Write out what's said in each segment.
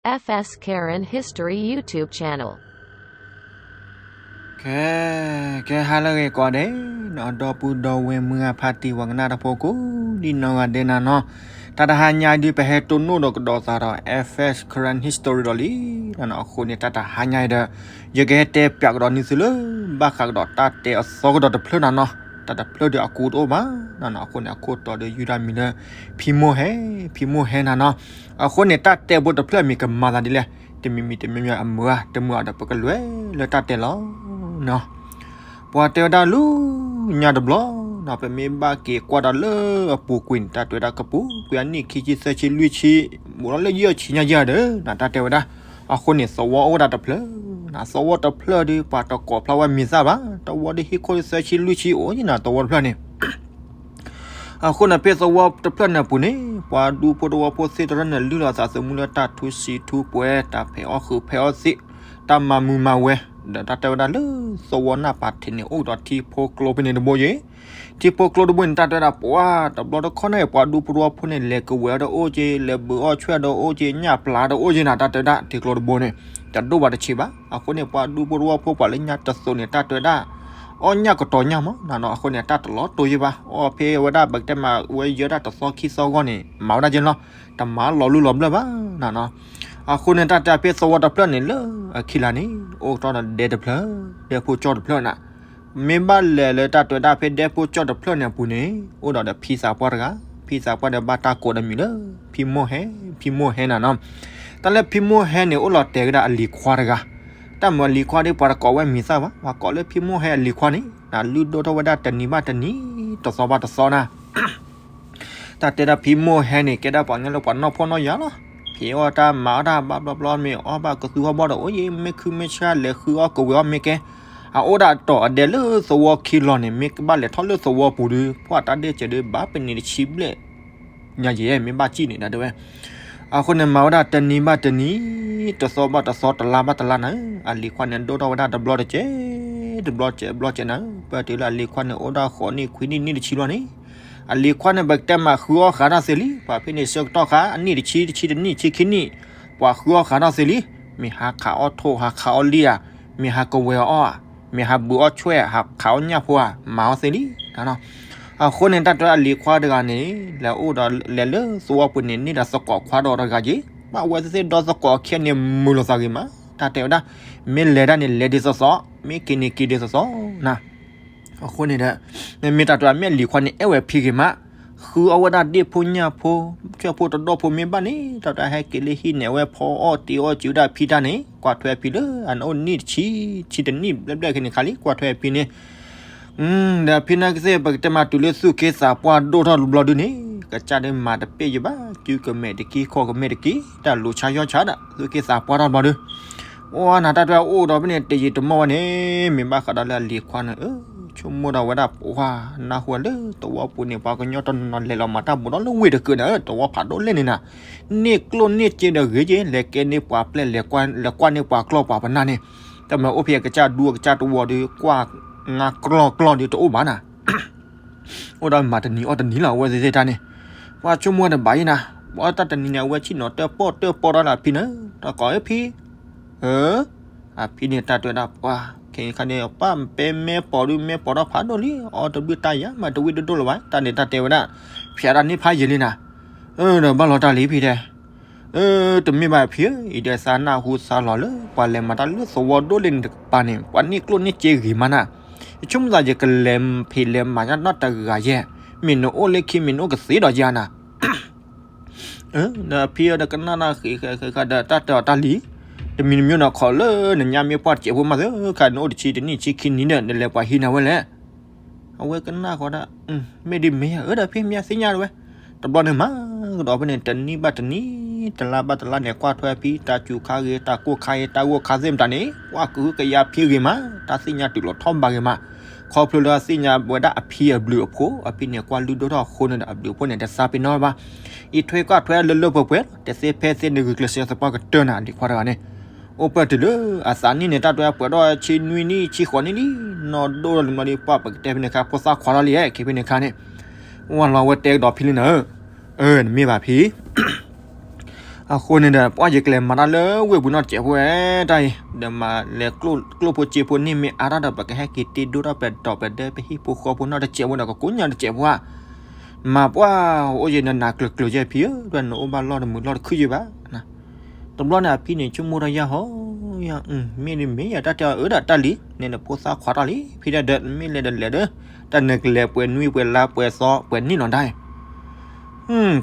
F S Karen History YouTube channel. ကဲ ကဲ ဟါလၢအဂ့ၤကိးဂၤဒဲး ဒီပုၢ်ဒီဝဲၢ်မုၢ်ဂၢ်ဖါတံၢ်ဝဲကနၣ်တၢ်ဖိကိးဒံနီၢ်ဂၤဒဲးနၤနီၤ, တၢ်တဟါညါအံၤဒုး ပဟဲတိၢ်နီၣ်ဒီးကဒီးသးဒီး F S Karen History ဒီးလံနၤနီၤ. အဃိန့ၣ် တၢ်တဟါညါအံၤဒီး ယကဟဲတဲပၠးကဒီးန့ၢ်သုလၢ ဘၣ်ဃးကဒီးတၢ်တဲအသီကဒီးတဖျၢၣ်နၤနီၤ. တၢ်တဖျၢၣ်ဒီးအကူတအိၣ်ဘၣ်နၤနီၤ. အဃိန့ၣ် အခိၣ်တီဒီးယုၢ်တၢ်မံၤလၢ ဖံမိၢ်ဟဲ ဖံမိၢ်ဟဲနၤနီၤ. အဃိန့ၣ် တၢ်တဲဖိတဖျၢၣ်မံၤကမၤသးဒ်လဲၣ်, တမံၤမံၤတမံၤမံၤအမုာ်ဧါ, တမုာ်အီၤဒီးပကလဲၤလၢတၢ်တဲလီၤနီၤ. ပှၤတဲဝဲဒၣ်လၢညါတဘျီနီၤ, ပမ့ၢ်ဘၣ်က့ၤကွၢ်ဒီးလၢအပူၤကွံာ်န့ၣ် တၢ်တဲဝဲဒၣ်ကပူၤကွံာ်အနံၣ်ခံဆံသၢဆံလွံၢ်ဆံ ဘူးဒီးလၢယဲၢ်ဆံညါယဲၢ်ဒီးနၤ တၢ်တဲဝဲဒၣ်. အဃိန့ၣ် သဝီအိၣ်ဝဲဒၣ်တဖျၢၣ်နၤ, သဝီတဖျၢၣ်ဒီး ပှၤတကိးဖျါဝဲမံၤသၣ်ဘၣ်, သဝီဒီးဟံၣ်ခိၣ်သၢဆံလွံၢ်ဆံအိၣ်ယဲၢ်နၤ သဝီတဖျၢၣ်န့ၣ် အဃိန့ၣ် ဖဲသဝီတဖျၢၣ်န့ၣ်အပူၤန့ၣ် ပှၤဒူဖိသဝီဖိသ့ၣ်တဖၣ်န့ၣ် လုၢ်လီၤသးသမူလၢတၢ်ထူစံးထူပှဲၤ, တၢ်ဖဲးအီၣ်ဃုာ်ဖဲးအီၣ်သ့ၣ်, တၢ်မၤမုာ်မၤဝဲ, ဒီးတၢ်တဲဝဲဒၣ်လၢသဝီနၢ်ပၤထံးန့ၣ် အိၣ်ဒီးထံဖိကျိဖဲန့ၣ်တဘိယဲၢ်. ထံဖိကျိတဘိန့ၣ် တၢ်တဲဝဲဒၣ် ပှၤတဘျီတခီၣ်န့ၣ် ပှၤဒူဖိသဝီဖိန့ၣ် လဲၤကဝဲၤဒီးအိၣ်က့ၤ, လဲၤဘုးအီၣ်ဆွဲၣ်ဒီးအိၣ်က့ၤ, ညၣ်ပျၢ်ဒီးအိၣ်က့ၤနၤ တၢ်တဲဝဲဒၣ် ထံကျိတဘိန့ၣ် တဒိၣ်ဘၣ်တဆံးဘၣ်. အဃိန့ၣ် ပှၤဒူဖိသဝီဖိပှၤလၢညါတသိးန့ၣ် တၢ်တဲဝဲဒၣ် အီၣ်ညၣ်ကတီၤညၣ်မးနၤနီၤ. အဃိန့ၣ် တၢ်တလီၤတိၢ်ယဲၢ်ဘၣ်, အီၣ်ဖဲဝဲဒၣ် ပကတဲမးဝဲယဲၢ်ဒၣ်တသီခံသီဂီၢ်န့ၣ် မၤဝဲဒၣ်က့ၤလီၤ, တမၤလီၤလူလီၤဘျၢၣ်ဘၣ်နၤနီၤ. အဃိန့ၣ် တၢ်တဲဖဲသဝီတဖျၢၣ်န့ၣ်လၢအခံလၢ်န့ၣ် အိၣ်ထီၣ်ဒီးဒဲတဖျၢၣ်, ဒဲဖိကၠီတဖျၢၣ်နၤ. မ့ၢ်ဘၣ်လဲၤလၢတၢ်တဲဝဲဒၣ်ဖဲဒဲဖိကၠီတဖျၢၣ်န့ၣ်အပူၤန့ၣ် အိၣ်ဒီးဒီးဖံသးပှၢ်တဂၤ, ဖံသးပှၢ်ဒီးဘၣ်တၢ်ကိးဒီးမံၤလၢ ဖံမိၢ်ဟဲ, ဖံမိၢ်ဟဲနၤနီၤ. တၢ်လၢဖံမိၢ်ဟဲန့ၣ် အိၣ်လီၤတဲာ်ကဒါအလံၤခွါတဂၤ, တၢ်မၤအလံၤခွါဒီး ပှၤတကိးဝဲမံၤသၣ်ဘၣ်, ပှၤကိးလၢဖံမိၢ်ဟဲအလံၤခွါန့ၣ် နလုၢ်ဒိၣ်ထီၣ်ဝဲဒၣ်တနံၤဘၣ်တနံၤ, တသီဘၣ်တသီနၤ. တၢ်တဲဒၣ်ဖံမိၢ်ဟဲန့ၣ် ကဲဒၣ်ပှၤကညီလၢပှၤနီၢ်ဖှီၣ်နီၢ်ယာ်လီၤ. ဖံးအီၣ်တၢ်မၤအီၣ်တၢ်ဘၣ်ဘျီဘျီ မ့ၢ်အီၣ်ဘၣ်ကသူဟီၣ်ဘီၣ်ဒီး အိၣ်ယဲၢ် မ့ၢ်ခုမ့ၢ်ဆါလဲၤဃုအီၣ်ကဝဲၤအီၣ်မ့ၢ်ကဲ, အအိၣ်ဒၣ်တီၤအဒဲလၢသဝီခံလီၤန့ၣ် မ့ၢ်ကဘၣ်လဲၤထီၣ်လၢသဝီပူၤဒီး ပှၤတၢ်ဒဲၣ်စဲးဒီးဘၣ်ပနံာ်တဆံဘျဲၣ် ညါယဲၢ် မ့ၢ်ဘၣ်စံၣ်န့ၣ် တၢ်တဲဝဲ. အဃိန့ၣ် မၤဝဲဒၣ်တနံၤဘၣ်တနံၤ, တသီဘၣ်တသီ, တလါဘၣ်တလါနၤ, အလံၤခွါန့ၣ် ဒိၣ်ထီၣ်ဝဲဒၣ်တဘျီတကဲး, တဘျီကဲးဘျီကဲးနၤ, ပၢၢ်တုၤလၢအလံၤခွါန့ၣ် အိၣ်ဒၣ်ဃိးနံၣ်ခွံနံၣ်နံၣ်တဆံလီၤန့ၣ်, အလံၤခွါန့ၣ် ပကတဲမးဃုအီၣ်ဃာ်တၢ်သ့လံ, ပှၤဖဲန့ၣ်ဆၢကတီၢ်ဃာ် အနံၣ်တဆံ, တဆံတနံၣ်, ဆံခံနံၣ်, ပှၤဃုအီၣ်ဃာ်တၢ်သ့လံ, မ့ၢ်ဟးခးအီၣ်ထိၣ်, ဟးခးအီၣ်လံၣ်ဧါ, မ့ၢ်ဟးကဝဲၤအီၣ်ဧါ, မ့ၢ်ဟးဘုးအီၣ်ဆွဲၣ်, ဟးခးအီၣ်ညၣ်ဖိဧါ, မၤအီၣ်သ့လံ. အဃိန့ၣ် တၢ်တဲအလံၤခွါတဂၤန့ၣ် လဲၤအိၣ်ဒီးလဲၤလၢသဝီပူၤန့ၣ် န့ၢ်ဒီးသကိးခွါဒီးတဂၤက့ၤ, ဘၣ်ဝဲသ့ၣ်ဒီသကိးအခံန့ၣ် မုာ်လိာ်သးဂ့ၤမး, တၢ်တဲဝဲဒၣ်, မ့ၢ်လဲၤဒၣ်န့ၣ် လဲၤဒ်သိးသိး, မ့ၢ်က့ၤန့ၣ်က့ၤဒ်သိးသိးနၤ. အဃိန့ၣ်ဒီး မ့ၢ်တၢ်တဲဝဲ မ့ၢ်အလံၤခွါန့ၣ် အဲၣ်ဝဲဖံဂ့ၤမး, ဃုအီၣ်ဝဲဒၣ်ဒ့ၣ်ဖိညၣ်ဖိ, ဆွဲၣ်ဖိတဒိၣ်ဖိမ့ၢ်ဘၣ်န့ၣ် တၢ်တဲဟဲက့ၤလၢဟံၣ်န့ၣ် အဝဲဖီအီၣ်တ့အီၣ်စၢၤဝဲဒၣ်ဖံတၢ်န့ၣ် ကွၢ်ထွဲဖံလၢအနအိၣ်နံၣ်တဆံ, ဆံတနံၣ်ဘျဲၣ်ဘျဲၣ်ခဲန့ၣ်ခါလံ, ကွၢ်ထွဲဖံန့ၣ် ဒီးဖံနာ်က့သ့ၣ် ပကတဲမးတုၤလၢသူၣ်က့သးပှၢ်ဒိၣ်ထီၣ်တဘျီဒုန့ၣ် ကစၢ်ဒုးမၤတပ့ၢ်ယဘၣ်, စုကမဲာ်တက့ၢ် ခီၣ်ကမဲာ်တက့ၢ်, တၢ်လူၤဆါယီၢ်ဆါဒီး သူၣ်က့သးပှၢ်ထီၣ်တဘျီဒု, အိၣ်နၤတၢ်တဲအိၣ်ဒီးဖဲန့ၣ် တယံာ်တမီၢ်ဝဲန့ၣ် မ့ၢ်ဘၣ်ဃးဒီးလၢအလံၤခွါန့ၣ် ဆိကမိၣ်ဒီးဝဲဒၣ်ပှၤ နၢ်ဟူလၢသဝီပူၤန့ၣ် ပှၤကညီတနီၤနီၤလဲၤလီၤမၤတၢ်ဘူးဒီးလၢဝ့ၢ်တကုးန့ၣ် သဝီဖးဒိၣ်လဲၣ်န့ၣ်နၤ, န့ၢ်ကျိၣ်န့ၢ်စ့ဒီးဂ့ၤက့ၤ လဲၤကဲန့ၢ်ပှၤပျဲၢ် လဲၤကွၢ်န့ၢ်ပှၤကျီၢ်ပှၤပနၢ်န့ၣ်, တမ့ၢ်အိၣ်ဖဲအကစၢ်ဒူအကစၢ်တဝီဒီး ကွၢ်ငါကျီၢ်ကျီၢ်ဒီးတအိၣ်ဘၣ်နၤ အိၣ်ဒီးမၤတနံၤအီၣ်တနံၤလီၤ အဝဲသ့ၣ်တၢ်န့ၣ်, ပှၤဆိကမိၣ်တဘၣ်အံၤနၤ, ပှၤတၢ်တနံၤန့ၣ် အဝဲဆ့ၣ်နီၤတၢၣ်ပီၣ်တၢၣ်ပီၣ်ထီၣ်လၢအဖံန့ၣ်, တၢ်ကိးအဖံ, အဖံန့ၣ်တၢ်တဲဝဲဒၣ်ပှၤ, ခဲအံၤခါန့ၣ် ပၢ်ပဲမဲပိာ်ဒုးမဲပိာ်ထီၣ်ဖးဒိၣ်လံ, အီၣ်တဘျုးတၢ်ယၤမးတဝံၣ်ဒိၣ်ဒိၣ်လၢၤဘၣ်, တၢ်န့ၣ်တၢ်တဲဝဲဒၣ်, ဖျါဒၣ်န့ၢ်ဖးယံာ်လံနၤ, ဒီးဘၣ်လီၤတၢ်လံဖံတဲ တမ့ၢ်ဘၣ်ဖံဧၢ, အံၤဒီးသးနၢ်ဟူသးလီၤလၢ ပှၤလဲၤမၤတၢ်လၢသဝီဒိၣ်လၢန့ၣ်တကပၤန့ၣ် ပှၤန့ၢ်ကျိၣ်န့ၢ်စ့ဂ့ၤမးနၤ, ယဆိကမိၣ်သးယကလဲၤဖံးလဲၤမၤညါနီတဂၤယဲၢ်, မ့ၢ်နအိၣ်လၢခံမ့ၢ်နအိၣ်ကသ့ဒီးယၤနၤ ဒီးဖံဒီးကနၣ်နၢ်ဃ့ဃဲဃဲဃဲဒီးတၢ်တဲအီၤတၢ်လံ, တမံၤတမံၤနီၢ်ခီၣ်လၢနညါမ့ၢ်ပှၢ်တစဲးဖိမးသ့ၣ်ခါ နအိၣ်တဆံတနံၣ်ဆံခံနံၣ်ဒီး နလဲၤပှၤဟံးနၤဝဲလဲၣ် အဝဲကနၣ်ဃီဒၣ်, မ့ၢ်ဒ်မ့ၢ်ဧါ, အၢ ဒီးဖံမ့ၢ်သ့ၣ်ညါတဝဲ, တဘျီန့ၣ်မၤကဒီးဖဲန့ၣ် တနံၣ်ဘၣ်တနံၣ် တလါဘၣ်တလါန့ၣ် ကွၢ်ထွဲအဖံ တၢ်စူၤခါဂ့ၤ တၢ်ကိၢ်ခါဂ့ၤ တၢ်ဂိၢ်ခါသ့ၣ်မတၤန့ၣ် ကွၢ်ကဟုကယာ်ဖံဂ့ၤမး တၢ်သ့ၣ်ညါတုၤလီၤထီၣ်ဘးဂ့ၤမး, ခီဖျိလၢသ့ၣ်ညါဝဲဒၣ်အဖံအဘျုးအဖှိၣ် အဖံန့ၣ် ကွၢ်လုၢ်ဒိၣ်ထီၣ်အဃိန့ၣ်ဒီး အဘျုးအဖှိၣ်န့ၣ် တသးပ့ၤနီၣ်ဘၣ်, အံးထွဲကွၢ်ထွဲလၢလၢပှဲၤပှဲၤ တသ့ဖဲသ့ နဂုာ်ကျဲးစၢးသပှၢ်ကတၢၢ်နၤ အလံၤခွါတဂၤန့ၣ် အိၣ်ပၢၢ်တုၤလၢအသးနံၣ်န့ၣ် တၢ်တဲပှဲၤဒီးဆံနွံနံၣ်ဆံဃိးနံၣ်လံ, နီၢ်ဒိၣ်ထီၣ်လံမးဒီး ပှၢ်ပကတဲဖဲန့ၣ်ခါ ဖိသၣ်ခွါထီၣ်လံ ခဲဖဲန့ၣ်ခါန့ၣ်, ဝဲလီၤဝဲတဲကဒီးဖံလံနၤ, အၢ နမ့ၢ်ဘၣ်ဖံ အဃိန့ၣ်ဒီး ပှၢ်ယကလဲၤမၤတၢ်လၢဝ့ၢ်ပူၤနီၢ်တစဲးဖိဝဲတၢ်အံၤ, ဒီးမၤလဲၤကျိၣ်ဖိစ့ဖိန့ၢ်မ့ၢ်အါထီၣ်ဒီး ပကဟဲက့ၤတ့ဒိၣ်ထီၣ်ပဒီးပဒဲပဟံၣ်ဖိဃီဖိနီၢ်တစဲးဖိဒီး ကကိးညါတစဲးဖိဧါ. မၤပှၢ်အိၣ်ယဲၢ်နနၤကျၢၤကျၢၤယဲၢ်ဖံဧၢ, ဒီးနအိၣ်ဘၣ်လီၢ်တမုာ်လီၢ်တခုယဲၢ်ဘၣ်. တဘျီန့ၣ်အဖံန့ၣ် ဆိကမိၣ်ထီၣ်ယဲၢ်ဟီယဲၢ်, မ့ၢ်ဒ်မ့ၢ်ယတၢ်တဲအီၤ အၢဒီးတၢ်လံၤ န့ၣ်နဖိသၣ်ခွါထီၣ်လံ ဖံတဲဒီး မ့ၢ်လဲၤဒီးလဲၤဒီး တၢ်နကလဲၤပှဲၤနွံပှဲၤလါပှဲၤသီပှဲၤနံၣ်နီၤဒၣ်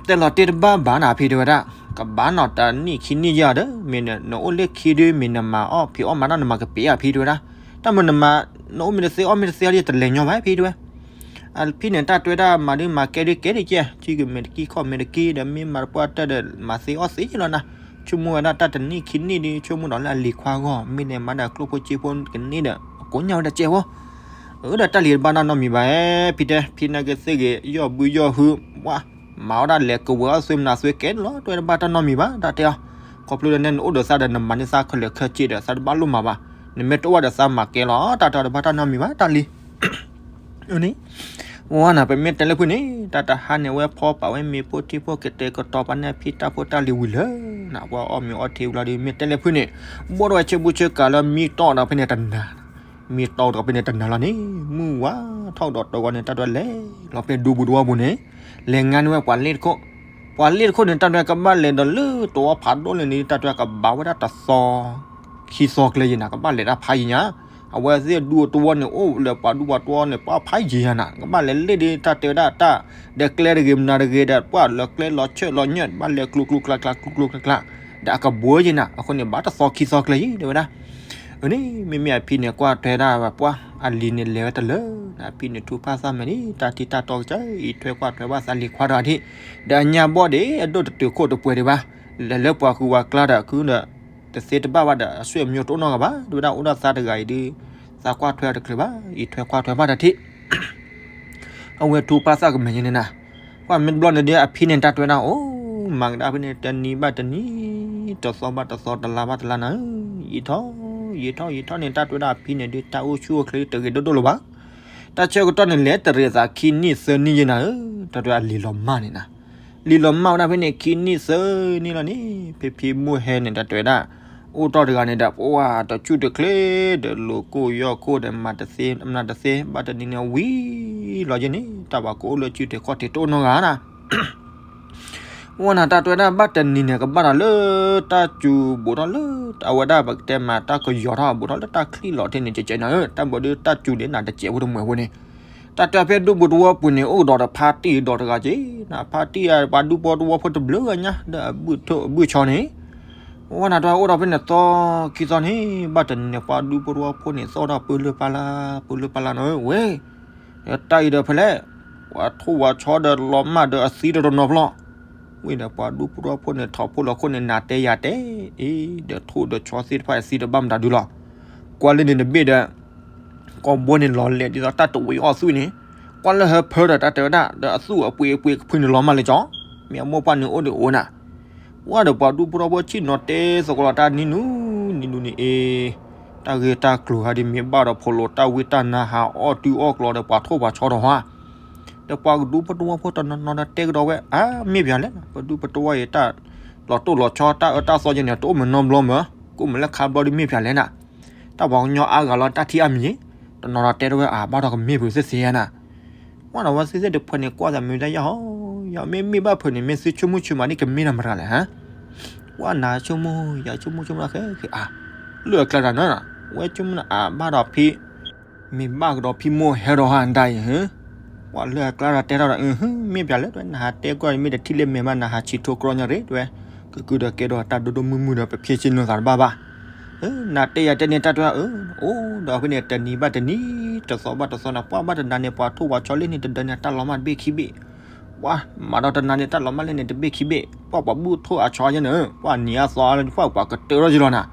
တဲလီၤတ့ၢ်တဘၣ်ဘၣ်နၤ ဖံတဲဝဲဒၣ်, ကဘၣ်နီၤတနံၣ်ခံနံၣ်ယဲၢ်ဒီး မ့ၢ်နအိၣ်လၢခံဒု မ့ၢ်နမၤအီၣ်ဖံးအီၣ်မၤတၢ်နမၤကပ့ၤဧါ ဖံတဲဝဲဒၣ်, တၢ်မ့ၢ်နမၤ နအိၣ်မ့ၢ်တသ့အီၣ်မ့ၢ်တသ့အီၣ်ဒီး တလဲၤညီဘၣ် ဖံတဲဝဲ. အဖံန့ၣ်တၢ်တဲဝဲဒၣ် မၤဒုမၤကဲဒုကဲဒုကဲ, ထံကမဲာ်တကံၢ်ခီၣ်မဲာ်တကံၢ်ဒီး မ့ၢ်မၤတပှၢ်တၢၢ်ဒီး မၤသ့အီၣ်သ့လီၤနၤ, ဆိကမိၣ်ဝဲဒၣ်တၢ်တနံၣ်ခံနံၣ်ဒု ဆိကမိၣ်ဒီးလၢအလံၤခွါအဂီၢ် မ့ၢ်လဲၤမၤဒီးကျိၣ်ဖိစ့ဖိကန့ၢ်ဒီး အကိးညါဝဲဒၣ်စဲးဖိ အၢဒီးတၢ်လံၤတဘၣ်တၢ်နီတမံၤဘၣ်, ဖံတဲ ဖံနာ်က့သ့ၣ်ဂ့ၤ ယီၢ်ဘုယီၢ်ဟု ပှၤ မၤဝဲဒၣ်လဲၤကဝဲၤအီၣ်သွဲမနၤသွဲကဲလီၤ တဝဲတဘၣ်တၢ်နီတမံၤဘၣ် တၢ်တဲအီၤ, ခီဖျိလၢန့ၣ်နအိၣ်ဒီးသးဒီးနမၤန့ၢ်သးခဲလၢာ်ခဲဆ့ဒီး သးတဘၣ်လိၣ်မၤဘၣ်, နမ့ၢ်တအိၣ်ဘၣ်ဒီးသးမၤကဲလီၤ တၢ်တဲအီၤတဘၣ်တၢ်နီတမံၤဘၣ် တၢ်လံၤ န့ၣ်, ဝဲနၤ ပမ့ၢ်တဲလၢဖုန့ၣ် တၢ်တဟါန့ၣ် အဝဲဖီပာ်ဝဲမ့ၤဖိထံဖိကတဲာ်ကတီၤပာ်န့ၢ်အဖံတၢ်ဖိတၢ်လံၤဝံၤလၢ်နၤ, ပှၤအီၣ်မ့ၤအီထံဝံၤလီၤဒီး မ့ၢ်တဲလၢဖုန့ၣ် ဘီၣ်ထီၣ်ဝဲဆ့ဘူးဆ့ကၤလၢမံတီၢ်ဒီးဖဲန့ၣ်တနၤ, မံတီၢ်ဒီးဖဲန့ၣ်တနၤလီၤန့ၣ် မုၢ်ဝါထီၣ်ဒီးတဂီၤန့ၣ် တၢ်ဒွဲလဲၤလီၤဖဲဒူပူၤတဝီပူၤန့ၣ်, လဲၤငါန့ၢ်ဝဲပှၤလ့ၣ်တခိၣ်, ပှၤလ့ၣ်တခိၣ်န့ၣ် တၢ်ဒွဲကဘၣ်လဲၤဒီးလၢတဝီဖးဒိၣ်လၢန့ၣ် တၢ်ဒွဲကဘၣ်ဝဲဒၣ်တသီ ခံသီကျဲယဲၢ်နၤ ကဘၣ်လဲၤတၢ်ဖးယံၤညါ, အဝဲသ့ၣ်ဒူတဝီန့ၣ် အိၣ်လၢပှၤဒူပှၤတဝီန့ၣ် ပှၤဖးယံၤညါနၤ ကဘၣ်လဲၤလ့ၣ်ဒီး တၢ်တဲဝဲဒၣ်တၢ် ဒီးကျဲတဂ့ၤမနုၤတဂ့ၤဒီး ပှၤလၢကျဲလီၤဆၢၣ်လီၤညၢၣ် ဘၣ်လဲၤကျူကျူကျါကျါကျူကျူကျါကျါ ဒီးအကဘိယဲၢ်နၤ, အဃိန့ၣ် ဘၣ်တသီခံသီကျဲယဲၢ် တဲဝဲဒၣ်. အန့ၣ် မ့မ့ၢ်အဖံန့ၣ် ကွၢ်ထွဲဒၣ်ပှၤ အလံၤန့ၣ်လဲၤဝဲတလၢနၤ, အဖံန့ၣ်ထူၣ်ဖးသးမဲာ်န့ၣ် တၢ်ထံၣ်တၢ်တီကစၢ် အံးထွဲကွၢ်ထွဲဘၣ်သးလံၤခွါဒီးဒၣ်, ဒီးအညါဘီၣ်ဒၣ် အဒိၣ်တတုၤခိၣ်တပှဲၤဒံးဘၣ်, လဲၤလၢပှၤဃုဝၤကျါဒီး ခုဒီး တသ့တဘၣ်ဘၣ်ဒီး အဆွေမျိုးတအိၣ်နီတဂၤဘၣ်, တဲဝဲဒၣ် အိၣ်ဒၣ်သးတဂၤအံၤဒီး သးကွၢ်ထွဲအီၤတချုးဘၣ်, အံးထွဲကွၢ်ထွဲဘၣ်တၢ်ထံၣ် အဝဲထူၣ်ဖးသးကမဲာ်ညါန့ၣ်နၤ, ပှၤမ့ၢ်တဘျီန့ၣ်ဒီး အဖံန့ၣ် တၢ်တဲဝဲဒၣ် အိၣ် မၤကဒါဖဲန့ၣ် တနံၤဘၣ်တနံၤ, တသီဘၣ်တသီ, တလါဘၣ်တလါနၤ, ယံာ်ထီၣ် ယံာ်ထီၣ် ယံာ်ထီၣ်န့ၣ် တၢ်တဲဝဲဒၣ်အဖံန့ၣ်ဒီး တၢ်အိၣ်ဆူၣ်အိၣ်ချ့တဂ့ၤဒိၣ်ဒိၣ်လၢၤဘၣ်, တၢ်ဆၢကတီၢ်န့ၣ် လဲၤတရံးသးခံနံၣ်သၢနံၣ်ယဲၢ်နၤဧၢ, တၢ်တဲဝဲဒၣ်အလံၤလီၤမၢ်န့ၣ်နၤ, လံၤလီၤမၢ်ဝဲဒၣ်ဖဲန့ၣ် ခံနံၣ်သၢနံၣ်လီၤန့ၣ် ဖံဖံမိၢ်ဟဲန့ၣ် တၢ်တဲဝဲဒၣ် အိၣ်တ့ၢ်တဂၤန့ၣ်ဒီး ပှၤတဆူၣ်တချ့ဒီး လိာ်ကိၢ်ယီၢ်ခိၣ်ဒီး မၤတသ့မနုၤတသ့, ဘၣ်တနံၤန့ၣ် ဝံၤလီၤယဲၢ်န့ၣ် တၢ်ပှၤကအိၣ်လၢစုထံးခီၣ်ထံးတအိၣ်နီတဂၤနၤ ဝဲနၤ တၢ်တဲဝဲဒၣ် ဘၣ်တနံၤန့ၣ် ကဘၣ်ဒီးလၢတၢ်စူၤဘူးထီၣ်လၢ အဝဲဒၣ်ပကတဲမး တၢ်ကယီၤထီၣ်ဘူးထီၣ်လၢ တၢ်ချံၣ်လီၤထဲန့ၣ် ကကဲနၤဧၢ, တၢ်ဘၣ်ဒီးတၢ်စူၤန့ၣ် နၤတစဲးဖိတမှဲၤဖိန့ၣ်, တၢ်တဲဖဲဒူပူၤတဝီပူၤန့ၣ် အိၣ်ကဒီးဒီးဖါတံၢ်ဒီးတဂၤက့ၤနၤ, ဖါတံၢ်အပှၤဒူဖိတဝီဖိတဘျုးဂၤညါ ဒီးအဘုၣ်ထိၣ်အဘုၣ်ဆီန့ၣ် ဝဲနၤ တၢ်အိၣ်ဒီးဖဲန့ၣ်သီခံသီန့ၣ် ဘၣ်တနံၤန့ၣ် ပှၤဒူဖိတဝီဖိန့ၣ် သီၣ်ဒီးပၢလၢပၢလၢ ပၢလၢပၢလၢနၤဧၢ, ဝဲ တၢ်အံၤဒီးဖဲလဲၣ်, ပှၤထိၣ်ပှၤဆီဒီးလီၤမၢ်ဒီးအသံတနီၤနီၤဖျီၣ်, ဝံၤဒီးပှၤဒူဖိတဝီဖိန့ၣ် ထီၣ်ဖိလီၤခိၣ်န့ၣ် နၤတဲယၤတဲ, အ့ ဒီးထိၣ်ဒီးဆီသ့ၣ်တဖၣ်အသံတဘၣ်မတၤဒုလီၤ, ကွၢ်လၢန့ၣ်တဘ့ၣ်ဒီး ကိာ်ဘိန့ၣ်လီၤလဲၤဒ်သိးတၢ်တဝံၤအီၣ်သွံၣ်န့ၣ်, ကွၢ်လၢဟၢဖၢဒီးတၢ်တဲဝဲဒၣ် ဒီးအသူၣ်အပှ့ၤအပှ့ၤကဖုန့ၣ်လီၤမၢ်လၢကၠီ, မ့ၢ်အမိၢ်ပှၢ်န့ၣ်အိၣ်ဒီးအိၣ်နၤ, ဝဲဒီးပှၤဒူဖိတဝီဖိဆံၣ်နီၤတဲသကိးလီၤတၢ်နံၤနူၤ, နံၤနူၤန့ၣ်အ့, တၢ်ဂ့ၢ်တၢ်ကျိၤဟးဒ်မ့ၢ်ဘၣ်ဒီးဖိးလိာ်တၢ်ဝံတၢ်နါဟးအီၣ်တုၤအီၣ်ကျီဒီးပှၤထိၣ်ပှၤဆီဒီးဟါ, ဒီးပှၤကဒူဖိတဝီဖိတနီၤနီၤဒီးတဲကဒီးဝဲ အါ မ့ၢ်ပၠးလဲၣ်, ပဒူပတဝီအံၤတၢ်လီၤတိၢ်လီၤဆီတၢ်အၢတၢ်သီယဲန့ၣ် တအိၣ်မးနီတဘျီမး, ကိးမးလၢခါဘျီဒ်မ့ၢ်ပၠးလဲၣ်နၤ တၢ်ပှၤကညီအါဂၤလီၤတၢ်ထံၣ်အါမံၤ, တနီၤဒီးတဲထီၣ်ဝဲအါဘၣ်ဒီးကမ့ၢ်ဖုးသ့ၣ်သ့ၣ်ယါနၤ, ဝဲဒီးဝဲသ့ၣ်သ့ၣ်တဖၣ်န့ၣ် ကွၢ်သးမုာ်တၢ်ယါဟီ, ယမ့ၢ်မ့ၢ်ဘၣ်ဖုးန့ၣ် မ့ၢ်သုဆိကမိၣ်ဆိကမးဒ်ကမ့ၢ်တၢ်မတၤလဲၣ်ဟါ, ဝဲနၤဆိကမိၣ် ယဆိကမိၣ်ဆိကမိၣ်ဃဲဃဲအါ, လၢအကျါတၢ်နၤ, ဝဲဆိကမိၣ်နၤအါဘၣ်ဒီးဖံ မ့ၢ်ဘၣ်ကဒီးဖံမိၢ်ဟဲဒီးဟါဒၣ်အံၤ, ပှၤလၢအကျါဒီးတဲထီၣ်ဒီး မ့ၢ်ပၠးလဲၣ် တဲဝဲနဟးတဲကွၢ်မ့ၢ်တထံၣ်လၢမဲာ်ဘၣ် နဟးဆံးထိၣ်ကြီညါရ့ တဲဝဲ, ကကုၢ်ဒီးကဲဒီးတၢ်ဒိၣ်ဒိၣ်မုၢ်မုၢ်ဒီး ပဖံးဆ့ၣ်နီၤသးတဘၣ်ဘၣ်, နၤတဲယၤတဲန့ၣ် တၢ်တဲအၢ, အိၣ်ဒီးဖဲန့ၣ် တနံၤဘၣ်တနံၤ တသီဘၣ်တသီန့ၣ် ပှၤဘၣ်တနၤန့ၣ် ပှၤထိၣ်ပှၤဆီလၢန့ၣ်တဒၢန့ၣ် တၢ်လီၤမၢ်တဘ့ၣ်ခံဘ့ၣ်, ပှၤမၤဒီးတနၤန့ၣ် တၢ်လီၤမၢ်လၢန့ၣ်တဘ့ၣ်ခံဘ့ၣ်, ပှၤပှၤဘူၣ်ထိၣ်အဆီယဲန့ၣ် ပှၤနံၤအသီအါလၢ ပှၤပှၤကတၢၢ်ထီၣ်ယလီၤနၤ,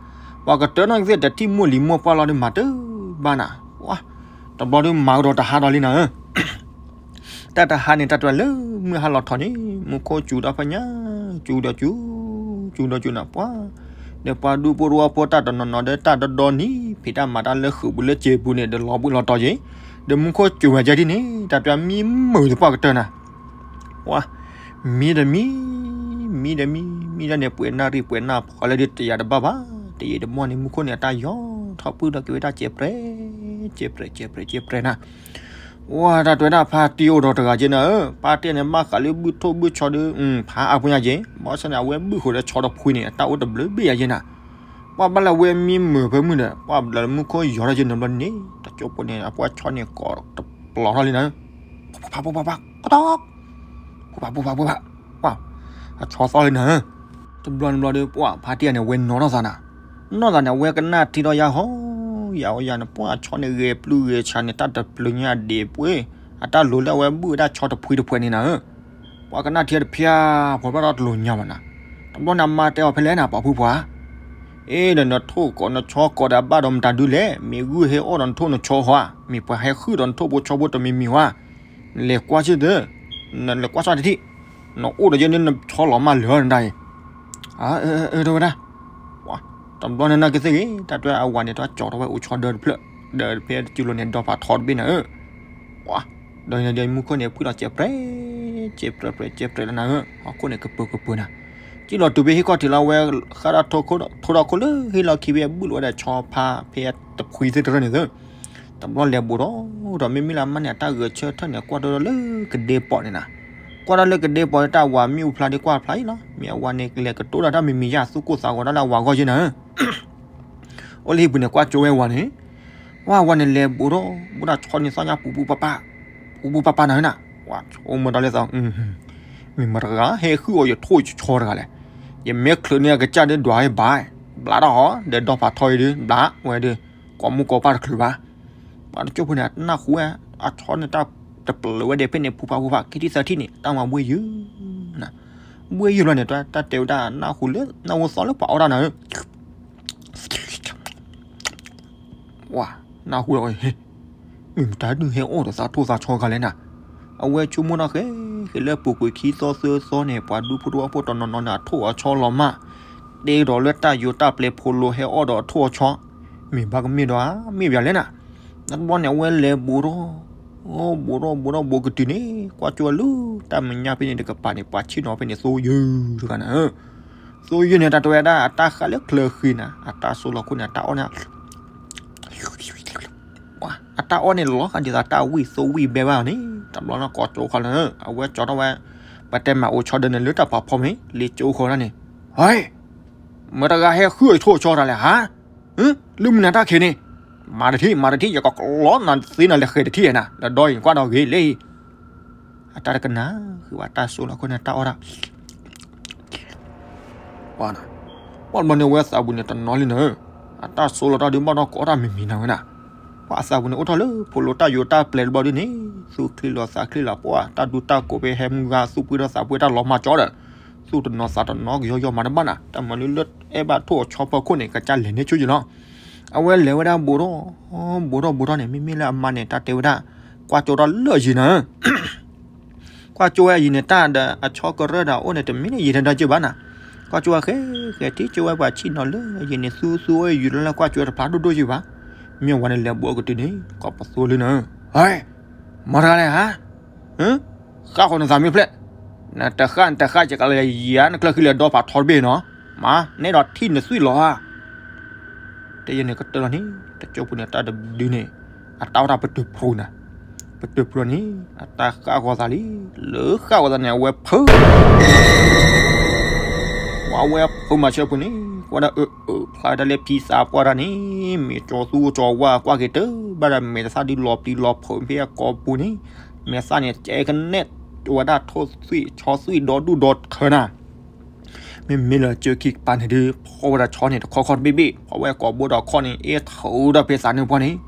ပှၤကတၢၢ်နီၢ်ကသ့ၣ် တထံၣ်မိၢ်လံၤမိၢ်ပှၢ်လီၤဒီးမၤတၢ်ဘၣ်နၤ, ပှၤ တဘျီဒုးမၤကဒီးတဟါဒီးလံနၤဧၢ တၢ်တဟါန့ၣ် တၢ်တဲလၢမုၢ်ဟါလီၤထီၣ်န့ၣ် မူခိၣ်စူၤဒီးဖဲညါ, စူၤဒီးစူၤ, စူၤဒီးစူၤနၤပှၤ, ဒီးပှၤဒူဖိတဝီဖိတၢ်တနီၤနီၤဒီးတၢ်ဒီဒီနံၤ ဖံးတၢ်မၤတၢ်လၢဃုာ်ပူၤလၢစ့ပူၤန့ၣ် ဒီးလီၤဘှံးလီၤတီၤက့ၤ, ဒီးမူခိၣ်စူၤဝဲကဲဒ်န့ၣ် တၢ်တဲမံမုာ်သပှၢ်ကတၢၢ်နၤ, ပှၤ မံတမံ, မံတမံ, မံ မံဒၣ်န့ၣ် ပှဲၤနၣ်ရံၣ်ပှဲၤနၣ်ဖီလဲၣ်ဒီး တယာ်တဘၣ်ဘၣ်, တယံာ်တမီၢ်န့ၣ် မူခိၣ်န့ၣ် အတၢ်ယီၤထီၣ်ပုၢ်ဒီးက့ၤဝဲဒၣ် ကဲးပြဲး ကဲးပြဲး ကဲးပြဲး ကဲးပြဲးနၤ, ဝဲ တၢ်တဲဝဲဒၣ်ဖါတံၢ်အိၣ်ဒီးတဂၤက့နၤဧၢ, ဖါတံၢ်န့ၣ် ဘၣ်ဃးလၢဘုၣ်ထိၣ်ဘုၣ်ဆီဒီး ဖးအါဖိညါက့, ဘၣ်ဆၣ်န့ၣ် အဝဲဘုၣ်ဃုာ်ဒီးဆီတဖှံန့ၣ် အတၢ်အိၣ်တဘျုးဘ့ၣ်ယၤက့နၤ, ပှၢ်ဘၣ်လၢအဝဲမံမုာ်ဖဲမုၢ်ဒီး ပှၢ်ဘျီလၢမူခိၣ်ယီၤထီၣ်က့နၤဘျီန့ၣ် တကၠိဖိန့ၣ် အပှၢ်ဆီန့ၣ်ကိးတပျီထီၣ်လံနၤဧၢ, ဖးဖးဖးဖးဖး ကတီၢ် ဖးဖးဖးဖးဖး ပှၢ် အဆီသီလံနၤဧၢ, တဘျီန့ၣ်ဘျီဒီး ပှၢ်ဖါတံၢ်န့ၣ် အဝဲနီၢ်ထီၣ်သးနၤ, နီၢ်သးန့ၣ် အဝဲကနၣ်ထံထီၣ်ယါဟီ ယါအီယါန့ၣ် ပှၢ်ဆီန့ၣ်ဂဲၤပျုၢ်ဂဲၤဆးန့ၣ် တၢ်တပျုၤညါဒံးပှ့ၤ, အတၢ်လိၤလၢအဝဲဘုၣ်ဝဲဒၣ်ဆီတဖှံတဖှဲးန့ၣ်နၤဧၢ, ပှၢ်ကနၣ်ထံတဖျါ ဖီၣ်ဘၣ်ဒီးတလိၤညါဘၣ်နၤ, တဘျီန့ၣ် အမါတဲအီၤဖဲလဲၣ်နၤ ပှၤဖုပှၢ် အ့ ဒီးနထိၣ်ကိးနဆီကိးဒီးအဘၣ်ဒီးမတၤဒုလဲၣ်, မ့ၢ်ဂုၢ်ဟဲအီၣ်ဒီးနထိၣ်နဆီဧါ, မ့ၢ်ပှၤဟဲဃုာ်ဒီးနထိၣ်ဖိဆီဖိတမံၤမံၤဧါ, နလဲၤကွၢ်ဆၢၣ်သၢ, နလဲၤကွၢ်ဆၢၣ်တထံၣ်, နအိၣ်ဒီးယဲန့ၣ် နဆီလီၤမၢ်လၢာ်နတၢ်အံၤ, အၢ တဲဝဲဒၣ်, တဘျီန့ၣ်နာ်က့သ့ၣ်ဂ့ၤ တၢ်တဲအဝၤန့ၣ် တၢ်ကၠီထီၣ်ဝဲအိၣ်ဆီဒၢတဖျၢၣ်, ဒီးဖဲတကၠိလိၤန့ၣ် ဒီဖးထီတဘ့ၣ်နၤဧၢ, ဒီးမူခိၣ်န့ၣ် ဖုၣ်လီၤကဲးပြဲး ကဲးပြဲးပြဲး ကဲးပြဲးလၢနၤဧၢ, ဟီၣ်ခိၣ်န့ၣ် ကပၢၤကပၢၤနၤ, စံၣ်လီၤတုၤဖဲဟ့ၣ်ခီၣ်ထံးလၢအဝဲ ဃၣ်ဒၣ်ထိၣ်ခိၣ် ထိၣ်ထီၣ်ခိၣ်လၢဟ့ၣ်လီၤခံဖဲဘုၣ်လီၤဝဲဒၣ်ဆီဖါ ဖဲတဖှံသ့ၣ်တရၢၣ်န့ၣ်သၢ, တဘျီလဲၤဘူးထီၣ်ဒီး မ့မ့ၢ်လၢအမါန့ၣ် အတၢ်ဂဲၤဆၢထၢၣ်န့ၣ် ကွၢ်ဒီးလၢကဒ့ပီးန့ၣ်နၤ, ကွၢ်ဒီးလၢကဒ့ပီးန့ၣ် တၢ်ဝၤမ့ၣ်အူဖျါဒ်ကွၢ်ဖျါအံၤလီၤ, မ့ၢ်အဝၤန့ၣ် လဲၤကတိၤဒီးတၢ်မံၤမံၤယါ သူၣ်ကိၢ်သးဂီၤဒၣ်လၢအဝၤဂီၢ်ယဲနၤဧၢ အိၣ်လၢဟံၣ်ပူၤန့ၣ် ကွၢ်ကၠိဝဲဝၤန့ၣ်, ဝဲဝၤန့ၣ်လဲၤဘူးထီၣ် ဘူးတၢ်ဆီန့ၣ်သီၣ်ညါပူၤပူၤပၤပၤ, ပူၤပူၤပၤပၤနၤဧၢနၤ, ဝဲဆိကမိၣ်တၢ်လၢသး, မ့ၢ်မတၤတဂၤ ဟဲဃုအီၤယထိၣ်ယဆီတဂၤလဲၣ်, ယမ့ၢ်ချုးန့ၢ်အကစၢ်ဒ်ဒွးဟဲဘၣ်, ဘျးထီၣ်ဟီ ဒီးဒီဖးထီအံၤဒ် ဘျးဝဲဒ်, ကိးမူကိးပၢ်တချုးဘၣ်, ပှၤတကၠိဖိန့ၣ် နၢ်ဟူဝဲ, အဆီန့ၣ်တၢ်တပျုၤဝဲဒၣ်ဖဲန့ၣ် ဖုဖးဖုဖး ခံထံၣ်သၢထံၣ်န့ၣ် တၢ်မၤဘှ့ၣ်ယုၢ် ဘှ့ၣ်ယုၢ်လီၤန့ၣ် တၢ်တဲဝဲဒၣ်နၢ်ဟူလၢ နၢ်ဟူသီလၢပှၤအီၣ်တၢ်နၤဧၢ, ဝဲ, နၢ်ဟူလီၤ, မ့ၢ်မတၤဒုးဟဲအီၣ်ဒီးသးထိၣ်သးဆီတဂၤလဲၣ်နၤ, အဝဲဆိကမိၣ်ထီၣ်ဃဲ ဃဲလၢပူၤကွံာ်ခံသီသၢသီန့ၣ် ပှၤဒူဖိတဝီဖိတနီၤနီၤန့ၣ် အထိၣ်အဆီလီၤမၢ်, တဲဒီးလၢတၢ်ယိၤတၢ်ပျဲၤဖိလိၤဟဲအီၣ်ဒီးအထိၣ်အဆီ, မ့ၢ်ဘၣ်ကမ့ၢ်ဒီးဧါ မ့ၢ်ဘၣ်လဲၣ်နၤ, တဘျီန့ၣ် အဝဲလဲၤဘူးထီၣ် ဘူးထီၣ်ဘူးထီၣ်ဘူးကတုၤန့ၣ် ကွၢ်ကၠိဝဲလၢတၢ်မဲာ်ညါဖဲန့ၣ်တကပၤန့ၣ် ပှၤဆ့ၣ်နီၤဖဲန့ၣ် သိယုၢ်တဂၤနၤဧၢ, သိယုၢ်န့ၣ် တၢ်တဲဝဲဒၣ် အတၢ်ဃၣ်လၢချၢဃံနၤ အတၢ်ဆိလီၤခိၣ်န့ၣ် အတၢ်အီၣ်န့ၣ် အတၢ်အီၣ်န့ၣ်လီၤဃာ်ဒ်သိးတၢ်ဝံၣ်သိဝံၣ်ဘဲဘၣ်န့ၣ် တဘျီန့ၣ် ကိးကၠိဃီလၢ အဝဲကၠီထီၣ်ဝဲ ပတဲမၤအိၣ်ဆီဒၢန့ၣ် လၢတၢ်ဖးဖီမ့ၢ် လ့ကၠိဃီဒၣ်န့ၣ်, ဟဲ, မတၤတဂၤဟဲဃုအီၤယထိၣ်ဆီတဂၤလဲၣ်ဟါ, လၢမနုၤတၢ်ခံးန့ၣ်, မၤတထံၣ် မၤတထံၣ် ယကကျီနၤသ့နၤလၢဃဲၤတထံၣ်နၤ လၢဒီးအံၤကွၢ်ဒီးဂ့ၤလၢအံၤ အတၢ်တကနၣ်ဃုာ်ဘၣ် တၢ်ဆိလီၤခိၣ်န့ၣ် တၢ်အီၣ်တၢ် ပှၤဘျီန့ၣ် အဝဲသးပူၤန့ၣ်တနီၤလံနၤဧၢ, အတၢ်ဆိလီၤတၢ်ဒုးဘၣ်ဒီးကိးတၢ်မံၤမံၤနၤဝဲနၤ, ပှၤအသးပူၤန့ၣ်အိၣ်ထီၣ်လၢဖိလိတၢ်ယိၤတၢ်ပျဲၤတဘျီဒ်န့ၣ်, သူၣ်ချံလီၤသးချံလီၤ ပှၤတၢ်ဒူတၢ်ကိးဖဲဟဲမုၢ်ဂၤ သူၣ်ပှ့ၤထီၣ်သးပှ့ၤတၢ်လီၤမၢ်ကၠီဒီး, သူၣ်တနီၤသးတနီၤကယီယီမၤတဘၣ်နၤ, တၢ်မၤလၢလၢအဲၣ်ဘၣ်ထိၣ်အဆီဖီခိၣ်န့ၣ် ကစၢ်လဲၤန့ၢ်ဆိယံၤလီၤ, အဝဲလဲၤဝဲဒၣ်ဘူးထီၣ်, ဘူးထီၣ်ဘူးထီၣ်န့ၣ် မ့မ့ၢ်လၢအမါန့ၣ် တၢ်တဲဝဲဒၣ်, ကွၢ်ကၠိထီၣ်လၢအယံၤနၤ ကွၢ်ကၠိဝဲအယံၤန့ၣ် တၢ်ဒီးအဆီကရၢဒီးအိၣ်န့ၣ် တမ့ၢ်လၢယံၤထဲဒၢကၢဘၣ်နၤ, ကွၢ်ကၠိဝဲဃဲ ဃဲထံၣ်ကၠိဝဲပှၤဆံၣ်နီၤလၢအယံၤန့ၣ် သူသူဝဲယူၤလၢလၢကွၢ်ကၠိဝဲတဖျါဒိၣ်ဒိၣ်ယံၤဘၣ်, မ့ၢ်ဝဲန့ၣ်လဲၤဘူးအကတုၤန့ၣ် ကိးပသူလံနၤ, ဟဲ, မတၤတဂၤလဲၣ်ဧါ, ဃၣ်ဃီနသးမ့ၢ်ဖျဲၣ်, နတဃၣ်နတဃၣ် ယကလဲၤယၤနကျၢၤဃံလဲၤဒီဖးထီတဘ့ၣ်နီၤ, မၤနဲဒီးထံၣ်နသွံၣ်လီၤဧါ တဲယဲန့ၣ်ကတၢၢ်လီၤန့ၣ် တကၠိဖိန့ၣ် တၢ်တဒုန့ၣ် အတၢ်ဝဲဒၣ်ပတုာ်ဖျိနၤ, ပတုာ်ဖျိန့ၣ် အတၢ်ဃၣ်ဂီၤသးလံ, လၢဃၣ်ဂီၤသးန့ၣ် အဝဲဖုး ဝဲဖုးမၤဆၢပူၤန့ၣ် ကွၢ်ဒၣ်အၢအၢဖျါတၢ်လၢဖံသးပှၢ်တၢ်န့ၣ် မ့ၢ်ကၠီသူကၠီဝါကွၢ်က့ၤတၢ် ဘၣ်ဒၣ်မဲာ်သၣ်ဒုးလီၤပျံၤလီၤဖုးဖဲအကိာ်ပူၤန့ၣ်, မဲာ်သၣ်န့ၣ် ကဲကနဲၣ်ဝဲဒၣ်ထိၣ်သွံၣ်ဆီသွံၣ်ဒီဒူၣ်ဒီထၢနၤ မ့မ့ၢ်လၢကၠိခံကပၤန့ၣ်ဒုး ဖီဝဲဒၣ်ဆီန့ၣ် တခီခီတဘ့ၣ်ဘ့ၣ် ဖီဝဲကိာ်ဘိဒီးခီၣ်န့ၣ် အ့ၣ်ထူဒီးဖဲသးန့ၣ်ပှၢ်န့ၣ်,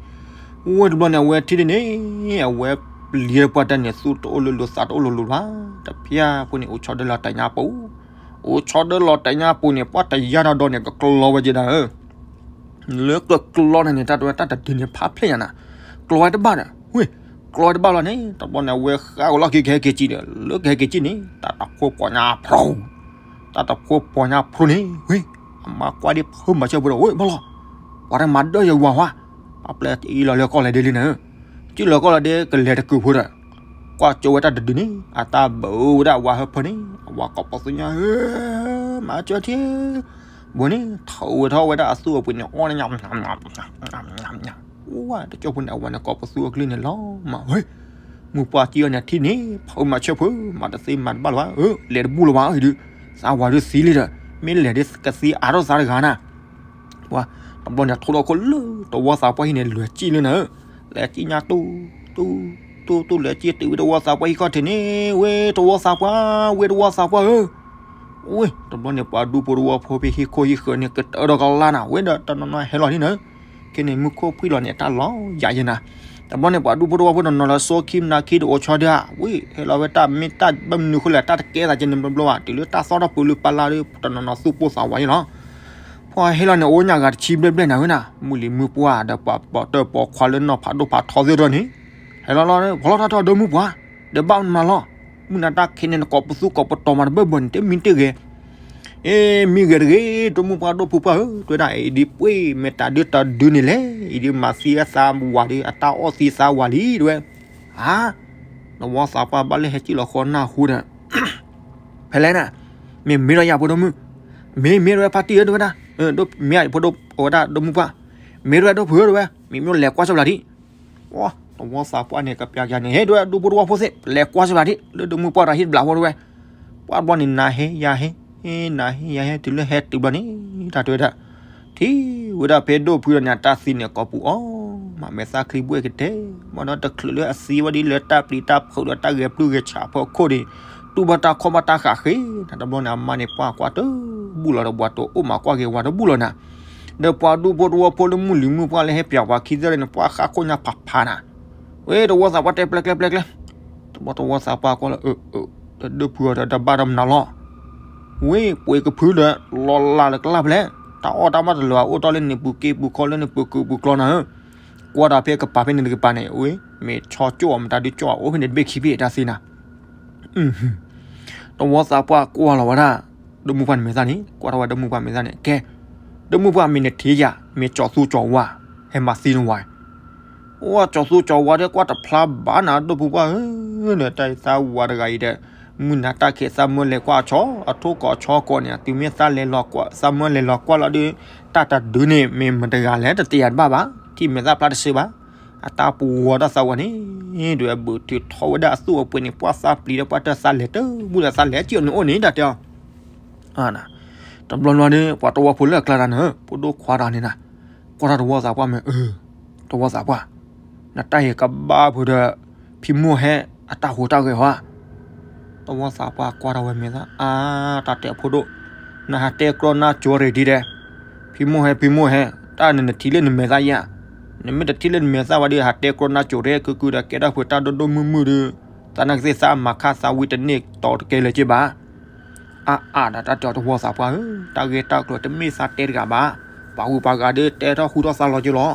ဝဲတဘျီန့ၣ် အဝဲထံၣ်ဒ်န့ၣ် အဝဲပျံၤပှၢ်တၢ်န့ၣ် သူၣ်တအိၣ်လၢလိၤသးတအိၣ်လၢလိၤဘၣ်, တဖၣ်ဖိန့ၣ် အိၣ်ဆီဒၢလီၤတညါပူၤ, အိၣ်ဆီဒၢလီၤတညါပူၤန့ၣ် ပှၢ်တယါဒီးဒီးန့ၣ် ကကျီဝဲက့ၤဒၣ်ဧၢ လၢကကျီန့ၣ်န့ၣ် တၢ်တဝဲတၢ်တဒုန့ၣ် ဖးဖျဲၣ်ညါနၤ, ကျီဝဲတဘၣ်ဒီး ဝ့ၢ်, ကျီဝဲတဘၣ်လီၤန့ၣ် တဘျီန့ၣ် အဝဲဃၣ်ဝဲလီၢ်ခံကဟဲက့ၤစံၣ်ဒီး လၢကဟဲက့ၤစံၣ်န့ၣ် တၢ်တဖိပီညါဖျိ, တၢ်တဖိပီညါဖျိန့ၣ် ဝ့ၢ်, အမါကွၢ်ဒ်ဖုးမၤဆၢပူၤဒီး ဝ့ၢ် ဘၣ်လီၤ, ပှၤတမၤဒၢယဝၤဝါ, ပှၤပျဲအံၤလီၤလၢကီၢ်လဲၤဒ့လံနၤ, စံၣ်လီၤကီၢ်လဲၤဒ့ကလဲၤတကုာ်ဖိဒီး ကွၢ်ကၠိဝဲတၢ်တဒုန့ၣ် အတၢ်ဘၣ်ဝဲဒၣ်ဝါဟၢဖၢန့ၣ် အဝၤကိးပသူညါဧၢ မၤစၢၤထံ ဘိန့ၣ် ထီၣ်ဝဲထီၣ်ဝဲဒၣ်အသူၣ်အပှ့ၤန့ၣ် အီၣ်န့ၣ် ဝဲတကၠိဖိန့ၣ် အဝၤန့ၣ် ကိးပသူအကလုၢ်န့ၣ်လီၤမး ဝဲ မုၢ်ပှၢ်စံၣ်အီၤန့ၣ်ထံၣ်န့ၣ် ဖုမၤဆၢၣ်ဖိ မၤတသ့မၤတဘၣ်လၢၤဘၣ် လဲၤတဘူၣ်လၢၤဘၣ်အံၤဒုး သးဝၤဒုးသံလံဒီး မ့ၢ်လဲၤဒ်ကသံအါထီၣ်သးတဂၤနၤ ပှၤ တဘျီန့ၣ် ထိၣ်ဒီခိၣ်လၢတဝီသးပှၢ်ဟံၣ်န့ၣ် လဲၤစံၣ်လၢနၤဧၢ, လဲၤစံၣ်ညါတူၢ် တူၢ် တူၢ် တူၢ် လဲၤစံၣ်တုၤဝဲတဝီသးပှၢ်ဟံၣ်ခီၣ်ထံးန့ၣ် ဝဲတဝီသးပှၢ် ဝဲတဝီသးပှၢ်ဧၢ, ဝဲ တဘျီန့ၣ် ပှၤဒူဖိတဝီဖိဖဲဟံၣ်ခိၣ်ဟံၣ်ဃၢၤန့ၣ် ကတၢၢ်ဒီးကလါနၤ ဝဲဒီးတနီၤနီၤဟဲလီၤလံနၤဧၢ, ခဲန့ၣ်မူခိၣ်ဖှံၣ်လီၤန့ၣ် တၢ်လီၤယၤယဲနၤ, တဘျီန့ၣ် ပှၤဒူဖိတဝီဖိတနီၤနီၤလၢ စိခံမနၤခံတအိၣ်ဆီဒၣ် ဝဲ ဟဲလီၤဝဲတၢ်မ့ၢ်တၢ်ဘၣ်မနုၤဃိလဲၣ် တၢ်တကဲသးကဲန့ၣ်ဘျီဘျီဘၣ် တုၤလၢတၢ်သီၣ်ထီၣ်ပူၤလၢပလါဒီး တနီၤနီၤသူၣ်ပိၢ်သးဝးယဲလီၤ ဖဲဟဲလီၤန့ၣ် အိၣ်ညါဂၤတဆံဘျဲၣ်ဘျဲၣ်နၤဝဲနၤ, မုၢ်လံၤမုၢ်ပှၢ်ဒီးပှၤပိာ်တၢၢ်ပိာ်ခွါလၢနီၢ်ဖးဒိၣ်ဖးထီသ့ၣ်တဖၣ်န့ၣ်, ဟဲလီၤလီၤ ဖီလီၤထီၣ်ထီၣ်ဒီမုၢ်ပှၢ်, ဒီးဘၣ်မနုၤလီၤ, မုၢ်နၤတၢ်ခဲန့ၣ် နကိးပသူကိးပတီၤမးတဘၢၣ်ဘၢၣ်န့ၣ် တမံၤတဂ့ၤ, အ့ မံဂ့ၤတဂ့ၤ ဒီမုၢ်ပှၢ်ဒိၣ်ဖုပှၢ်ဧၢ, တဲဝဲဒၣ် အံၤဒ်ပှ့ၤမ့ၢ်တၢ်ဒုးတၢ်ဒုးန့ၣ်လဲၣ်, အံၤဒ်မၤသံအသးဝၤဒီး အတၢ်အီၣ်သံသးဝၤလံ တဲဝဲ, အါ နဝီသးပှၢ်ဘၣ်လၢဟဲစံၣ်လီၤဃီနၢ်ဟူဒီး ဖဲလဲၣ်နၤ, မ့ၢ်မ့ၢ်ဒီးယၤဖိဒိၣ်မုၢ်, မ့ၢ်မ့ၢ်တဝဲဖါတံၢ်ဧၢ တဲဝဲဒၣ်, မ့ၢ်အဖိဒိၣ် အဝဲဒၣ်ဒိၣ်မုၢ်ပှၢ်, မ့ၢ်တဝဲဒိၣ်ဖုဧၢ တဲဝဲ, မ့ၢ်မ့ၢ်လဲၤကွၢ်စၢၤဘျးဒံး, တဝီသးပှၢ်န့ၣ် ကပျးကယၤန့ၣ် ဟဲ တဲဝဲ ဒူဖိတဝီဖိသ့ၣ် လဲၤကွၢ်စၢၤဘျးဒံး လၢဒိၣ်မုၢ်ပှၢ်တၢ်ဟံၣ်တဘျးဖိ တဲဝဲ, ပှၢ်တဘျီန့ၣ် နၤဟဲယၤဟဲ, နၤဟဲယၤဟဲ တုၤလၢဟဲတုၤဘျီန့ၣ် တၢ်တဲဝဲဒၣ် ထံၣ်ဝဲဒၣ်ဖဲဒိၣ်ဖုဒီးန့ၣ် အတၢ်သံန့ၣ် ကိးပူၤအီၤမး မဲာ်သၣ်ချံဘှဲၣ်ကတဲ, ဘၣ်ဒီးတချုးလၢအသံဝဲဒ်လၢတၢ်ပျံၤတၢ်ဖုးဒီးတၢ်ဂဲၤပျုၢ်ဂဲၤဆးဖီခိၣ်န့ၣ်, တူၢ်ဘၣ်တၢ်ခီၣ်ဘၣ်တၢ်ဃးဃ့နၤ, တဘျီန့ၣ် အမါန့ၣ် ပှၢ်ကွၢ်တဘူၣ်လီၤဒီး ပှၤတအိၣ်မးကွၢ်က့ၤဝၤတဘူၣ်လီၤနၤ, ဒီးပှၤဒူဖိတဝီဖိလၢမုၢ်လံၤမုၢ်ပှၢ်လၢဟဲပျးပှၤခံသ့ၣ်န့ၣ် ပှၢ်ဃၣ်ခိၣ်ညါဖးဖးနၤ, ဝဲတဝီသးပှၢ်တဲပျဲကျဲပျဲကျဲ, တဘျီတဝီသးပှၢ်ကွၢ်လၢ အၢ အၢ တဒိၣ်ဖုအီၤဒီးတဘၣ်ဒီးမနုၤလီၤ ဝဲ ပှ့ၤကဖုဒီး လီၤလးလၢကလၢ်ဖဲလဲၣ်, တၢ်အီၣ်တၢ်မၤတလၢၤ အိၣ်တ့ၢ်လၢန့ၣ်ပူၤက့ပူၤခီလၢန့ၣ်ပူၤကုာ်ပူၤကျီနၤဧၢ, ကွၢ်တၢ်ဖဲကပၤဖဲန့ၣ်တကပၤန့ၣ် ဝဲ မ့ၢ်ဆီကၠိၣ်အီၤ မတၤဒုးကၠိၣ်အအိၣ်ဖဲန့ၣ်တဘ့ၣ်ခံဘ့ၣ်တၢ်သ့နၤ တဝီသးပှၢ်ကွၢ်လီၤဝဲဒၣ် ဒိၣ်မုၢ်ပှၢ်န့ၣ်မဲာ်သၣ်န့ၣ် ကွၢ်ထီၣ်ဝဲဒိၣ်မုၢ်ပှၢ်မဲာ်သၣ်န့ၣ် ကဲ, ဒိၣ်မုၢ်ပှၢ်မ့ၢ်နထံၣ်ယၤ မ့ၢ်ကၠီၤသူကၠီၤဝါ ဟဲမၤသံနဝၤ, အိၣ်ကၠီၤသူကၠီၤဝါဒီးကွၢ်တဖျါဘၣ်နၤ ဒိၣ်ဖုပှၢ်ဧၢ, ဒီးတၢ်သးဝၤတဂၤအံၤဒီး မုၢ်နၤတၢ်ခဲသးမၢလဲၤကွၢ်ဆီ အထိၣ်ကီးဆီကီးန့ၣ် တုၤမ့ၢ်သးလဲၤလီၤကွၢ် သးမၢလဲၤလီၤကွၢ်လီၤဒီး တၢ်တဒုန့ၣ် မ့ၢ်မတဂၤလဲၣ် တသ့ၣ်ညါတဘၣ်ဘၣ် ထံၣ်မဲာ်သၣ်ဖျါတစဲးဘၣ် အတၢ်ပူၤဝီတၢ်သးဝၤန့ၣ် ဒုးအဘုးထုးထီၣ်ဝဲဒၣ်အသူၣ်အပှ့ၤန့ၣ် ပှၢ်သးပျံၤဒီးပှၢ်တၢ်သးလဲၤတဘူၣ်ဒီးသးလဲၤစံၣ်အီၤန့ၣ်အိၣ်န့ၣ် တၢ်တဲအီၤ, တဘျီဘျီဒီး ပှၤတဝီဖိလၢအကျါတၢ်န့ၣ် ဖိဒိၣ်ခွါတၢ်န့ၣ်နၤ, ကွၢ်တၢ်တဝီသးပှၢ်မ့ၢ် အၢ တဝီသးပှၢ်, နတၢ်ဟ့ၣ်ကဘၣ်ဖုဒီး ဖံမိၢ်ဟဲအတၢ်ဟူးတၢ်ဂဲၤဟီဧါ တဝီသးပှၢ်ကွၢ်ထီၣ်ဝဲမဲာ်သၣ် အါ တၢ်တဲအဖိဒိၣ်, နဟးတဲကြီနါစိၤရ့ၣ်ဒံးဒဲး, ဖံမိၢ်ဟဲ ဖံမိၢ်ဟဲ, တၢ်န့ၣ်နထံၣ်လၢနမဲာ်သၣ်ယါ, နမ့ၢ်တထံၣ်လၢနမဲာ်သၣ်ဘၣ်ဒီး ဟးတဲကြီနါစိၤရဲၣ်ကုကုဒီး ကဲထီၣ်ဖုးတၢ်ဒိၣ်ဒိၣ်မုၢ်မုၢ်ဒီး သးနာ်က့သ့ၣ်သးမၤခါသးဝံတန့ၢ်တီၤတကဲလၢၤက့ဘၣ် အါအါဒီးတၢ်တဲအီၤတဝီသးပှၢ်ဧၢ, တၢ်ဂ့ၢ်တၢ်ကျိၤတမ့ၢ်သးတဲတဂၤဘၣ်, ပှၤဂုၤပှၤဂၤဒီးတဲထီၣ်ဟူထီၣ်သးလီၤက့လီၤ,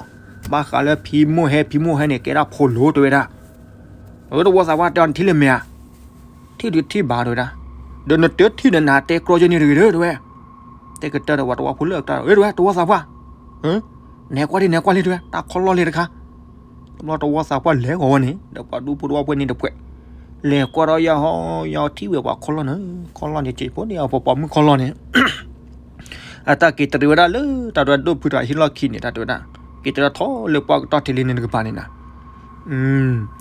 ဘၣ်ဃးလၢဖံမိၢ်ဟဲ ဖံမိၢ်ဟဲန့ၣ် ကဲဒၣ်ဖိလိၤတဲဝဲဒၣ်, အတဝီသးပှၢ်တဲအီၤနထံၣ်လၢမဲာ်ဧါ, ထံၣ်ဒုးထံၣ်ဘၣ်တဲဝဲဒၣ်, ဒီးနတထံၣ်ဒီးနဟးတဲကြီကဲန့ၣ်တဂ့ၤဒီးတဲဝဲ, တဲကတၢၢ်ဒီးပှၤတဝီဖိလၢအကျါ တဲဝဲတဝီသးပှၢ် နဲကွၢ်လံ နဲကွၢ်လံတဲဝဲ တၢ်ခီလီၢ်လံတခါ, တဘျီတဝီသးပှၢ်လဲၤဂီၤဝဲန့ၣ် ဒီးပှၤဒူဖိတဝီဖိန့ၣ်တဖှဲး, လဲၤကွၢ်ဒီးယၤဟီ ယၤထံၣ်ဝဲပှၤခီလီၢ်န့ၣ်, ခီလီၢ်န့ၣ် စံးဖိန့ၣ် အပှၤပိာ်မုၣ်ခီလီၢ်န့ၣ် အတၢ်က့ၤတရံးဝဲဒၣ်လၢတၢ်ဒိၣ်ဖုတၢ်ဟံၣ်လီၢ်ခံန့ၣ် တၢ်တဲဝဲဒၣ်, က့ၤတရံးထီၣ်လၢပှၢ်ကတီၢ်ထံးလံန့ၣ်တကပၤန့ၣ်နၤ,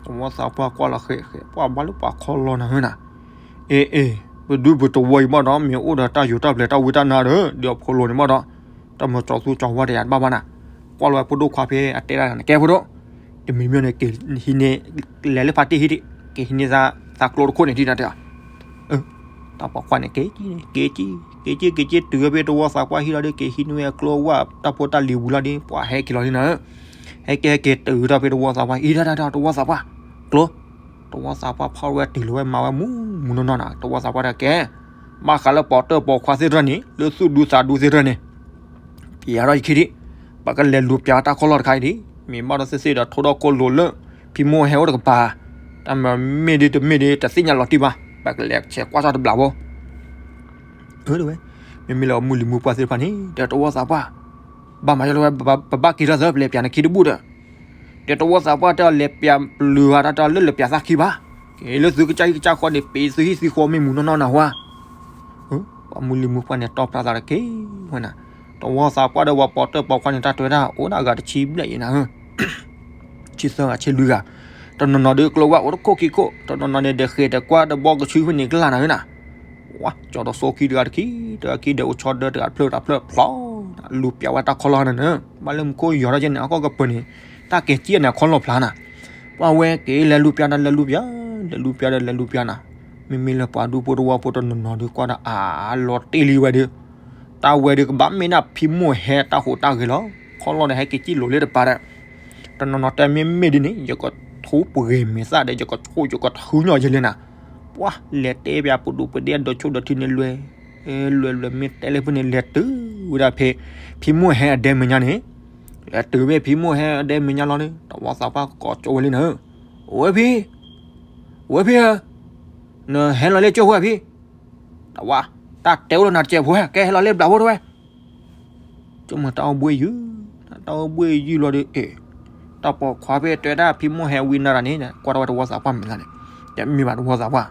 တဝီသးပှၢ်ကွၢ်လီၤဃဲးဃဲး ပှၢ်ဘၣ်လၢပှၤခီလီၢ်နၤဧၢနၤ, အ့ အ့ ပဒူပတဝီအံၤဘၣ်ဒီး မ့ၢ်အိၣ်ဒီးတၢ်ယိးတၢ်ပျဲၤတၢ်ဝံတၢ်နါဒီး ဒီးဖိလိၤန့ၣ်ဘၣ်ဒီး တၢ်မၤကၠီၤသူကၠီၤဝါတယၤတဘၣ်ဘၣ်နၤ, ကွၢ်လီၤဝဲဖိဒိၣ်ခွါဖဲအတဲဒၣ်န့ၣ် ကဲဖိဒိၣ်, တမံၤမံၤန့ၣ် က့ၤဟံးန့ၢ် လဲၤလၢဖါတံၢ်ဟံၣ်ဒံး က့ၤဟံးန့ၢ်သးကျိတခိၣ်န့ၣ်ဒံးနၤတဲ, တၢ်ပိာ်ခွါန့ၣ် က့ၤက့ၤ က့ၤက့ၤ က့ၤက့ၤ က့ၤက့ၤ တုၤဝဲဖဲတဝီသးပှၢ်ဟံၣ်လီၤဒီး က့ၤဟံးန့ၢ်ဝဲအကျိအဝၣ် တၢ်ဖိတၢ်လံၤဝံၤလီၤဒီး ပှၤဟဲက့ၤလီၤဒ်နၤဧၢ, ဟဲက့ၤဟဲက့ၤတုၤဝဲဒၣ်ဖဲတဝီသးပှၢ် အံၤဒၣ်ဒၣ်ဒၣ်တဝီသးပှၢ်, ကျိ တဝီသးပှၢ်ဖီၣ်ဝဲတုၤလီၤဝဲမၤဝဲမူမူနီၢ်နီၢ်နၤ တဝီသးပှၢ်တၢ်ကဲ, ဘၣ်ဃးလၢပိာ်တၢၢ်ပိာ်ခွါသ့ၣ်တဖၣ်န့ၣ် လၢသူၣ်ဒူသးဒူသ့ၣ်တဖၣ်န့ၣ် ပျဲထီၣ်ယခံဒံး, ပကလဲၤလူၤပျဲတၢ်ခီလီၢ်တခါအံၤဒံး, မ့ၢ်ဘၣ်ဒီးသ့ၣ်သ့ၣ်ဒီးထိၣ်ဒီၣ်ခိၣ်လိၤလၢ ဖံမိၢ်ဟဲအိၣ်တကပၤ, တၢ်မ့ၢ်မ့ၢ်ဒ်တမ့ၢ်ဒ်တသ့ၣ်ညါလီၤတံၢ်ဘၣ်, ပကလဲၤဆဲးကွၢ်ထီၣ်တဘျီဖိ အၢ တဲဝဲ, မ့မ့ၢ်လၢမုၢ်လံၤမုၢ်ပှၢ်သ့ၣ်တဖၣ်န့ၣ် ဒီးတဝီသးပှၢ်, ဘၣ်မၤယီၤလၢဝဲ ပဘၣ်က့ၤထီၣ်သၢ ပလဲၤပျဲနခံတဘူၣ်ဒီး, ဒီးတဝီသးပှၢ်တဲအီၤလဲၤပျဲပျုၤဧါ တၢ်တဲအီၤလၢလဲၤပျဲသးခံဘၣ်, က့ၤလၢသုကစၢ်ဟံၣ်ကစၢ်ဃီန့ၣ် ပ့ၤသုဟံၣ်သုဃီမ့ၢ်မူနီၢ်နီၢ်နၢ်ဟူဧါ, ပှၤမုၢ်လံၢ်မုၢ်ပှၢ်န့ၣ် တီၢ်ဖျါသးတက့ၢ်ဝဲနၤ, တဝီသးပှၢ်ဒီးပှၤပိာ်တၢၣ်ပိာ်ခွါန့ၣ် တၢ်တဲဝဲဒၣ် အိၣ်ဒၣ်ဂၤတဆံဘျဲၣ်အံၤနၤဧၢ, ဆံသၢဂၤဆံလွံၢ်ဂၤ, တနီၤနီၤဒီးကျိဝဲအိၣ်တခိၣ်ခံခိၣ်, တနီၤနီၤန့ၣ်ဒီးဃဲၤတကွၢ်တဘီကဆူဖဲန့ၣ်ကလၢ်နၤဧၢနၤ, ဝါ ကၠီဒီးစိခံတဂၤတခံ, တဂၤခံဒီးအိၣ်ဆီဒၢတဂၤတဖျၢၣ်တဖျၢၣ်ဖျီ, လူၤပျးဝဲတၢ်ခီလီၢ်နၤန့ၣ်, ဘၣ်လၢမူခိၣ်ယီၤထီၣ်ကဲန့ၣ် အကီၢ်ကပၤန့ၣ်, တၢ်ကဲၤကံၣ်န့ၣ် အခီလီၢ်ဖျါနၤ ပှၤဝဲက့ၤလဲၤလူၤပျးဒီးလဲၤလူၤပျး, လဲၤလူၤပျးဒီးလဲၤလူၤပျးနၤ, မ့မ့ၢ်လၢပှၤဒူဖိတဝီဖိတနီၤနီၤဒီး ကွၢ်ဒီးအါလီၤတ့ၢ်လံဝဲဒီး, တၢ်ဝဲဒီးကဘၣ်မ့ၢ်ဒၣ်ဖံမိၢ်ဟဲတၢ်ဟူးတၢ်ဂဲၤလီၤ, ခီလီၢ်ဒီးဟဲက့ၤကံၣ်လိာ်လၢတပၤဒီး, တနီၤနီၤတဲမ့မ့ၢ်ဒ်န့ၣ် ယကထိပဂဲၤမဲာ်သၣ်ဒီး ယကထိယကထုညီယလဲၣ်နၤ, ပှၤလဲၤတဲပှၤပဒူပဒ့အဒိးဆိၣ်ဒီးထံန့ၣ်လွဲ, လွဲလွဲမ့ၢ်တဲလၢဖဲန့ၣ် လဲၤတုၤဝဲဒၣ်ဖဲ ဖံမိၢ်ဟဲအဒဲမဲာ်ညါန့ၣ် လဲၤတုၤဖဲဖံမိၢ်ဟဲအဒဲမဲာ်ညါလီၤန့ၣ် တဝီသးပှၢ်ကိးကၠိဝဲလံနၤ, ဝဲဖံ, ဝဲဖံဧၢ, နဟဲလီၤလၢကၠိဖိဧါဖံ, တဝါ, တၢ်တဲအိၣ်လၢနၤတစဲးဖိဧါ, ကဲဟဲလီၤလၢဘျးဖိတဝဲ, ကၠိမ့ၢ်တၢ်အိၣ်ဘှ့ၣ်ယုၢ်, တၢ်အိၣ်ဘှ့ၣ်ယုၢ်လီၤဒီး အဲ, တၢ်ပိာ်ခွါဖဲတဲဒၣ်ဖံမိၢ်ဟဲဝံနၤတၢ်န့ၣ် ကွၢ်ထီၣ်ဝဲတဝီသးပှၢ်မဲာ်သၣ်န့ၣ်, တမ့ၢ်ဘၣ်တဝီသးပှၢ်,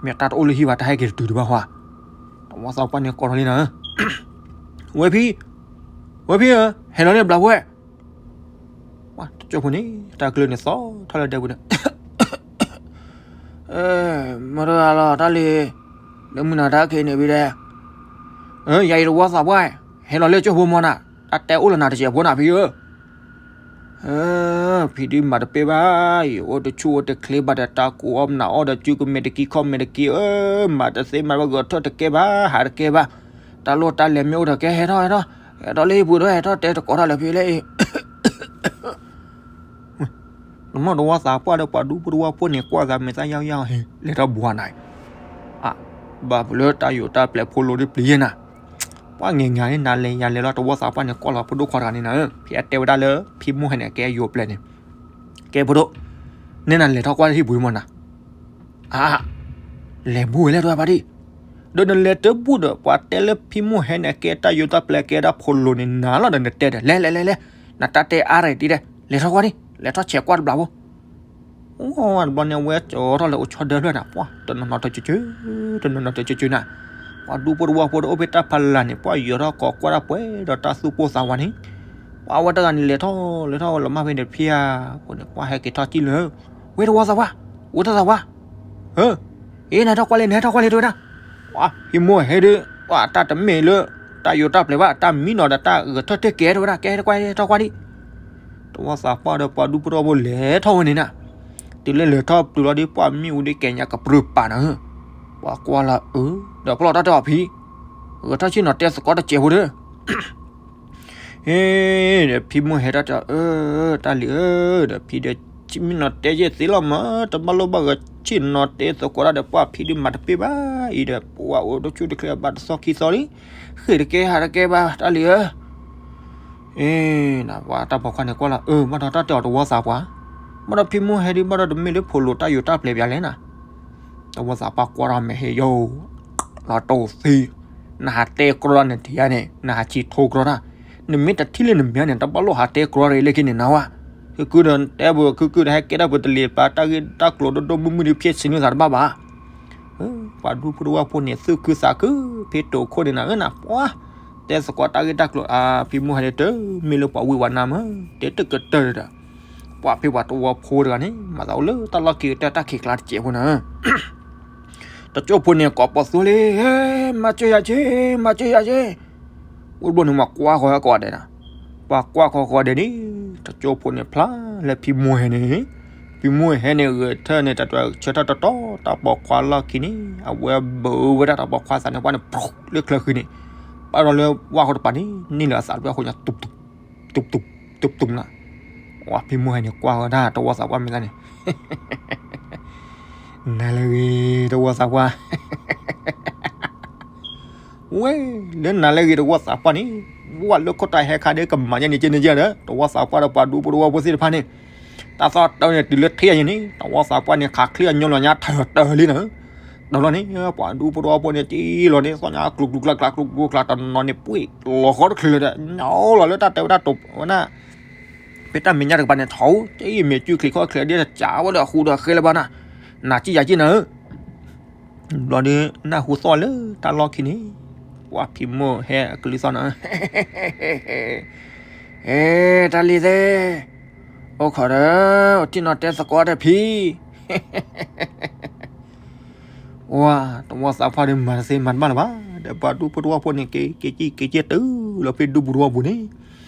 မ့ၢ်တၢ်တအိၣ်လၢဟံၣ်ဘၣ် တၢ်ဟဲက့ၤတတုၤတဘၣ်ဟါ, တဝီသးပှၢ်န့ၣ်ကိးထီၣ်လံနၤ ဝဲဖံ, ဝဲဖံဧၢ, ဟဲလီၤလၢဘျးဖိဝဲ, တကၠိဖိန့ၣ် တၢ်ကျၢၤန့ၣ်သီထီၣ်လၢဒဲပူၤန့ၣ်, မတၤဂၤလီၤတၢ်လံ, လၢမုၢ်နၤတၢ်ခဲအံၤန့ၣ်ဖံဒီး, ယၤအံၤတဝီသးပှၢ်, ဟဲလီၤလၢကၠိဖိမီၤနၤ, တၢ်တဲအိၣ်လၢနၤတစဲးဖိနၤဖံဧၢ ဖံဒုးမၤတပ့ၢ်ဘၣ်အံၤ, အိၣ်တဆူၣ်အိၣ်တချ့ဘၣ်ဒီး တၢ်ကူအီၣ်မနၤအီၣ်ဒီး စုကမဲာ်တကံခီၣ်မဲာ်တကံဧၢ, မၤတသ့မၤတဘၣ် ဂဲၤထၢၣ်တကဲဘၣ် ဟးတကဲဘၣ်, တၢ်လိၣ်တၢ်လဲၤမ့ၢ်အိၣ်ဒီး ကဲဟဲထီၣ်ဟဲထီၣ်, ဟဲထီၣ်လၢဟံၣ်ပူၤဒီး ဟဲထီၣ်တဲတကိးတၢ်လၢဖံလၢအံၤ တမ့ၢ်တဝီသးပှၢ်ဒီးပှၤဒူဖိတဝီဖိန့ၣ် ကွၢ်သးမဲာ်သၣ်ယီၤယီၤ ဟ့ၣ် လဲၤထီၣ်ဘှါနၤအံၤ, အါ, ဘၣ်ပလၢတၢ်ယိးတၢ်ပျဲၤဖိလိၤဒ်ပျံၤယဲနၤ, ပှၤငဲၤငါန့ၣ် နၤလဲၤယၤလဲၤလီၤ တဝီသးပှၢ်န့ၣ် ကွၢ်လီၤဖိဒိၣ်ခွါတဂၤန့ၣ်နၤ, ဖံအတဲဝဲဒၣ်လၢ ဖံမိၢ်ဟဲန့ၣ် ကဲယိးပျဲၤန့ၣ်, ကဲဖိဒိၣ်, နဲနၤလဲၤထီၣ်ကွၢ်လၢဟံၣ်ပူၤမီၤနၤ, အါ, လဲၤဘူၣ်ဝဲလဲၣ်တဝဲပှၤဒံၣ်, ဒီးနလဲၤတဘူၣ်ဒီး ပှၤတဲလၢဖံမိၢ်ဟဲန့ၣ် ကဲတၢ်ယိးတၢ်ပျဲၤ ကဲဒၣ်ဖိလိၤန့ၣ် နၤလီၤဒီးနတဲဒီး လဲၤလဲၤလဲၤလဲၤ, နတၢ်တဲအါရဲၣ်တံၢ်ဒီး လဲၤထီၣ်ကွၢ်ဒံၣ် လဲၤထီၣ်ဆဲးကွၢ်တဘျီဖိ အိၣ်တဘျီန့ၣ် အဝဲကၠီထီၣ်လၢအိၣ်ဆီဒၢဖျၢၣ်နၤ, ပှၤတနီၤနီၤတကၠၢကၠၢ, တနီၤနီၤတကၠၢကၠၢနၤ, ပှၤဒူဖိတဝီဖိတအိၣ်ဖဲတၢ်ဖးလၢ်န့ၣ် ပှၤယီၤထီၣ်ကိးကွၢ်တၢ်ပှဲၤဒီးတၢ်သူၣ်ပိၢ်သးဝးန့ၣ်, ပှၤဝဲတဂၤန့ၣ် လဲၤထီၣ်လဲၤထီၣ်ဝဲလီၤမၢ်ဖဲန့ၣ်ဖံဧါ, အဃိန့ၣ် ပှၤဟဲက့ၤထီၣ်စံၣ်လၢ, ဝဲတဝီသးပှၢ်, ဝဲတသးပှၢ်, ဧ, အ့ နဟဲထီၣ်ကွၢ်လံ နဟဲထီၣ်ကွၢ်လံတဝဲဒၣ်, ပှၤဖံမိၢ်ဟဲဒုး, ပှၤတၢ်တမ့ၢ်လၢ တၢ်ယိးတၢ်ပျဲၤဘၣ် တၢ်မံနီၤဒီးတၢ်ဂဲၤထၢၣ်တကဲတဝဲဒၣ် ကဲထီၣ်ကွၢ်ထီၣ်ကွၢ်ဒံး, တဝီသးပှၢ်ဒီးပှၤဒူဖိတဝီဖိလဲၤထီၣ်ဝဲန့ၣ်နၤ, တုၤလၢလဲၤထီၣ်ပျုၤလီၤဒီး ပှၤမ့ၣ်အူဒ့ကဲညါကပြုၢ်ပာ်နၤဧၢ, ပှၤကွၢ်လၢအၢ, ဒီးပလီၢ်တၢ်တဲအီၤဖံ, ဂဲၤထီၣ်ဆ့ၣ်နီၤတဲသကိးတစဲးဖိဒီး ဟ့ၣ်, ဒီးဖံမိၢ်ဟဲထီၣ်တဲအီၤ အၢ, တၢ်လံၤဧၢ, ဒီးဖံဒီး ဆ့ၣ်မံနီၤတဲယဲၢ်သ့လီၤမး, တဘၣ်လိၣ်ဘၣ်ဂဲၤဆ့ၣ်နီၤတဲသကိးတၢ်ဒီး ပှၤဖံဒုးမၤတပ့ၢ်ဘၣ်အံၤဒီး ပှၤအိၣ်တဆူၣ်တချ့ဘၣ်တသီခံသီလံ, ဃ့ၢ်တကဲဟးတကဲဘၣ် တၢ်လံၤဧၢ, အ့, နပှၤတၢ်ပိာ်ခွါန့ၣ်ကွၢ်လီၤ အၢ ဘၣ်ဒီးတၢ်တဲအီၤတဝီသးပှၢ်, ဘၣ်ဒီးဖံမိၢ်ဟဲဒုး ဘၣ်ဒီးတမ့ၢ်လၢဖိလိၤတၢ်ယိးတၢ်ပျဲၤပၠးလဲၣ်နၤ တဝီသးပှၢ်ကွၢ်ထီၣ်မဲာ်ဟ့ၣ်ယိာ်, လီၤတိၢ်သံ, နဟးတဲကြီတၢ်န့ၣ်ထံၣ်ဧါန့ၣ် နဟးဆံးထိကြီတၢ်, နမ့ၢ်တထံၣ်လၢနမဲာ်န့ၣ် တဘၣ်လိၣ်ဟးတဲကြီတၢ်အံၤလၢခံန့ၣ်နၤဝဲ, ခုကုဒီးတဲဘၣ်ခုကုဒီးဟဲကဲတၢ်ပတလံၤပာ်တၢ်ဂ့ၢ်တၢ်ကျိၤဒိၣ်ဒိၣ်မုၢ်မုၢ်ဒီး ဖျဲၣ်ဆံနုာ်သးတဘၣ်ဘၣ် ပှၤဒူဖိတဝီဖိန့ၣ် သူၣ်ခုသးခု ဖဲတိၤခိၣ်န့ၣ်နၤဧၢနၤ ပှၤ, တဲသကိးတၢ်ဂ့ၢ်တၢ်ကျိၤ အါ ဖံမိၢ်ဟဲန့ၣ် တမ့ၢ်လၢပှၤဝံၣ်ဝဲနၤမး, တဲတကတၢၢ်ဒီး, ပှၤဖဲပှၤတဝီဖိတဂၤန့ၣ် မၤသးအိၣ်လၢတၢ်လီၢ်ခံကတၢၢ်တၢ်ခံးကျါတစဲးဖိနၤ တကၠိဖိန့ၣ် ကိးပိာ်သူလံ, မၤစၢၤယၤက့, မၤစၢၤယၤက့, ဝံၤဘျီန့ၣ် မၤကွၢ်ဃီၤကိးဂၤဒဲးနၤ, ပှၤကွၢ်ဃီၤကိးဂၤဒဲးန့ၣ်, တကၠိဖိန့ၣ်ဖျါလၢဖံမိၢ်ဟဲန့ၣ်, ဖံမိၢ်ဟဲန့ၣ် ဂဲၤထၢၣ်န့ၣ် တၢ်တဆၢထၢၣ်တတီၤ တၢ်ပိာ်ခွါလီၢ်ခံန့ၣ် အဝဲဘုးဝဲဒၣ်တၢ်ပိာ်ခွါသးန့ၣ် ပှၤန့ၣ် လၢချၢဃံန့ၣ်, ပာ်ဒီးလၢဝၣ်ဃိတပၤန့ၣ် န့ၢ်လၢအသးတဖျၢၣ်အဃိညါ တုးတုး တုးတုးနၤ, ဝဲဖံမိၢ်ဟဲန့ၣ် ကွၢ်ဝဲဒၣ်တဝီသးပှၢ်မဲာ်သၣ်န့ၣ်, နၤလၢဂ့ၤတဝီသးပှၢ်, ဝဲ, လၢနၤလၢဂ့ၤတဝီသးပှၢ်န့ၣ်, ဝဲလၢခိၣ်တၢ်ဟဲခါဒ်ကမၤညါန့ၣ်ကဲန့ၣ်ကဲဒီး တဝီသးပှၢ်ဒီးပှၤဒူဖိတဝီဖိသ့ၣ်တဖၣ်န့ၣ်, တၢ်သီၣ်တၢ်န့ၣ်တုၤလၢထံၣ်အံၤန့ၣ် တဝီသးပှၢ်န့ၣ် ခးချံအညီလီၤညါထၢၣ်တၢၢ်လံနၤ, တဘျီန့ၣ် ပှၤဒူဖိတဝီဖိန့ၣ် တ့လီၤန့ၣ် သီၣ်ညါကျူးကျူးကျါကျါကျူးကျူးကျါ တနီၤန့ၣ် ပှ့ၤလီၤဃီတချုးလၢၤဒီး ညီလီၤလၢတၢ်တဲဝဲဒၣ်တိၤဝဲဒၣ်, ဖဲတၢ်မဲာ်ညါတကပၤန့ၣ် ထီၣ်, တအံၤမ့ၢ်စုချံးခီၣ်ချံးဒ်တစးဝဲဒီးအဃူဒီးဃဲလၢၤဘၣ်နၤ, နၤစံၣ်ယၤစံၣ်နၤဧၢ, ဘျီဒီး နၢ်ဟူသီၣ်လၢတၢ်လီၢ်ခံန့ၣ်, ပှၤဖံမိၢ်ဟဲအကလုၢ်သီၣ်နီၤ, အဲ တၢ်လံၤသ့ၣ်, အိၣ်ခိးဒီး အိၣ်ထံၣ်နီၤတဲသကိးဒီးဖံ ဝါ, တဝီသးပှၢ်ဒီးမၤတသ့မၤတဘၣ်လၢၤဘၣ်, ဒီးပှၤဒူဖိတဝီဖိန့ၣ် က့ၤက့ၤက့ၤက့ၤတုၤလီၤဖဲဒူပူၤတဝီပူၤန့ၣ်,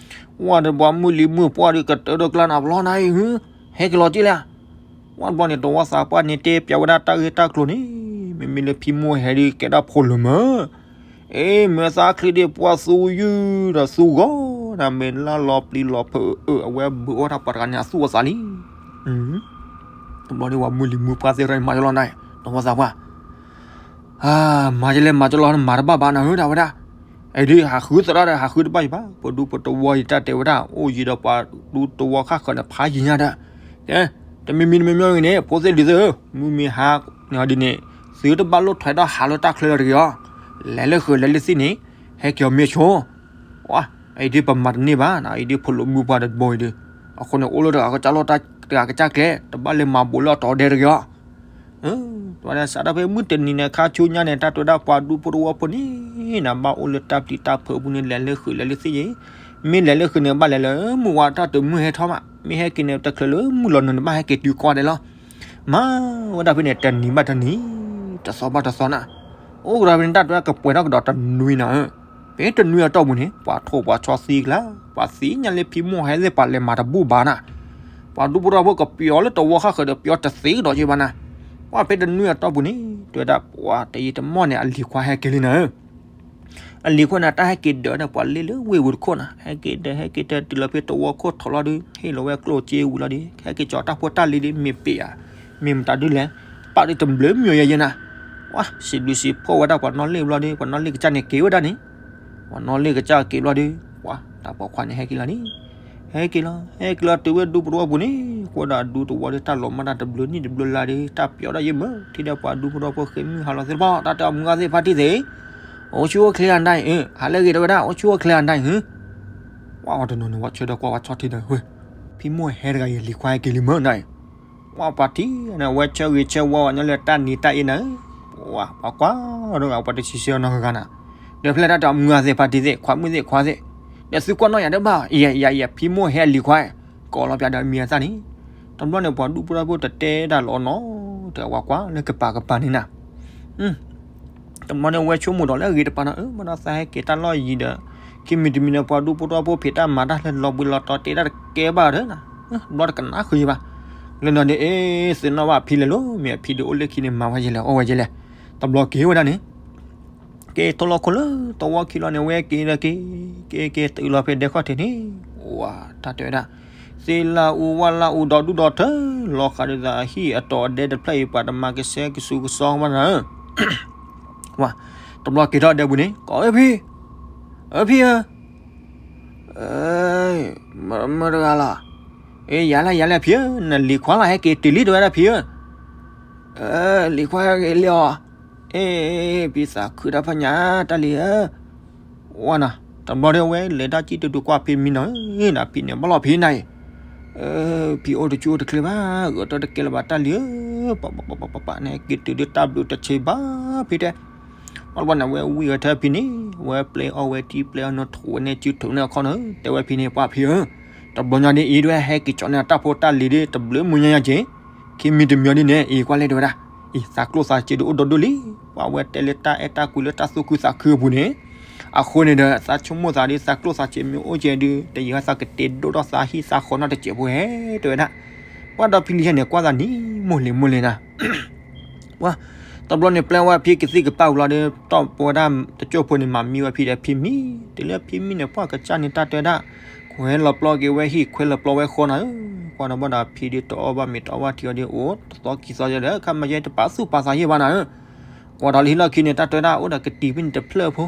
ဝါ ဒီးပှၤမုၢ်လံၤမုၢ်ပှၢ်ဒီးကတၢၢ်ဒီးကျါန့ၣ် အပလီၢ်နၤအံၤ ဟဲက့ၤလီၤက့ၤလၢ ဝါတဘျီန့ၣ် တဝီသးပှၢ်န့ၣ်တဲပၠးဝဲဒၣ်တၢ်ဂ့ၢ်တၢ်ကျိၤန့ၣ်, မ့မ့ၢ်လၢဖံမိၢ်ဟဲဒီးကဲဒၣ်ဖိလၢမၢ်, အ့ မ့ၢ်သးချံဒီးပှၤသူယုၢ်ဒီးသူဂီၤ, နမ့ၢ်လၢလီၤပျံၤလီၤဖုးအၢ အဝဲဘုးအိၣ်တၢ်ပှၤတဂၤန့ၣ် အသူၣ်အသးလံ. တဘျီဒီးပှၤမုၢ်လံၤမုၢ်ပှၢ်သ့ၣ်တဖၣ်န့ၣ် မၤကလီၤနၤ, တဝီသးပှၢ် မၤကလဲၤမၤကလီၤ မၤတဘၣ်ဘၣ်နၤဧၢ တၢ်ဝဲဒၣ်, အံၤဒ်ဟးဃုသရၣ်ဒီးဟးဃုတဘၣ်ယံၤဘၣ်, ပဒူပတဝီယံၤတၢ်တဲဝဲဒၣ် အိၣ်ယံၤဒီးပှၤဒူတဝီခါဃၢၤန့ၣ် ဖးယံၤညါဒီး, ကဲ, တမံၤမံၤတမံၤမံၤဂ့ၤန့ၣ် ဖိသ့ၣ်လံၤသ့ၣ်ဧၢ, မုၢ်မ့ၢ်ဟါန့ၣ်ဒ်န့ၣ်, သုတဘၣ်လိၣ်ထွဲဒီးဟးလၢတၢ်ချၢလၢၤတဂ့ၤအီၤ, လဲၤလၢဃုာ်လဲၤလၢသ့ၣ်န့ၣ်, ဟဲက့ၤအီၤမ့ၢ်ဆိ ဝါ, အံၤဒ်ပမၤတန့ၢ်ဘၣ်နၤ, အံၤဒ်ဖိလၢမုၢ်ပှၢ်တဘိအံၤဒီး, အဃိန့ၣ် အိၣ်လၢတဂၤကစၢ်လီၢ်တၢ်တဂၤကစၢ်ကျဲ, တဘၣ်လဲၤမၤဘူးလၢအတီၤဒဲတဂ့ၤအီၤ တဝဲဒၣ်စးထီၣ်ဖဲမုၢ်တနံၤန့ၣ် ခါဆူညါန့ၣ် တၢ်တဲဝဲဒၣ်ပှၤဒူဖိတဝီဖိန့ၣ် နဘၣ်အိၣ်လၢတၢ်ပျံၤတၢ်ဖုးအပူၤန့ၣ် လဲၤလၢဃုာ်လဲၤလၢသ့ၣ်ယဲ, မ့ၢ်လဲၤလၢဃုာ်န့ၣ် ဘၣ်လဲၤလၢမုၢ်ဝါတၢ်တမုၢ်ဟဲထီၣ်မး, မ့ၢ်ဟဲက့ၤန့ၣ် တချုးလၢမုၢ်လီၤနုာ်န့ၣ် ဘၣ်ဟဲက့ၤတုၤကွၢ်ဒဲးလီၤ. မၤဝဲဒၣ်ဖဲန့ၣ် တနံၤဘၣ်တနံၤ, တသီဘၣ်တသီနၤ, အိၣ်ကဒီးဖဲန့ၣ် တၢ်တဲဝဲကပှဲၤထီၣ်ကဒီးတနွံနၤဧၢ ဖဲတနွံအတီၢ်ပူၤန့ၣ် ပှၤထိၣ်ပှၤဆီသံကလါ, ပှၤသံညါလၢဖံမိၢ်ဟဲသ့ၣ် ပှၤလဲၤမၤတဘူၣ်ဘၣ်နၤ, ပှၤဒူဖိတဝီဖိကပျီလၢတဝီခါဃၢၤဒီး ပျီတသ့ကဒီးက့ဘၣ်နၤ, ပှၤဖဲတနွံအတီၢ်ပူၤန့ၣ် တဲဝဲဒၣ် ပှၤတယံာ်တမီၢ်န့ၣ် အလံၤခွါဟဲက့ၤလံနၤဧၢ အလံၤခွါန့ၣ် တၢ်ဟဲက့ၤဒၢးဒီးပှၤလ့လၢဝ့ၢ်ဝူၤတခိၣ်နၤ, ဟဲက့ၤဒၢး ဟဲက့ၤဒၢးတုၤလီၤဖဲတဝီခိၣ်ထီၣ်လီၤဒီး ဟ့ၣ်လီၤဝဲကျိၣ်စ့ဝံၤလီၤဒီး ဟဲက့ၤကၠီၤတၢ်ဖိတၢ်လံၤဒီး မ့ၢ်ပ့ၤဧါ, မ့ၢ်မတၤဒုလဲၣ်, ပာ်ဒီးတဘျုးမံၤယဲယဲနၤ, ဝါ စံးဘျုးစံးဖှိၣ်ဝဲဒၣ်ပှၤနီၣ်လ့ၣ်ဘျီဒီး ပှၤနီၣ်လ့ၣ်ကစၢ်န့ၣ်က့ၤဝဲဒၣ်န့ၣ်, ပှၤနီၣ်လ့ၣ်ကစၢ်က့ၤဘျီဒီး ဝါ တၢ်ပိာ်ခွါန့ၣ်ဟဲက့ၤလီၤန့ၣ်, ဟဲက့ၤလီၤ ဟဲက့ၤလီၤတုၤဝဲဒူပတဝီပူၤန့ၣ် ကွၢ်ဒီးအဒူတဝီဒီး တၢ်လီၤမၢ်တၢ်တဘျုးနံၣ်တဘျုးလါဒီး တၢ်ပျီဒၣ်ယဲမုၢ် ထံၣ်ဒီးပှၤဒူဖိတဝီဖိဃ့မုၢ်ဟါလီၤသ့ၣ်တဖၣ် တၢ်တဲအီၤမုၢ်ဂၤသ့ၣ်ဖါတံၢ်သ့ၣ်, အိၣ်ဆူၣ်အိၣ်ချ့အနၢ်အံၤ, ဟးလၢဂ့ၤတဲဝဲဒၣ် အိၣ်ဆူၣ်အိၣ်ချ့အနၢ်အံၤ, ဝါ အီၤတနီၤန့ၣ် ဝဲဆၢဒီးကွၢ်ဝဲဆီထံဒီး ဝဲ ဖံမိၢ်ဟဲတဂၤအံၤ လံၤခွါဟဲက့ၤလံမုၢ်နၢ်အံၤ, ဝါ ပှၤထံၣ်န့ၣ် ဝဲဆၢဂ့ၤဆၢဝါဝဲညီလၢတၢ်နံၤတၢ်အ့နၤဧၢ, ဝါ ပှၤကွၢ်ဒီးဂၤ ပှၤတဆံဆၢနီၢ်ဂၤဂၤနၤ, ဒီးဖဲလဲၣ်တၢ်တဲအီၤမုၢ်ဂၤသ့ၣ်ဖါတံၢ်သ့ၣ် ခွါမုၣ်သ့ၣ်ခွါသ့ၣ်, ဒီးသုကွၢ်နီၣ်ယၤတဘၣ် ယၤယၤယၤ ဖံမိၢ်ဟဲအလံၤခွါ ကိးလီၤပျးဒီးအမံၤအသၣ်န့ၣ်, တဘျီန့ၣ် ပှၤဒူဖိတဝီဖိတတဲတၢ်လီၤနီၤ, တဲဝဲကွၢ်လၢကပၤကပၤန့ၣ်နၤ တဘျီန့ၣ် ဝဲဆိကမိၣ်ဒီးလၢအဂ့ၤတပၤနီၤ အၢ ဘၣ်ဒီးသးဟဲက့ၤတၢ်လီၢ်ယံၤဒီး ခံမံၤတမံၤန့ၣ် ပှၤဒူဖိတဝီဖိဖံးတၢ်မၤတၢ်လၢလီၤဘှံးလီၤတီၤ တဲတၢ်တကဲဘၣ်ဒီးနၤ, ဘျီတကနၣ်ဃုာ်ယံၤဘၣ်, လၢနီၤဒ်အ့ သုနီၣ်ဘၣ်အဖံလဲၣ်လီၤ မ့ၢ်အဖံဒ်အိၣ်လၢခံန့ၣ် မၤဝဲယဲလဲၣ် အီၣ်ဝဲယဲလဲၣ်, တဘျီက့ၤဝဲဒၣ်န့ၣ် က့ၤထီလီၤခိၣ်လၢသဝီခံလီၤန့ၣ် ဝဲက့ၤဒီးက့ၤ က့ၤက့ၤတုၤလီၤဖဲဒဲခီၣ်ထံးန့ၣ်, ဝါ တၢ်တဲဝဲဒၣ် သ့ၣ်လၣ်အူဝၣ်လၣ်အူဒီဒူၣ်ဒီထၢ လီၤဃးဒီးသးဟံၣ်အတီၤအဒဲတဖျၢၣ်အံၤ ပှၤတမၤကဆှဲကဆူကဆှီဘၣ်နၤဧၢ, ဝါ တဘျီက့ၤထီၣ်ဒဲပူၤန့ၣ် ကိးဝဲဖံ, အၢဖံဧၢ, မတဂၤလီၤ, အ့ ယၤလဲၣ်ယၤလဲၣ်ဖံဧၢ, နလံၤခွါလီၤ ဟဲက့ၤတုၤလံ တဲဝဲဒၣ်ဖံဧၢ, လံၤခွါဟဲက့ၤလံအီၤ, အ့ ဖံသးခုတၢ်ဖးညါ တၢ်လံၤဧၢ, ဝါနီၤ တဘျီဒီးဝဲလဲၤတၢ်စံၣ်တုၤတုၤကွၢ်ဖံမံနီၤ, နဖံန့ၣ်ဘၣ်လီၤဖံနၤအံၤ, ဖံအိၣ်တဆူၣ်အိၣ်တချ့ဘၣ် ဂဲၤတၢ်တကဲလၢၤဘၣ်တၢ်လံၤဧၢ, ပပပပပန့ၣ် က့ၤတုၤဒ်တၢ်ဘျုးတဆ့ဘၣ်ဖံတဲ ဘၣ်တဘျီန့ၣ် ဝဲဝံၢ်ဝဲထၢဖံန့ၣ် ဝဲပျဲအီၣ်ဝဲတံၢ်ပျဲအီၣ်နီၢ်ထိးဝဲန့ၣ် စုထုးန့ၢ်အခီၣ်န့ၣ် တဲဝဲဖံန့ၣ် ပှၤဖံဧၢ, တဘျီညါဒ်အံၤဒ်ဝဲဟဲက့ၤကၠီန့ၢ်တၢ်ဖိတၢ်လံၤဒ်တဘျုးမုၢ်ညါညါက့ၤ, ခံမံၤတမံၤဒ်န့ၣ် အံၤကွၢ်လဲၣ်တဲဝဲဒၣ်, အံၤသးကျိၣ်သးစ့ဒ်အိၣ်ဒိၣ်ဒိၣ်လံ, ပှၤဝဲတဲလၢတၢ်အဲၣ်တၢ်ကွံလၢတၢ်သူၣ်ခုသးခုအပူၤန့ၣ်, အဃိန့ၣ်ဒီး သးဆိကမိၣ်သးဒ်သးကျိၣ်သးစ့မ့ၢ်အိၣ်ကဲဒုး တယံာ်သးကတ့ဒိၣ်ထီၣ်သးဟံၣ်သးဃီနီတစဲးဖိဟဲတဲဝဲဒၣ်, ပှၤဒီးဖံလံၤဟဲန့ၣ် ကွၢ်သးနံၤမိၢ်လံၤမိၢ်လံၤနၤ ပှၤ တဘျီန့ၣ် ပျဲဝဲဖံကသံၣ်ကပာ်ဝံၤလီၤဒီး တီၢ်ပဝဲဒၣ်တကၠိၢ်ဖိန့ၣ် မၤမံဝဲဖံဒီးဖံမံ, တုၤလၢဖံမံန့ၣ် ပှၤကစၢ်န့ၣ်တၢ်တဲဒၣ်, ခွဲးလီၤပျီက့ၤဝဲဟံၣ် ခွဲးလီၤပျီဝဲဃီနၤဧၢ, ကွၢ်ဒီးဘၣ်ဒီးဖံဒီးတအီၣ်ဘၣ်မ့ၤတအီၣ်ဘၣ်ထံအီၤဒီး အိၣ်တသီခံသီယဲဒီး ခါမ့ၢ်ယဲတပာ်သူၣ်ပာ်သးယဲဘၣ်နၤဧၢ, ကွၢ်ဒီးလၢဟံၣ်လီၢ်ခံန့ၣ် တၢ်တဲဒၣ်အိၣ်ဒီးကတံၤဖဲန့ၣ်တဖျၢၣ်ဖိ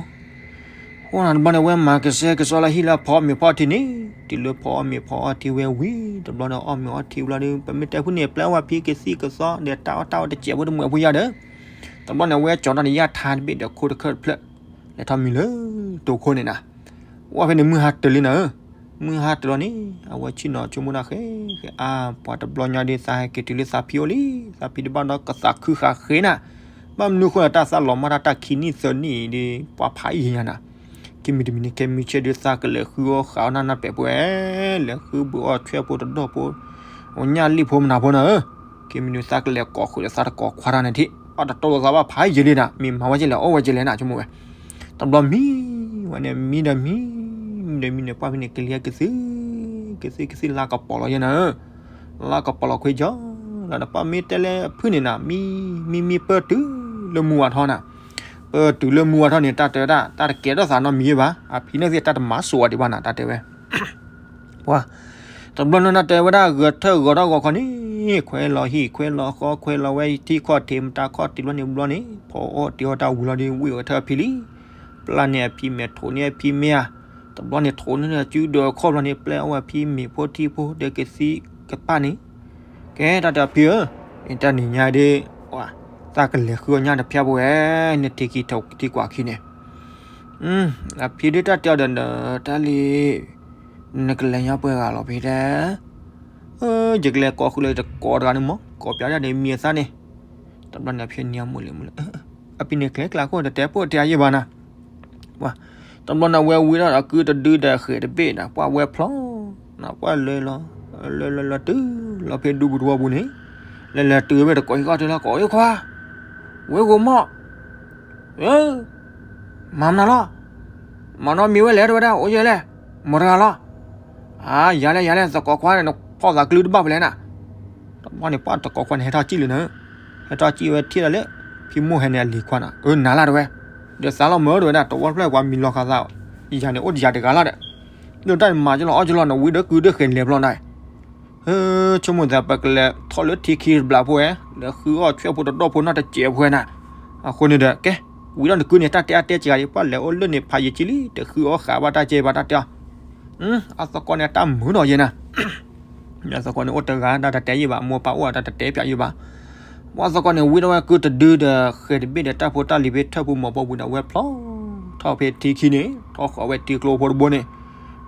ဃိနၤတဘျီန့ၣ် ဝဲမၤကဆှဲကဆှီလၢဟံၣ်လၢဖီအီၣ်မ့ၤဖီအီထံန့ၣ်, တုၤလၢဖီအီၣ်မ့ၤဖီအီထံဝဲဝံၤ တဘျီဒီးအီၣ်မ့ၤအီထံဝံၤလီၤဒီး ပမ့ၢ်တဲဖုန့ၣ် ပျဲဝဲဖံကသံၣ်ကသီဒီးတၢ်အီၣ်တၢ်အီတစဲးဖိတမှဲးဖိယါဒီး, တဘျီန့ၣ် ဝဲကၠီၤထီၣ်န့ၣ် ယၣ်ထါတဘ့ၣ်ဒီးခိတခၢၣ်တဖျၢၣ် လဲၤထီၣ်မံလၢတိၤခိန့ၣ်နၤ, ဝဲဖဲန့ၣ်မုၢ်ဟါတၢၤလံနၤဧၢ, မုၢ်ဟါတၢၤလီၤန့ၣ် အဝဲဆ့ၣ်နီၤဆိကမိၣ်ဒၣ်ဃဲ ဃဲအါ ပှၤတဘျီညါဒီး သးဟဲက့ၤတုၤလၢသးဖံအိၣ်လံ, သးဖံတဘၣ်ဒီးကသးခုဃာ်ဃဲနၤ, ဘၣ်မနုၤအဃိန့ၣ် တၢ်သးလီၤမၢ်တၢ်တၢ်ခံနံၣ်သၢနံၣ်အံၤဒီး ပှၤဖးယံာ်ညါနၤ, ခံမံၤတမံၤန့ၣ် ခဲမုၢ်ဆ့ၣ်ဒုးသးကလဲၤဃုအီၣ်ဃးအီၣ်နၢ်နၢ်ပဲာ်ပှဲၤ, လဲၤဃုဘုအီၣ်ဆွဲၣ်ဖိတဒီၣ်ဖိ, ညၣ်လံၣ်ဖိမနုၤဖိနၤဧၢ, ခံမံၤဒုးသးကလဲၤကိးဃုာ်ဒီးသးတကိးခွါတၢ်န့ၣ်ထံၣ်, အတတိၢ်လိာ်သးဘၣ်ဖးယံာ်လံနၤ, မ့ၢ်မၤဝဲကလဲၣ်အီၣ်ဝဲကလဲၣ်နၤ ဆိကမိၣ်ဝဲ, တဘျီမံဝဲန့ၣ် မံဒီးမံ, မံဒီးမံန့ၣ် ပှၢ်ဖဲန့ၣ် ကလံၤကသံၣ်, ကသံၣ်ကသံၣ်လါကပီၤလီၤယဲနၤဧၢ, လါကပီၤလီၤခွ့ကီလီၤဒီး ပှၢ်မ့ၢ်တဲလၢဖုၣ်န့ၣ်နၤ မံ, မံမံပၢၢ်တုၤလၢမူဝါထီၣ်နၤ, ပၢၢ်တုၤလၢမူဝါထီၣ်န့ၣ် တၢ်တဲဝဲဒၣ် တၢ်တကဲထီၣ်သးနီတမံၤဘၣ်, အဖံန့ၣ်သ့ၣ်တၢ်တမၤစိးအီၤဒံးဘၣ်နၤ တၢ်တဲဝဲ ပှၤ, တဘျီန့ၣ်နတဲဝဲဒၣ် ဂဲၤထၢၣ်ဂီၤထီၣ်ဂီၤခီန့ၣ် ခွဲးလီၤဟံၣ်ခွဲးလီၤဃီ ခွဲးလီၤဝဲထံခီၣ်ထံး မတၤခီၣ်ထံးဘျီန့ၣ်ဘျီန့ၣ် ဖီအီၣ်တ့ၤအီၣ်တၢ်ဝံၤလီၤဒီး ဝံၣ်အီၤထၢၣ်အဖံလံ, ပျၢ်န့ၢ်အဖံမဲာ် ထိးန့ၢ်အဖံမ့ၢ်ဧါ, တဘျီန့ၣ် ထိးန့ၢ်စုဒီးခီၣ်ဘျီန့ၣ် ပျဲအီၣ်ဝဲဖံမ့ၤဖိထံဖိဒီးကသံၣ်ကပၢ်န့ၣ်, ကဲတၢ်တဲအဖံဧၢ, တၢ်နံၤညါဒီး သးကလဲၤဃုအီၣ်ညၣ်တဖျၢၣ်ပဝဲ, နထံခံထံကွၢ်ခံန့ၣ် အဖံဒုးတၢ်တဲအီၤဒီး တၢ်လံ, နကလဲၤညါပှဲၤဂၤလီၤဖံတဲ, ယကလဲၤကိးဃုာ်လၢတကိးတဂၤန့ၣ်မး ကိးပၠးဒၣ်န့ၣ်မံအသးန့ၣ်, တဘျီန့ၣ်အဖံန့ၣ်အမုာ်လံမုာ်လံ, အဖံန့ၣ်ကျဲကျါခိၣ်တတဲပိၢ်တဲအယံၢ်ဘၣ်နၤ, တဘျီန့ၣ်ဝဲဝံၤဒီးအကုတဒုဒီးဃဲၤတဘ့ၣ်နၤ ပှၢ်ဝဲဖျီ, နၤပှၢ်လဲၤလီၤ, လဲၤလဲၤလဲၤတုၤလီၤဖဲဒူပူၤတဝီပူၤန့ၣ်, လဲၤလဲၤတုၤဝဲတကိးဟံၣ်ဃီတုၤလီၤ ကိးအံၤခွါ, ဝဲဂိၤမီၣ် မၤမနုၤလီၤ, မၤနီတမံၤဝဲလဲၣ် တဲဝဲဒၣ် အိၣ်ယဲလဲၣ်, မတၤတဂၤလီၤ, အါ ယၤလဲၣ်ယၤလဲၣ် သကိးခွါန့ၣ် နဖီၣ်သးကလုၢ်တဘၣ်ဖဲလဲၣ်နၤ, တဘျီန့ၣ်ပှၢ်သကိးခွါန့ၣ် ဟဲထီၣ်စံၣ်လံနၤ, ဟဲထီၣ်စံၣ်ဝဲထံၣ်ဒီးလၢ ဖံမိၢ်ဟဲန့ၣ်အလံၤခွါနၤ အၢ နၤလၢ်တဲဝဲ, ဒီးသးလီၤမၢ တဲဝဲဒၣ် တဝီတဖျၢၣ်ပှၤမံၤလီၤဃာ်သး, ယၤန့ၣ်အိၣ်တယၤတဂၤလီၤဒီး, ဒီးတၢ်န့ၣ်မၤကလီၤအီၣ်ကလီၤ နဝံဒီးကုဒီးဃဲၤလဲၤဖျီနၤ ဟၢ ဆိကမိၣ်သး ပကလဲၤထီၣ်လၢထံခံတဘျီဖိဝဲ, လဲၤဃုအီၣ်ဆွဲၣ်ဖိတဒီၣ်ဖိနီတစဲးဖိဝဲနၤ, အဃိန့ၣ်ဒီး ကဲ, ဝံၤဒီးနကုန့ၣ် တၢ်တဲအါတဲစှၤယံၤ ပှၢ်လဲၤအိၣ်လၢန့ၣ်ဖးယံာ်ကံလံ တဃုအီၣ်ဃာ်ဘၣ်တၢ်ကဲဘၣ်တၢ်တဲအီၤ, အသကိးန့ၣ် တၢ်မုာ်ဒီးယဲနၤ, အသကိးန့ၣ်အိၣ်တဂၤ တၢ်တတဲယံၤဘၣ် မိၢ်ပၢ်အိၣ်တၢ်တတဲပၠးယံၤဘၣ် ပှၤသကိးန့ၣ် ဝံၤဒီးဝဲကုတဒုဒီး ဃဲၤတဘ့ၣ်ဒီးတၢ်ဖိတၢ်လံၤဖဲထၢၣ်ပူၤမီၤပူၤဒီး ဝဲဖျီထီၣ်ဖဲထံခံန့ၣ် ထီၣ်ဃီၤဝဲထံကျိဖိတဘိန့ၣ်,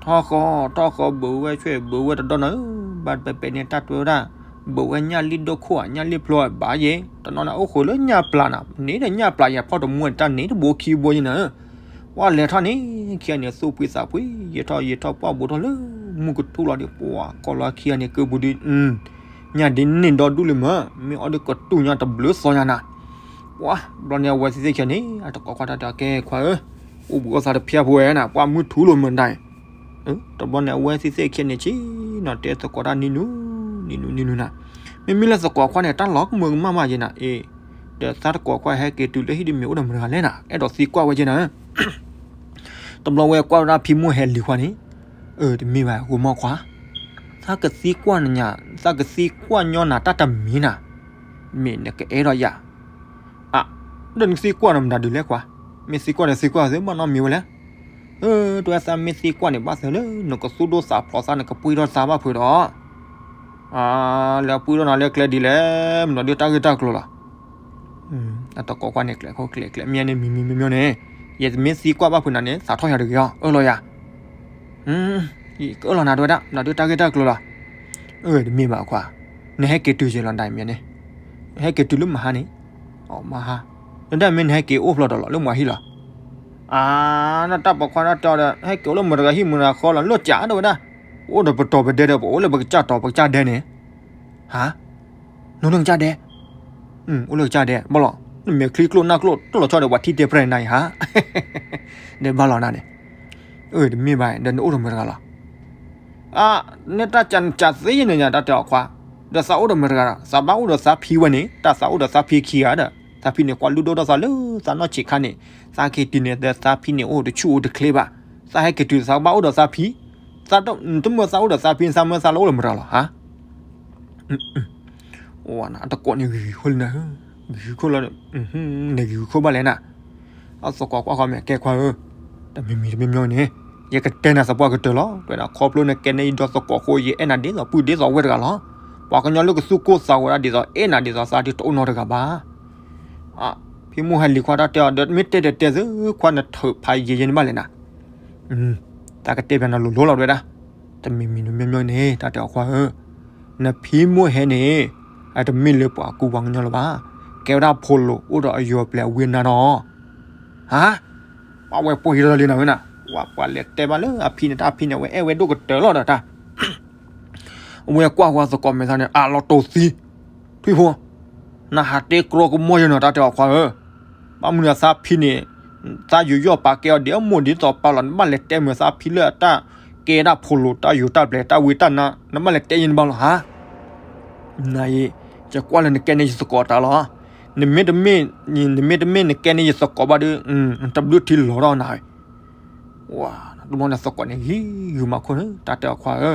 ထီၣ်ဃီၤ ထီၣ်ဃီၤ ဘုးဝဲဆွဲၣ် ဘုးဝဲတဒီနၤဧၢ, ဘၣ်တပဲာ်ပဲာ်န့ၣ် တၢ်တဲဝဲဒၣ် ဘုးဝဲညၣ်လံၣ်ဒိၣ်ခိၣ်ဧါ ညၣ်လံၣ်ဖျိဧါ ဘၣ်ယဲ, တနီၤန့ၣ်အိၣ်ဃုာ်လၢညၣ်ပျၢ်နၤ န့ၣ်ဒီးညၣ်ပျၢ်ယၤဖီၣ်တမူန့ၣ် တၢ်န့ၣ်တဘိခံဘိယဲနၤဧၢ ပှၢ်လဲၤထီၣ်န့ၣ် ခံဂၤန့ၣ် သူၣ်ဖှံသးဖှံ ယံာ်ထီၣ်ယံာ်ထီၣ် ပှၢ်ဘူးထီၣ်လၢမုၢ်ကထူၣ်လီၤဒီး ပှၢ်ကီလီၤခံဂၤန့ၣ် ကုပူၤဒုး ညၣ်ဒ်န့ၣ်ဒီဒူၣ်လံမၢ် မ့ၢ်အီၣ်ဒုးကတူၢ်ညါတဘျုးသီညါနၤ, ပှၢ် ဘျီန့ၣ် အဝဲသ့ၣ်သ့ၣ်ခံဂၤန့ၣ် အတကိးခွါတၢ်တဲ ကဲခွါဧၢ, အိၣ်ဘှံးအိၣ်သါတဖျၢၣ်ဖိဝဲနၤ ပှၢ်မုၢ်ထူၣ်လိာ်မုၢ်နၤ တဘျီန့ၣ် အဝဲသ့ၣ်သ့ၣ်ခံဂၤန့ၣ် ဆ့ၣ်နီၤတဲသကိးတၢ်နံၤနူၤ နံၤနူၤ နံၤနူၤနၤ, မ့မ့ၢ်လၢသကိးခွါန့ၣ် တၢ်လီၤကမၢကမၣ်မးယဲနၤ အ့ၣ်, ဒီးသးတကိးခွါဟဲက့ၤတုၤလၢဟံၣ်ဒ်မ့ၢ်အိၣ်ဒီးမတၤတဂၤလဲၣ်နၤ အဲၣ်ဒိးသံကွၢ်ဝဲယဲနၤ, တဘျီဝဲကွၢ်ဝဲဒၣ်ဖံမိၢ်ဟဲလံၤခွါန့ၣ်, အၢ တမ့ၢ်ဘၣ် ဂိၤမီၢ်ခွါ, သးကသံကွၢ်နၤ သးကသံကွၢ်ညီနၤတၢ်တမံၤနၤ, မ့ၢ်နကအဲၣ်ဒိးယၤ, အါ, ဒီးနသံကွၢ်နၤမတၤဒုးလဲၣ်ခွါ, မ့ၢ်သံကွၢ်ဒီးသံကွၢ်သုဘၣ်နီတမံၤဝဲလဲၣ် အၢ တဲဝဲသးမ့ၢ်သံကွၢ်န့ၣ် ဘၣ်သ့လၢနကသူၣ်ဒိၣ်သးဖျိးသး နကပှံၢ်ထီၣ်သးဘၣ်ဖုးဒီး, အါ လဲၤပှံၢ်ထီၣ်နၤလၢကျဲဒ်လဲၣ် မနုၤဒုးတၢ်ဂ့ၢ်တၢ်ကျိၤလီၤ. အတကိးကွၢ်န့ၣ် ကျဲးခိၣ်ကျဲးကျဲး မ့ၢ်န့ၣ် မံၤမံၤမံၤမံၤန့ၣ်, ယတမ့ၢ်သံကွၢ်ဘၣ်ဖုးနၤန့ၣ် သးထီၣ်ယၤတဂ့ၤအီၤ အၢၣ်လီၤယၤ ကအၢၣ်လီၤနၤတဝဲဒၣ် မနုၤဒုးတၢ်ဂ့ၢ်တၢ်ကျိၤလီၤ. အၢ တမ့ၢ်ဘၣ်ခွါ, နဟဲက့ၤတုၤယဲလီၤဒၣ်မ့ၢ်န့ၣ်, ဟဲက့ၤတုၤလၢမဟါန့ၣ်, အမဟါ, နဒၣ်မ့ၢ်နဟဲက့ၤအိၣ်ဖျီဒီးလီၤ လၢမွၤဟံၣ်လီၤ. အါ, နတၢ်ပိာ်ခွါတၢ်တဲအီၤဒီး ဟဲက့ၤအိၣ်လၢမတၤတဂၤဟံၣ်မတၤတဂၤဃီလီၤ လၢကၠးတဝဲဒၣ်, ပအိၣ်ဒီးပတီၢ်ပဒဲဒီး ပအိၣ်လၢပကစၢ်တီၢ်ပကစၢ်ဒဲန့ၣ်, ဟါ, နအိၣ်လၢကစၢ်ဒဲ, အိၣ်လၢကစၢ်ဒဲ ဘၣ်လီၤ, နမဲာ်ချံကျိၣ်နၢ်ကျိၣ် တိၢ်လီၤဆီဒီးပှၤထံတဲပြဲၢ်နၤအံၤဟါ, ဒီးဘၣ်လီၤနၤန့ၣ်, အၢ တမ့ၢ်ဘၣ် ဒီးနအိၣ်ဒီးမတၤတဂၤလီၤ. အါ, နတၢ်ကၢ်နကၢ်သ့ယဲန့ၣ် တၢ်တဲအီၤခွါ, ဒီးသးအိၣ်ဒီးမတၤတဂၤဒီး သးဘၣ်အိၣ်ဒီးသးဖံဝဲန့ၣ် တၢ်သးအိၣ်ဒီးသးဖံခံဂၤဒီး သးဖံန့ၣ် ကွၢ်လုၢ်ဒိၣ်ထီၣ်သးလၢသးနီၢ်ဆံးခါန့ၣ်, သးက့ၤတုၤန့ၣ် သးဖံန့ၣ်အိၣ်တဆူၣ်အိၣ်တချ့ဘၣ်, သးဟဲက့ၤတုၤသးဘၣ်အိၣ်ဒီးသးဖံ, သးတမၢသးအိၣ်ဒီးသးဖံ သးမၢသးလၢအိၣ်လၢမတၤလီၤဟါ. အတကိးန့ၣ်ဂ့ၤဂ့ၤခိၣ်လံနၤ, ဂ့ၤဂ့ၤခိၣ်လီၤ, နဂ့ၤဂ့ၤခိၣ်ဘၣ်လဲၣ်နၤ. အသကိးကွၢ်ဃီမဲာ် ကဲခွါဧၢ, တမံၤမံၤတမံၤမံၤန့ၣ်, ယကတဲနၤသပှၢ်ကတၢၢ်လီၤ, တဲနၤခီဖျိနကဲန့ၣ်ယဒီသကိးဃိ ယအဲၣ်နၤဒ်သိးပုၢ်ဒ်သိးဝဲၢ်တဂၤလီၤ. ပှၤကညီလၢကသူၣ်ကိၢ်သးဂီၤဒၣ်ဒ်သိး အဲၣ်နၤဒ်သိးသးဒ်တအိၣ်နီတဂၤဘၣ်. ဖံမိၢ်ဟဲလံၤခွါတၢ်တဲအီၤ ဒီးမ့ၢ်တဲတဲတဲသုခွါနထုးဖးယံာ်ယဲန့ၣ်ဘၣ်လဲၣ်နၤ. တၢ်ကတဲပျးနၤလိၤလိၤလီၤတဝဲဒၣ်, တမံၤမံၤတမံၤမံၤန့ၣ် တၢ်တဲအီၤခွါဧၢ, နဖံမိၢ်ဟဲန့ၣ် အတမ့ၢ်လၢပှၤကူပှၤကညီလၢၤဘၣ်, ကဲဝဲဒၣ်ဖိလိၤ အိၣ်ဒီးအယိၤပျဲၤအဝံအနါနီၤ. ဟါ, ပှၤဝဲပိာ်ဟံးထီၣ်လံနၤဝဲနၤ, ဝဲပှၤလဲၤတဲဘၣ်လၢအဖံန့ၣ် တၢ်အဖံန့ၣ် အဝဲအဲၣ်ဝဲဒိၣ်ကတၢၢ်လီၤဒီးတၢ် အဝဲကွၢ်ဃီသကိးမဲာ်သးန့ၣ် အလီၤတိာ်သံ, ထွံၣ်ဖိ, နဟးတဲကြီကမီၢ်ယဲနီၤ တၢ်တဲအီၤခွါဧၢ, ဘၣ်မနုၤသးဖံန့ၣ် သးယူးယီၣ်ပာ်ကဲအီၤဒ်အမိၢ်ဒ်သိးပၢ်လီၤ, နဘၣ်လဲၤတဲမုာ်သးဖံလၢအတၢ်ကဲဒၣ်ဖိလိၤ တၢ်ယိၤတၢ်ပျဲၤ တၢ်ဝံတၢ်နါ နဘၣ်လဲၤတဲယဲန့ၣ်ဘၣ်လီၤဟါ. နအံၤ ယကွၢ်လၢနကဲန့ၢ်ယသကိးတၢ်လီၤ. နမ့ၢ်တမ့ၢ်, နမ့ၢ်တမ့ၢ်နကဲန့ၢ်ယသကိးဘၣ်ဒီး တဘျုးထံလီၤထီၣ်နၤဝဲ. ဝဲ, တဘျီန့ၣ်သကိးန့ၣ်ဂံၤဂုာ်မးခိၣ်န့ၣ် တၢ်တဲအီၤခွါဧၢ,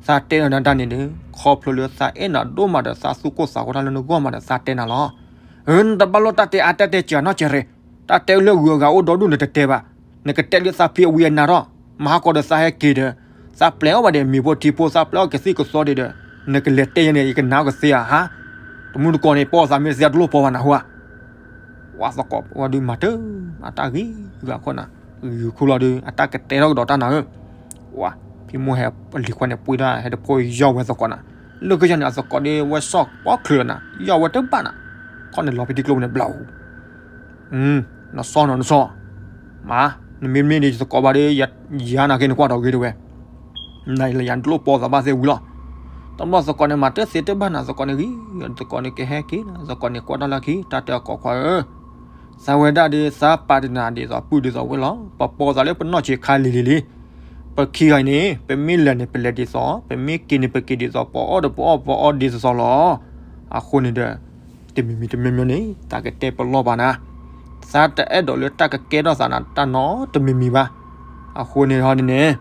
သးတဲနၤဒၣ်န့ၣ်ဒီး ခီဖျိလၢသးအဲၣ်နၤဒိၣ်မးဒီး သးသူၣ်ကိၢ်သးဂီၤတၢ်လၢနဂီၢ်မးဒီး သးတဲနၤလီၤ. ဧၢ, နတဘၣ်လိၣ်တၢ်တဲအါတၢ်တဲစှၤနီတစဲးရ့ၣ်, တၢ်တဲလၢဂုၤအဂၤအိၣ်ဒီဒူၣ်နတတဲဘၣ်, နကတဲလၢသးဖံအဝံအနါထီၣ်, မဟါကီဒီးသးဟဲက့ၤဒီး သးပျဲအီၣ်ဘၣ်ဒီးမ့ၤဖိထံဖိ သးပျဲအီၣ်ကသံၣ်ကသီဒံးဒီး နကလဲၤတဲယဲန့ၣ် ယကနၣ်အီၤကသ့ဧါဟါ. တမူတကိးန့ၣ်ပအီၣ်သးမ့ၢ်တသ့အတလိၣ်ပီဘၣ်နၤဟါ. ဝဲသကိးဝဲဒုးမၤတၢ် အတၢ်ဂံၤဂုာ်အခိၣ်နၤ, ဂံၤခိၣ်လီၤဒီး အတၢ်ကတဲထီၣ်ကဒီးတၢ်နၤဧၢ. ဝဲ, ဖံမိၢ်ဟဲလံၤခွါန့ၣ် ပှ့ၤဒၣ်ဟဲတဖိယီၢ်ဝဲသကိးနၤ, လၢကယီၢ်န့ၣ် အသကိးဒ်ဝဲဆီၣ်ပီချုးနၤ, ယီၢ်ဝဲတဘၣ်နၤ, ခီန့ၣ်လီၤဖံထံကျိပူၤန့ၣ်ဘျီ နစီနီၤနစီ, မၤ, နမ့မ့ၢ်ဒ်ယသကိးဘၣ်ဒီး ယၤနာ်က့နကွၢ်ဒီးဂ့ၤတဝဲ, နလၢယၤတလိၣ်ပီသးဘၣ်သ့ဝံၤလီၤ. တဘျီသကိးန့ၣ်မၤတၢ်သ့တဘၣ်နၤ, သကိးန့ၣ်ဂံၤ, သကိးန့ၣ်ကဟဲက့ၤနၤ, သကိးန့ၣ်ကွၢ်တၢ်လၢခံ, တၢ်တဲအီၤကိးခွါဧၢ, သးဝဲဒၣ်ဒီး သးပာ်တနၤဒ်သိးပုၢ်ဒ်သိးဝဲၢ်လီၤ, ပပီသးလၢပနီၢ်ဆံးခါလံၤလံၤလံၤ, ပခံဂၤအံၤန့ၣ် ပမ့ၢ်လဲၤန့ၣ် ပလဲၤဒ်သိး, ပမ့ၢ်က့ၤန့ၣ် ပက့ၤဒ်သိး, ပအီၣ်ဒီးပအီၣ်, ပအီၣ်ဒ်သိးသိးလီၤ. အဃိန့ၣ်ဒီး တမံၤမံၤတမံၤမံၤန့ၣ် သးကတဲပလီၢ်ဘၣ်နၤ, သးတအဲၣ်ဒိးလၢတၢ်ကကဲထီၣ်သးနၤတၢ်နီတမံၤမံၤဘၣ်. အဃိန့ၣ်ဟီန့ၣ်န့ၣ်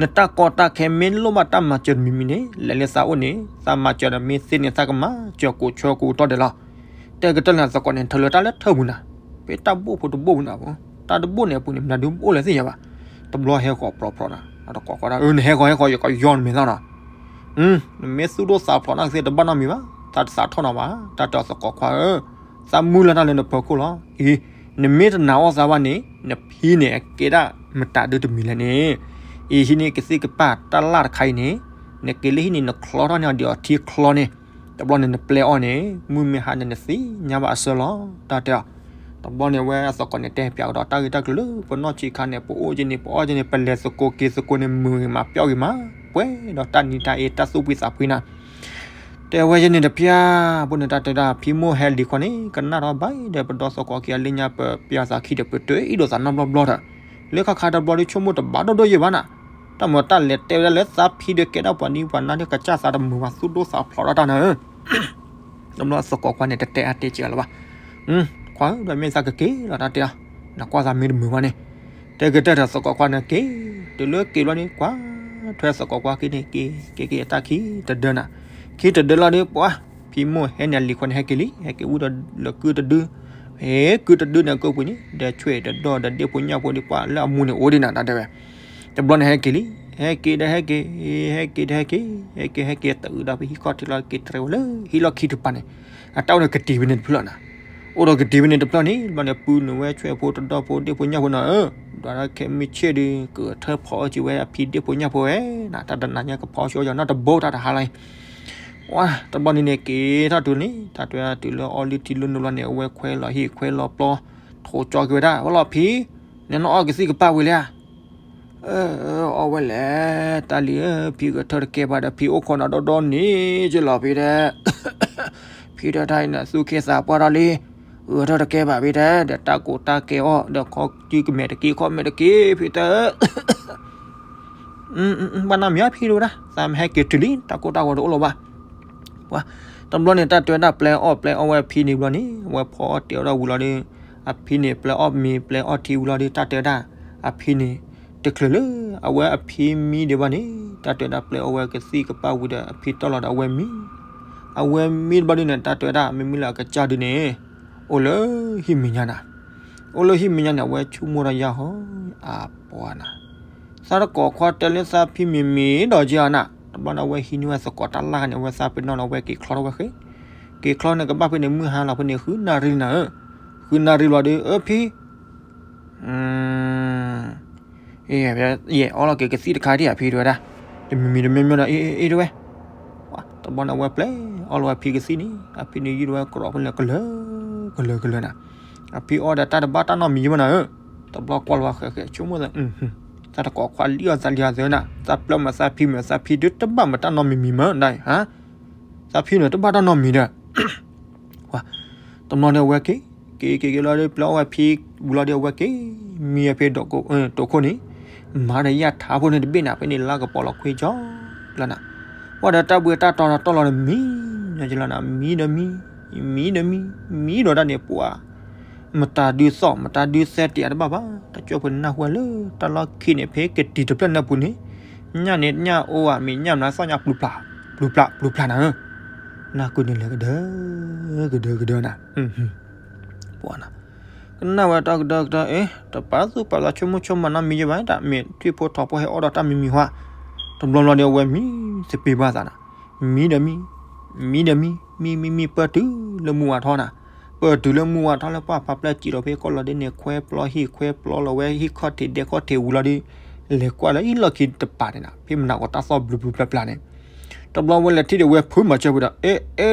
နတၢ်ကီတၢ်ခဲမ့ၢ်လိၣ်ဘၣ်တၢ်မၤစၢၤတမံၤမံၤန့ၣ် လဲၤလၢသးအိၣ်န့ၣ် သးမၤစၢၤဒီးမ့ၢ်သ့န့ၣ် သးကမၤစၢၤကိးဆၢကိးကတီၢ်ဒဲးလီၤ. တဲကတၢၢ်လၢသကိးန့ၣ် ထၢလၢတၢ်လၢထၢပူၤနၤ, ဖဲတၢ်ဘိၣ်ဖိတဘိၣ်ပူၤနၤ, တၢ်တဘိၣ်န့ၣ်အပူၤန့ၣ် မနုၤဒုးအိၣ်လဲၣ်သ့ၣ်ညါဘၣ်. တဘျီဟဲဃီၤပြီၤပြီၤနၤ, တကိးဃီၤဒၣ် အၢ နဟဲဃီၤဟဲဃီၤ ယကယီၢ်နမဲာ်သၣ်နီၤ. နမ့ၢ်သူၣ်ဒိၣ်သးဖျိးနၤကသ့တဘၣ်နီတမံၤဘၣ်, သးတသးထီၣ်နီၤဘၣ်, တၢ်တဲအီၤသကိးခွါဧၢ, သးမုၢ်လၢ်တၢ်လၢနဖီခိၣ်လီၤ. အံၤ နမ့ၢ်တနာ်အီၣ်သးဘၣ်န့ၣ် နဖံန့ၣ် အကဲဒၣ်မတၤဒုတမံၤလဲၣ်န့ၣ်, အံၤဟံးန့ၢ်ကသံၣ်ကပာ်တၢ်လၢ်တခါအံၤန့ၣ်, နက့ၤလၢဟံၣ်န့ၣ် နချီထီၣ်န့ၢ်အီၤဒ်အီၤထံချီန့ၣ်, တဘျီန့ၣ်နပျဲအီၣ်န့ၣ် မုၢ်မ့ၢ်ဟါန့ၣ်နသ့ၣ်ညါဘၣ်အဆၢလီၤ, တၢ်တဲအီၤ. တဘျီန့ၣ်အဝဲအသကိးန့ၣ် တဲပၠးကဒီးတၢ်ဂ့ၢ်တၢ်ကျိၤလၢပနီၢ်ဆံးခါန့ၣ် ပအိၣ်က့ၤန့ၣ် ပအီၣ်က့ၤန့ၣ် ပလဲၤသကိးက့ၤသကိးန့ၣ် မုာ်ဂ့ၤမး ပျီၣ်ဂ့ၤမး, ပှဲၤဒီးတၢ်နံၤတၢ်အ့ တၢ်သူၣ်ဖှံသးဖှံနၤ. တဲဝဲယဲန့ၣ်တပျၢ်, ဘၣ်န့ၣ်တၢ်တဲဒၣ် ဖံမိၢ်ဟဲလံၤခွါန့ၣ် ကနၣ်ထီၣ်ဘၣ်ဒီး ပဒီသကိးခံအလၢညါ ပပျၢ်သးခံဒီး ပတအ့ၣ်ဒိးသးနီတဘျီဘျီဒီး, လၢခါခါတဘျီဒီး ဆိကမိၣ်တဘၣ်ဒိၣ်ဒိၣ်ယဲၢ်ဘၣ်နၤ, တၢ်မၤတၢ်လဲၤတဲဝဲဒၣ်လၢသးဖံဒီးကဲဒၣ်ပှၤနံၤပှၤနါဒီး ကစၢ်သးတမုာ်ဘၣ် သူၣ်ဒိၣ်သးဖျိးဒၣ်တၢ်နၤဧၢ. တဘျီသကိးခွါန့ၣ် တတဲအါတဲစှၤလၢၤဘၣ်. ခွါဧၢ ဒီးမ့ၢ်သးကက့ၤလီၤ တၢ်တဲအီၤ, နကွၢ်သးမ့ၢ်တမုာ်ဘၣ်န့ၣ်, တဲကတၢၢ်ဒီးသကိးခွါန့ၣ်က့ၤ, တုၤလၢက့ၤဘျီန့ၣ် ကွၢ်ထွဲသကိးခွါက့ၤန့ၣ် က့ၤ, က့ၤက့ၤအတၢ်ခံတဒၢနၤ, ခံတဒၢလီၤဒီး ပှၤ ဖံမိၢ်ဟဲန့ၢ်အလံၤခွါန့ၣ် ဟဲက့ၤလံ, ဟဲက့ၤဝံၤဒီးလၢကုတဒု, ဟဲကုတဒုန့ၣ် ကိးပှ့ၤန့ၣ် ဒီးဆွဲဒီးဒီဒီးဒ့ၣ်ဖိညၣ်ဖိဒီး ပှၤလၢအမူန့ၣ်အိၣ်ဒံးနၤ တၢ်တဲဝဲ. တဘျီန့ၣ်ဟဲက့ၤလံ, ဟဲက့ၤဒီးဟဲက့ၤ, ဟဲက့ၤဒီးဟဲက့ၤ, ဟဲက့ၤဟဲက့ၤ တအုးဒီးပဟံၣ်ခီၣ်ထံးလီၤ က့ၤတြဲၤဝဲလၢဟံၣ်လီၢ်ခံတပၤန့ၣ်, အတၢ်အိၣ်ဒီးကတံၤဝဲန့ၣ်တဖျၢၣ်နၤ, အိၣ်ဒီးကတံၤဝဲန့ၣ်တဖျၢၣ်န့ၣ် တဘျီန့ၣ် ပုၢ်နုာ်ဝဲဆွဲဖိတဒီဖိဒ့ၣ်ဖိညၣ်ဖိနၤဧၢ, ဒီးခဲမုၢ်ဆ့ၣ်ဒီး ကထၢၣ်ဖီအီၣ်က့ၤဝဲအဖံဒ့ၣ်ဖိညၣ်ဖိဝဲနၤ, တၢ်တနၤညါကဖီအီၣ်က့ၤဝဲနီတဘိတၢ်တဟါလီၤ. ဝါ တဘျီန့ၣ်န့ၣ် က့ၤထီၣ်တုၤန့ၣ် တၢ်တဲဝဲဒၣ်တုၤလၢအီလုၢ်ထံလုၢ်နိလီၤန့ၣ် အဝဲခွဲးလီၤဟံၣ်ခွဲးလီၤပျီ, ထိးကၠီက့ၤဝဲဒၣ် ဝဲလီၤဖံ, နနအီၣ်ကသံၣ်ကပာ်ဝံၤလံဧါ. အၢ အီၣ်ဝဲလဲၣ်, တၢ်လံဧၢ, ဖံဂဲၤထၢၣ်တကဲဘၣ်ဒီး ဖံအိၣ်ခိးနၤဒီဒီန့ၣ်က့လီၤဖံတဲ, ဖံတဲတၢ်အံၤန့ၣ် သူၣ်ခ့သးပှၢ်ထီၣ်လံ, ဂဲၤထၢၣ်တကဲဘၣ်ဖံတဲ, ဒီးတၢ်ကိးတၢ်ကဲအီၣ်ဒီးခီကၠူကမဲာ်တက့ၢ် ခီၣ်မဲာ်တက့ၢ် ဖံတဲ ဘၣ်နီၢ်မံၤဖံတဝဲဒၣ် သးမ့ၢ်ဟဲက့ၤတုၤလံ တၢ်ကိၢ်တၢ်ဂီၤတအိၣ်လၢၤဘၣ်. ပှၤ တဘျီန့ၣ် တၢ်တဲဝဲဒၣ်ပျဲအီၣ်ပျဲအီၣ်ဝဲအဖံန့ၣ်ဘျီန့ၣ် အဝဲဖီအီၣ်တဲာ်အီၣ်ဒၣ်ဝံၤလီၤဒီး အဖံန့ၣ် ပျဲအီၣ်မ့ၤပျဲအီၣ်ထံဝံၤလီၤဒီး တၢ်တဲဝဲဒၣ် အဖံန့ၣ် တချုးလၢ အဝဲအဖံမံဒံးဘၣ်န့ၣ် တၢ်တဲဝဲဒၣ်ပျဲအီၣ်ဝဲကသံၣ်ကပာ်ဝံၤဒီး အဖံတီၢ်လီၤဒီးအဝဲမံ အဝဲမံတဘျီဒုန့ၣ် တၢ်တဲဝဲဒၣ် မ့မ့ၢ်လၢအကစၢ်ဒုန့ၣ် အိၣ်လၢဟံၣ်မဲာ်ညါနၤ, အိၣ်လၢဟံၣ်မဲာ်ညါန့ၣ် အဝဲဆိကမိၣ်တၢ်ယၢ်ဟီ အပှၤနၤ, သးတကိးခွါတဲလၢသးဖံမံၤမံၤဒီးက့ၤအီၤနၤ, တဘျီန့ၣ် အဝဲဟံးန့ၢ်ဝဲသကိးတၢ်လၢ်ဂၤန့ၣ် အဝဲသးပ့ၤနီၣ်လီၤ အဝဲက့ၤချီထီၣ်ဝဲဃ့, က့ၤချီန့ၣ် ကဘၣ်ဖဲန့ၣ် မုၢ်ဟါလီၤဖဲန့ၣ် ဃုနၣ်ရံၣ်နၤဧၢ, ဃုနၣ်ရံၣ်လီၤဒီး အၢ ဖံ ယဲၢ်အီၣ်လီၤက့ၤကသံၣ်တခါဒံးဧါဖံတဲဝဲဒၣ်, တမံၤမံၤတမံၤမံၤဒီး အ့ အ့ တဲဝဲ, တဘျီန့ၣ်အဝဲပျဲအီၣ်လီၤဝဲဖံကသံၣ်န့ၣ် အဖံန့ၣ်ယုၢ်ဒီးဝဲကြီဖဲလဲၣ်ကလၢာ် ကလၢာ်ကလၢာ်နၤ. အဖံအီၣ်ဒီးတၢ်တဘၣ်တၢ်နီတမံၤဘၣ်နၤဧၢ, တဘျီကွၢ်လီၤဝဲဃဲးဃဲး ဆိကမိၣ်သး သးတကိးခွါလံအီၤသးလံအီၤသ့နၤ, သးပျဲမးသးဖံမး သးဖံဒုးတဘၣ်မးတၢ်နီတမံၤမးဒၣ်အံၤ, သးဖံန့ၣ်တဘၣ်တၢ်နီတမံၤဒီး တဘျီန့ၣ်အဝဲက့ၤ က့ၤက့ၤက့ၤလီၤဒီး ပျဲအီၣ်ဝဲဖံဝံၤလီၤဒီး အဝဲက့ၤမံဝဲဖဲဒိးခိၣ်တခိၣ်န့ၣ်, မၤဒီးယၣ်ထါဖိန့ၣ်တဘ့ၣ်နၤ ဖဲန့ၣ်လါကပီၤလီၤခွံကၠီလီၤနၤ. ဝဲဒီးတၢ်ဘှံးတၢ်တီၤတီၤလီၤန့ၣ် မံနီၤကလီၤနၤ, မံဒီးမံ, မံဒီးမံ, မံဒီးတၢ်န့ၣ်ပှၤ မတၤဒုးသီၣ် မတၤဒုးသဲတ့ၢ်အတဘၣ်ဘၣ်, တၢ်ကၠီၣ်ဖိန့ၣ်နၢ်ဟူဝဲလၢတၢ်လီၢ်ခံန့ၣ် ဖဲကတံၤတဖျၢၣ်နၢ်ပူၤန့ၣ်, ညၣ်န့ၣ်ညၣ်အိၣ်ဧါ မ့ၢ်ညၣ်မနုၤသီၣ်ညါပျူၤပျၢ် ပျူၤပျၢ် ပျူၤပျၢ်နၤဧၢ, နၢ်ကုန့ၣ်လဲၤကဒၢ ကဒၢကဒၢနၤ, ပှၤနၤ ကနၣ်ဝဲတၢ်ကဒၢကဒၢ အ့ တပာ်သူၣ်ပာ်သးဆိကမိၣ်ဆိကမးနီတမံၤယဲဘၣ် တၢ်မ့ၢ်ထွံၣ်ဖိထိးဖိဟဲအီၣ်ဒီးတၢ်မံမံၤဟါ, တဘျီဘျီဒီးအဝဲမံသပ့ၤဘၣ်သးနၤ, မံဒီးမံ, မံဒီးမံ, မံမံမံပၢၢ်တုၤလၢမူဝါထီၣ်နၤ, ပၢၢ်တုၤလၢမူဝါထီၣ်လၢပှၢ်ဖးပျဲၢ်စံးဒီးဖဲကီၢ်လီၤဒ့န့ၣ် ခွဲပျီဟံၣ်ခွဲပျီလီၤဝဲ ဟံၣ်ခီၣ်ထံးဒဲခီၣ်ထံးဝံၤလီၤဒီး လဲၤကွၢ်လၢဟံၣ်လီၢ်ခံတပၤန့ၣ်နၤ ဖဲမနၤကီးတၢ်သီၣ်ဘျုးဘျုးပျၢ်ပျၢ်န့ၣ်, တဘျီဝဲလဲၤထံၣ်ဒီးဝဲဖုမၤစၢၤဝဲဒီး အ့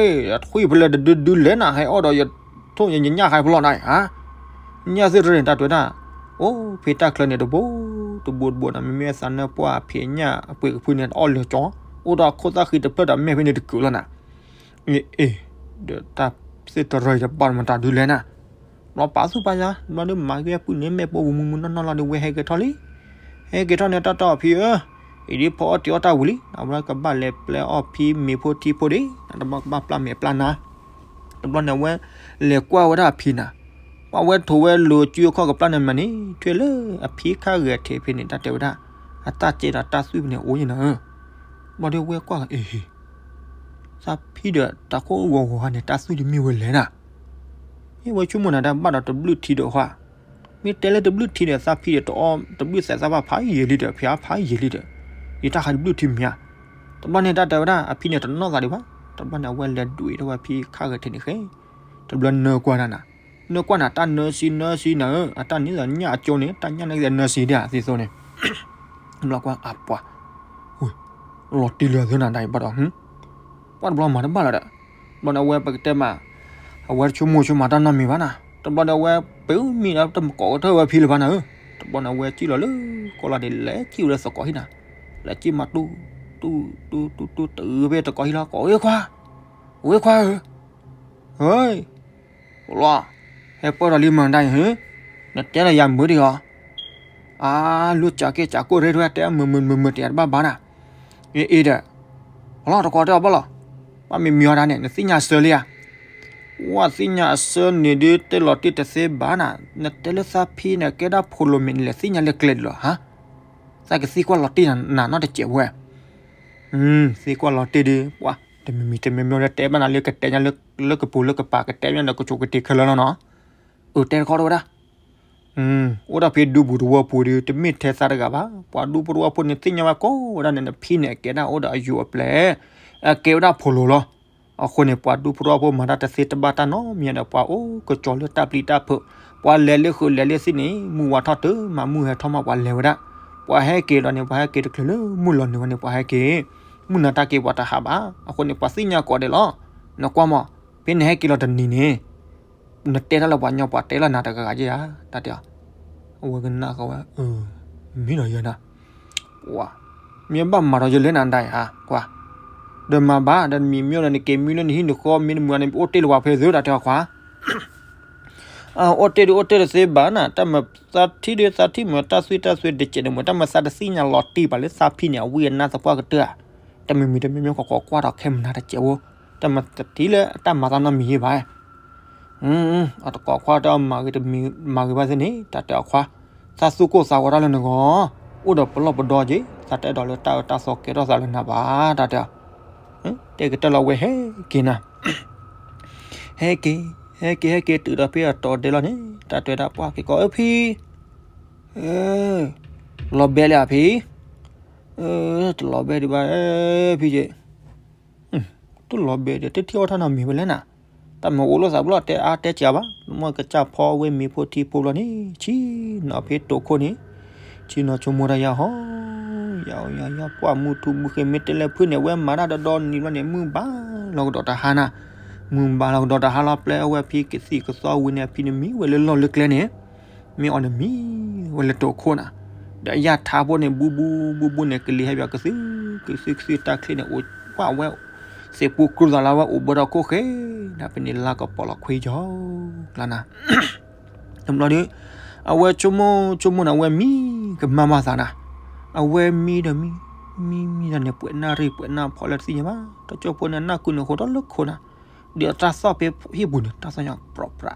အ့ ထွံၣ်ဖဲလဲၣ်တဒုဒုလဲၣ်နၤ ဟဲအီၣ်ဒီးယ ထိၣ်ညါညါဃါဖဲလီၤနၤဧါ, ညၣ်သ့ၣ်တရၢၣ်န့ၣ် တၢ်တဲဝဲဒၣ်, အိၣ်ဖဲတၢ်ချၢန့ၣ် တဘိတဘိတဘိနၤ မ့မ့ၢ်သးနၢ်ပှၢ်ဖံးညၣ်အပှ့ၤကဖုန့ၣ် တအီၣ်လၢာ်ကၠီ, အိၣ်ဒီးအခိၣ်သၣ်ဃံတဖျၢၣ်ဒီးမဲာ်ဖဲန့ၣ်တကုာ်လီၤနၤ, အ့ အ့ ဒီးတၢ်သ့ၣ်တရၢၣ်အံၤတဘၣ်မတၤဒုလဲၣ်နၤ, ဘျီပာ်သူၣ်ပာ်သး ဘျီဒီးမၤက့ၤပုၢ်န့ၣ် မဲာ်ပိာ်မုၢ်မုၢ်နီၢ်နီၢ်လီၤဒီးဝဲဟဲက့ၤထီၣ်လံ ဟဲက့ၤထီၣ်န့ၣ် တၢ်တီၢ်အဖံဧၢ, အံၤဒ်ဖီအီၣ်တ့ၤအီၣ်တၢ်ဝံၤလံ, အဝဲကဘၣ်လဲၤပျဲအီၣ်ဖံမ့ၤဖိထံဖိဒံး, တဘျီကဘၣ်ပျၢ်မဲာ်ပျၢ်နါ, တဘျီန့ၣ်အဝဲ လဲၤကွၢ်ဝဲဒၣ်အဖံနၤ, ပှၤဝဲထိးဝဲလိၤစုအခီၣ်ကပျၢ်န့ၣ်မးန့ၣ် ထွဲလၢအဖံခါဂဲၤထံးဖဲန့ၣ် တၢ်တဲဝဲဒၣ်, အတၢ်ကဲဒီးတၢ်သွံၣ်ဖဲန့ၣ်အိၣ်ယဲနၤဧၢ, ဘျီဒီးဝဲကွၢ်အ့ဟ့ၣ် သးဖံဒီးတၢ်ခိၣ်ဂီၤဂီၤဟါန့ၣ် တၢ်သွံၣ်ဒ်မ့ၢ်ဝဲလဲၣ်နၤ, ယဝဲဆိကမိၣ်နၤတၢ်ဘၣ်ဒီးတဘျုးထံဒီးခွါ, မ့ၢ်တဲလၢတဘျုးထံဒီးသးဖံဒီးတအီၣ် တဘျုးသဲးသးဘၣ်ဖးယံာ်လံဒီး ဖံအါဖးယံာ်လံဒီး, ယတၢ်ဃးတဘျုးထံမ့ၢ်ဧါ, တဘျီန့ၣ်တၢ်တဲဝဲဒၣ် အဖံန့ၣ်တနီၣ်သးဒံးဘၣ်, တဘျီန့ၣ်အဝဲလဲၤဒွံးထီၣ်ဝဲဖံခါဂဲၤထံးန့ၣ်ဃဲ, တဘျီနၢကွၢ်နၤနၤ, နၢကွၢ်နၤတၢ်နၢစံနၢစံနၤဧၢ, အတၢ်န့ၣ်သးညၣ်အကၠိန့ၣ် တၢ်ညၣ်န့ၣ်ကနၢစံဒၣ်သ့သိးန့ၣ် ဘျီကွၢ်အပှၤ, လီၤတံၢ်လၢအသၢနၤဒၣ်အံၤဘၣ်ဒီး, ပှၤတဘျီမၤတဘၣ်လၢၤဒီး, တဘျီန့ၣ်အဝဲပကတဲမး, အဝဲတဆိကမိၣ်ဆိကမးတၢ်နီတမံၤဘၣ်နၤ, တဘျီန့ၣ်အဝဲပမံၤဒီးတမကိးကထၢၣ်ဝဲဖံလၢၤဘၣ်နၤဧၢ, တဘျီန့ၣ်အဝဲစံၣ်လီၤလၢကီၢ်လီၤဒ့ လဲၤစံၣ်ဝဲလၢသကိးဟံၣ်နၤ, လဲၤစံၣ်မးတူၢ်, တူၢ်, တူၢ်, တူၢ်, တူၢ်, တအုးဖဲသကိးဟံၣ်လီၤ ကိးဝဲခွါ, ဝဲခွါဧၢ, ဟဲ လီၤ, ဟဲပၢၢ်ဒီးလံမၤဒၣ်အံၤဟ့, နတဲလီၤယၤမုာ်ဒံးအီၤ, အါ လူၤစၢ်က့ၤစၢ်ကိၢ်ရ့ထွဲတဲမုာ်မုာ်မုာ်မုာ်တ့ၢ်တဘၣ်ဘၣ်နၤ, အ့အ့ဒီး, လီၤတကိးတဲအီၤဘၣ်လီၤ, ဘၣ်မ့ၢ်မံၤအီၤဒၣ်န့ၣ် နသ့ၣ်ညါအဆၢလံဧါ, ဝဲသ့ၣ်ညါအဆၢန့ၣ်ဒုးတဲလီၤတံၢ်တသ့ဘၣ်နၤ, နတဲလၢသးဖံန့ၣ် ကဲဒၣ်ဖိလိၤမဲာ်န့ၣ် လဲၤသ့ၣ်ညါလၢကျဲဒ်လီၤဟါ, သးကသံကွၢ်လီၤတံၢ်နၤနီတစဲးဝဲ သံကွၢ်လီၤတံၢ်ဒုး ပှၤတမံၤမံၤတမံၤမံၤလၢတဲဘၣ်နၤလၢကတဲညါလၢကပူၤလၢကပၤ ကတဲညါဒီးကဆိးကတ့ၤခဲလၢာ်လီၤနီၤ, အၢ တဲတခီတဝဲဒၣ်, အိၣ်ဒီးဖဲဒူပူၤသဝီပူၤဒုး တမ့ၢ်ထဲသးတဂၤဘၣ်, ပှၤဒူဖိသဝီဖိန့ၣ်သ့ၣ်ညါဝဲကိးဝဲဒၣ်န့ၣ် နဖံန့ၣ် အကဲဒၣ်အိၣ်ဒီးအယိၤအပျဲၢ်, အကဲဝဲဒၣ်ဖိလိၤလီၤ. အဃိန့ၣ် ပှၤဒူဖိသဝီဖိမၤတၢ်တသ့တဘၣ်တၢ်နီတမံၤဒီး ပှၤအိၣ်ကစီၤလၢတၢ်ပျံၤတၢ်ဖုး, ပှၤလဲၤလၢဃုာ်လဲၤလၢသ့ၣ်န့ၣ် မုၢ်ဝါထီၣ်တုၤမးမုၢ်ဟဲထီၣ်မးပှၤလဲၤဝဲဒၣ်, ပှၤဟဲက့ၤဒီးန့ၣ် ပှၤဟဲက့ၤတချုးလၢမုၢ်လီၤနုာ်ဝဲန့ၣ် ပှၤဟဲက့ၤ, မုၢ်နၤတၢ်က့ၤပှၤတဟးဘၣ်, အဃိန့ၣ် ပှၤသ့ၣ်ညါကိးဒဲးလီၤ. နကွၢ်မး, ဖဲနဟဲက့ၤလီၤတနံၤန့ၣ် နတဲတၢ်လၢပှၤညီ ပှၤတဲလီၤနၤတဂၤဂၤဧါ, တၢ်တဲအီၤ, အဝဲကနၣ်ဃီဝဲ, မ့ၢ်ဒီးယဲနၤ, ပှၤ, မ့ၢ်ဘၣ်မၤဒီးယလဲၣ်နၤဒၣ်အံၤဧါ, ကွၢ်, ဒီးမၤဘၣ် ဒီးမံၤမ့ၢ်ဒီးနက့ၤမံလၢနဟံၣ်နဃီ မ့ၢ်နမုာ်န့ၣ် အိၣ်တ့ၢ်လၢပှၤဖဲသ့ တၢ်တဲအီၤခွါ အိၣ်တ့ၢ်ဒုးအိၣ်တ့ၢ်တသ့ဘၣ်နၤ, တၢ်မၤသးထံၣ်ဒုးသးထံၣ်မုာ် တၢ်သွံၣ်တၢ်သွဲတကဲးန့ၣ် မုာ်တၢ်မၤသးတသ့ၣ်ညါလီၤတံၢ်ဘၣ်လၢသးဖံန့ၣ် အဝံအနါသပှၢ်ကတၢၢ်ဧါ, တမံၤမံၤတမံၤမံၤ ကကိးကွၢ်ဒီးခဲမုၢ်နၤတကဲးဖိ, တၢ်မၤသးထံၣ်လၢတၢ်မၤသးနီတမံၤယဲဘၣ် အတကိးခွါတဲအီၤမၤဂ့ၤတမံၤမၤဂ့ၤဘၣ်သ့ၣ်န့ၣ် တၢ်တဲအီၤခွါ, သးသူၣ်ကိၢ်သးဂီၤတၢ်လၢနဂီၢ်, အိၣ်ဒီးပလီၢ်ပဒီက့ၤ, သးတအဲၣ်ဒိးလၢတၢ်အၢတၢ်သီကဲထီၣ်သးလၢနၤဘၣ်, တၢ်တဲအီၤ, တဲကတၢၢ်လီၤဝဲဟဲက့ၤနၤ, ဟဲက့ၤ, ဟဲက့ၤ ဟဲက့ၤတုၤဒီးဖဲအတီၤဒဲးလီၤန့ၣ် တၢ်တဲဝဲဒၣ်ပှၤက့ၤကီးအၢဖံ, လီၤဘဲလံဧါဖံ, တလီၤဘဲဒံးဘၣ်ဖံက့ၤ တလီၤဘဲဒီး တထံၣ်အီၣ်တၢ်နီတမံၤဝဲလဲၣ်နၤ, တၢ်မၤအိၣ်လိာ်သးဘျီ တဲအါတဲစှၤဘၣ်, မ့ၢ်ကစၢ်ဖီဝဲမ့ၤဖိထံဖိဘျီန့ၣ် ဆံနီၤဖဲတိာ်ခိၣ်န့ၣ်, ဆံနီၤဆိကမိၣ်တၢ်ယါဟီ ယၤယၤယၤ ပှၢ်မုၢ်ထူၣ်မုၢ်ဃ့ မ့ၢ်တဲလဲၤဖုန့ၣ် အဝဲမၤတၢ်တဒီနံၤဘျီန့ၣ် မုၢ်ဘၣ်လီၤကဒီးတဟါနၤ, မုၢ်ဘၣ်လီၤကဒီးတဟါလီၤ ပျဲအဝဲဖံကသံၣ်ကသီဝံၤန့ၣ် အဖံန့ၣ်မံဝဲလၢလီၢ်လၢကျဲန့ၣ် မ့ၢ်အီၤန့ၣ်မံဝဲလၢတိာ်ခိၣ်နၤ, ဒီးအယၢ်ထါဖိန့ၣ် ဘူးဘူးဘူးဘူးန့ၣ် ကလံၤဟဲပၠးကသု ကသုကသုတၢ်ချ့န့ၣ် အိၣ်ကွၢ်ဝဲ သ့ၣ်ပူၤကြူၢ်သးလၢဝဲအိၣ်ဘၣ်ဒီးခိၣ်ဃဲ, ဒီးဖဲန့ၣ်လါကပီၤလီၤခွံကီၤလီၤနၤ တဘျီဒီး အဝဲဆိကမိၣ်ဆိကမိၣ်န့ၣ် အဝဲမံကမၣ်ဘၣ်သးနၤ, အဝဲမံဒီးမံ မံမံဒီးန့ၣ် ပှဲၤနၣ်ရံၣ်ပှဲၤနၣ်ဖီလၢတသ့ၣ်ညါဘၣ်, တကၠိဖိန့ၣ် နၢ်ကုန့ၣ်ဃိးထီၣ်လၢခိၣ်နၤ, ဒီးတၢ်သီၣ်ဖဲဟံၣ်ပူၤန့ၣ် တၢ်သီၣ်ညါ ပြၢးပြၢး ပြၢး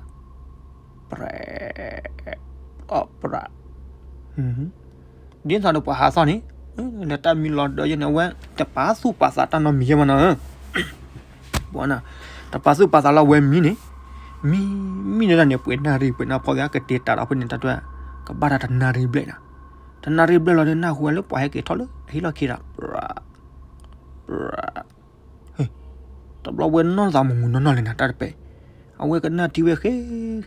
ပြၢး ဒ်သိးဒီးပှၤဟးသီၣ်န့ၣ် လၢတၢ်မံလီၤဒီးယဲန့ၣ် အဝဲတပာ်သူၣ်ပာ်သးတၢ်နီတမံၤယဲမးနီၤဧၢ, တပာ်သူၣ်ပာ်သးလၢအဝဲမံန့ၣ်, မံ မံန့ၣ်ဒၣ်န့ၣ် ပှဲၤနၣ်ရံၣ်ပှဲၤနၣ်ဖီသ့ၣ် ကတဲာ်တာ်ဒီးဖဲန့ၣ်တၢ်တဝဲ ကဘၣ်တၢ်တနၣ်ရံၣ်ဘျဲၣ်နၤ, တနၣ်ရံၣ်ဘျဲၣ်လီၤဒီး နၢ်ဟူဝဲလၢပှၤဟဲက့ၤထီၣ်လၢအဟံၣ်လီၢ်ခံဒီး ပြၢး ပြၢး တဘျီဝဲနီၢ်သးမုာ်မုာ်နီၢ်နီၢ်လံနၤ တၢ်တပဲာ်, အဝဲကနၣ်ထံဝဲဃဲ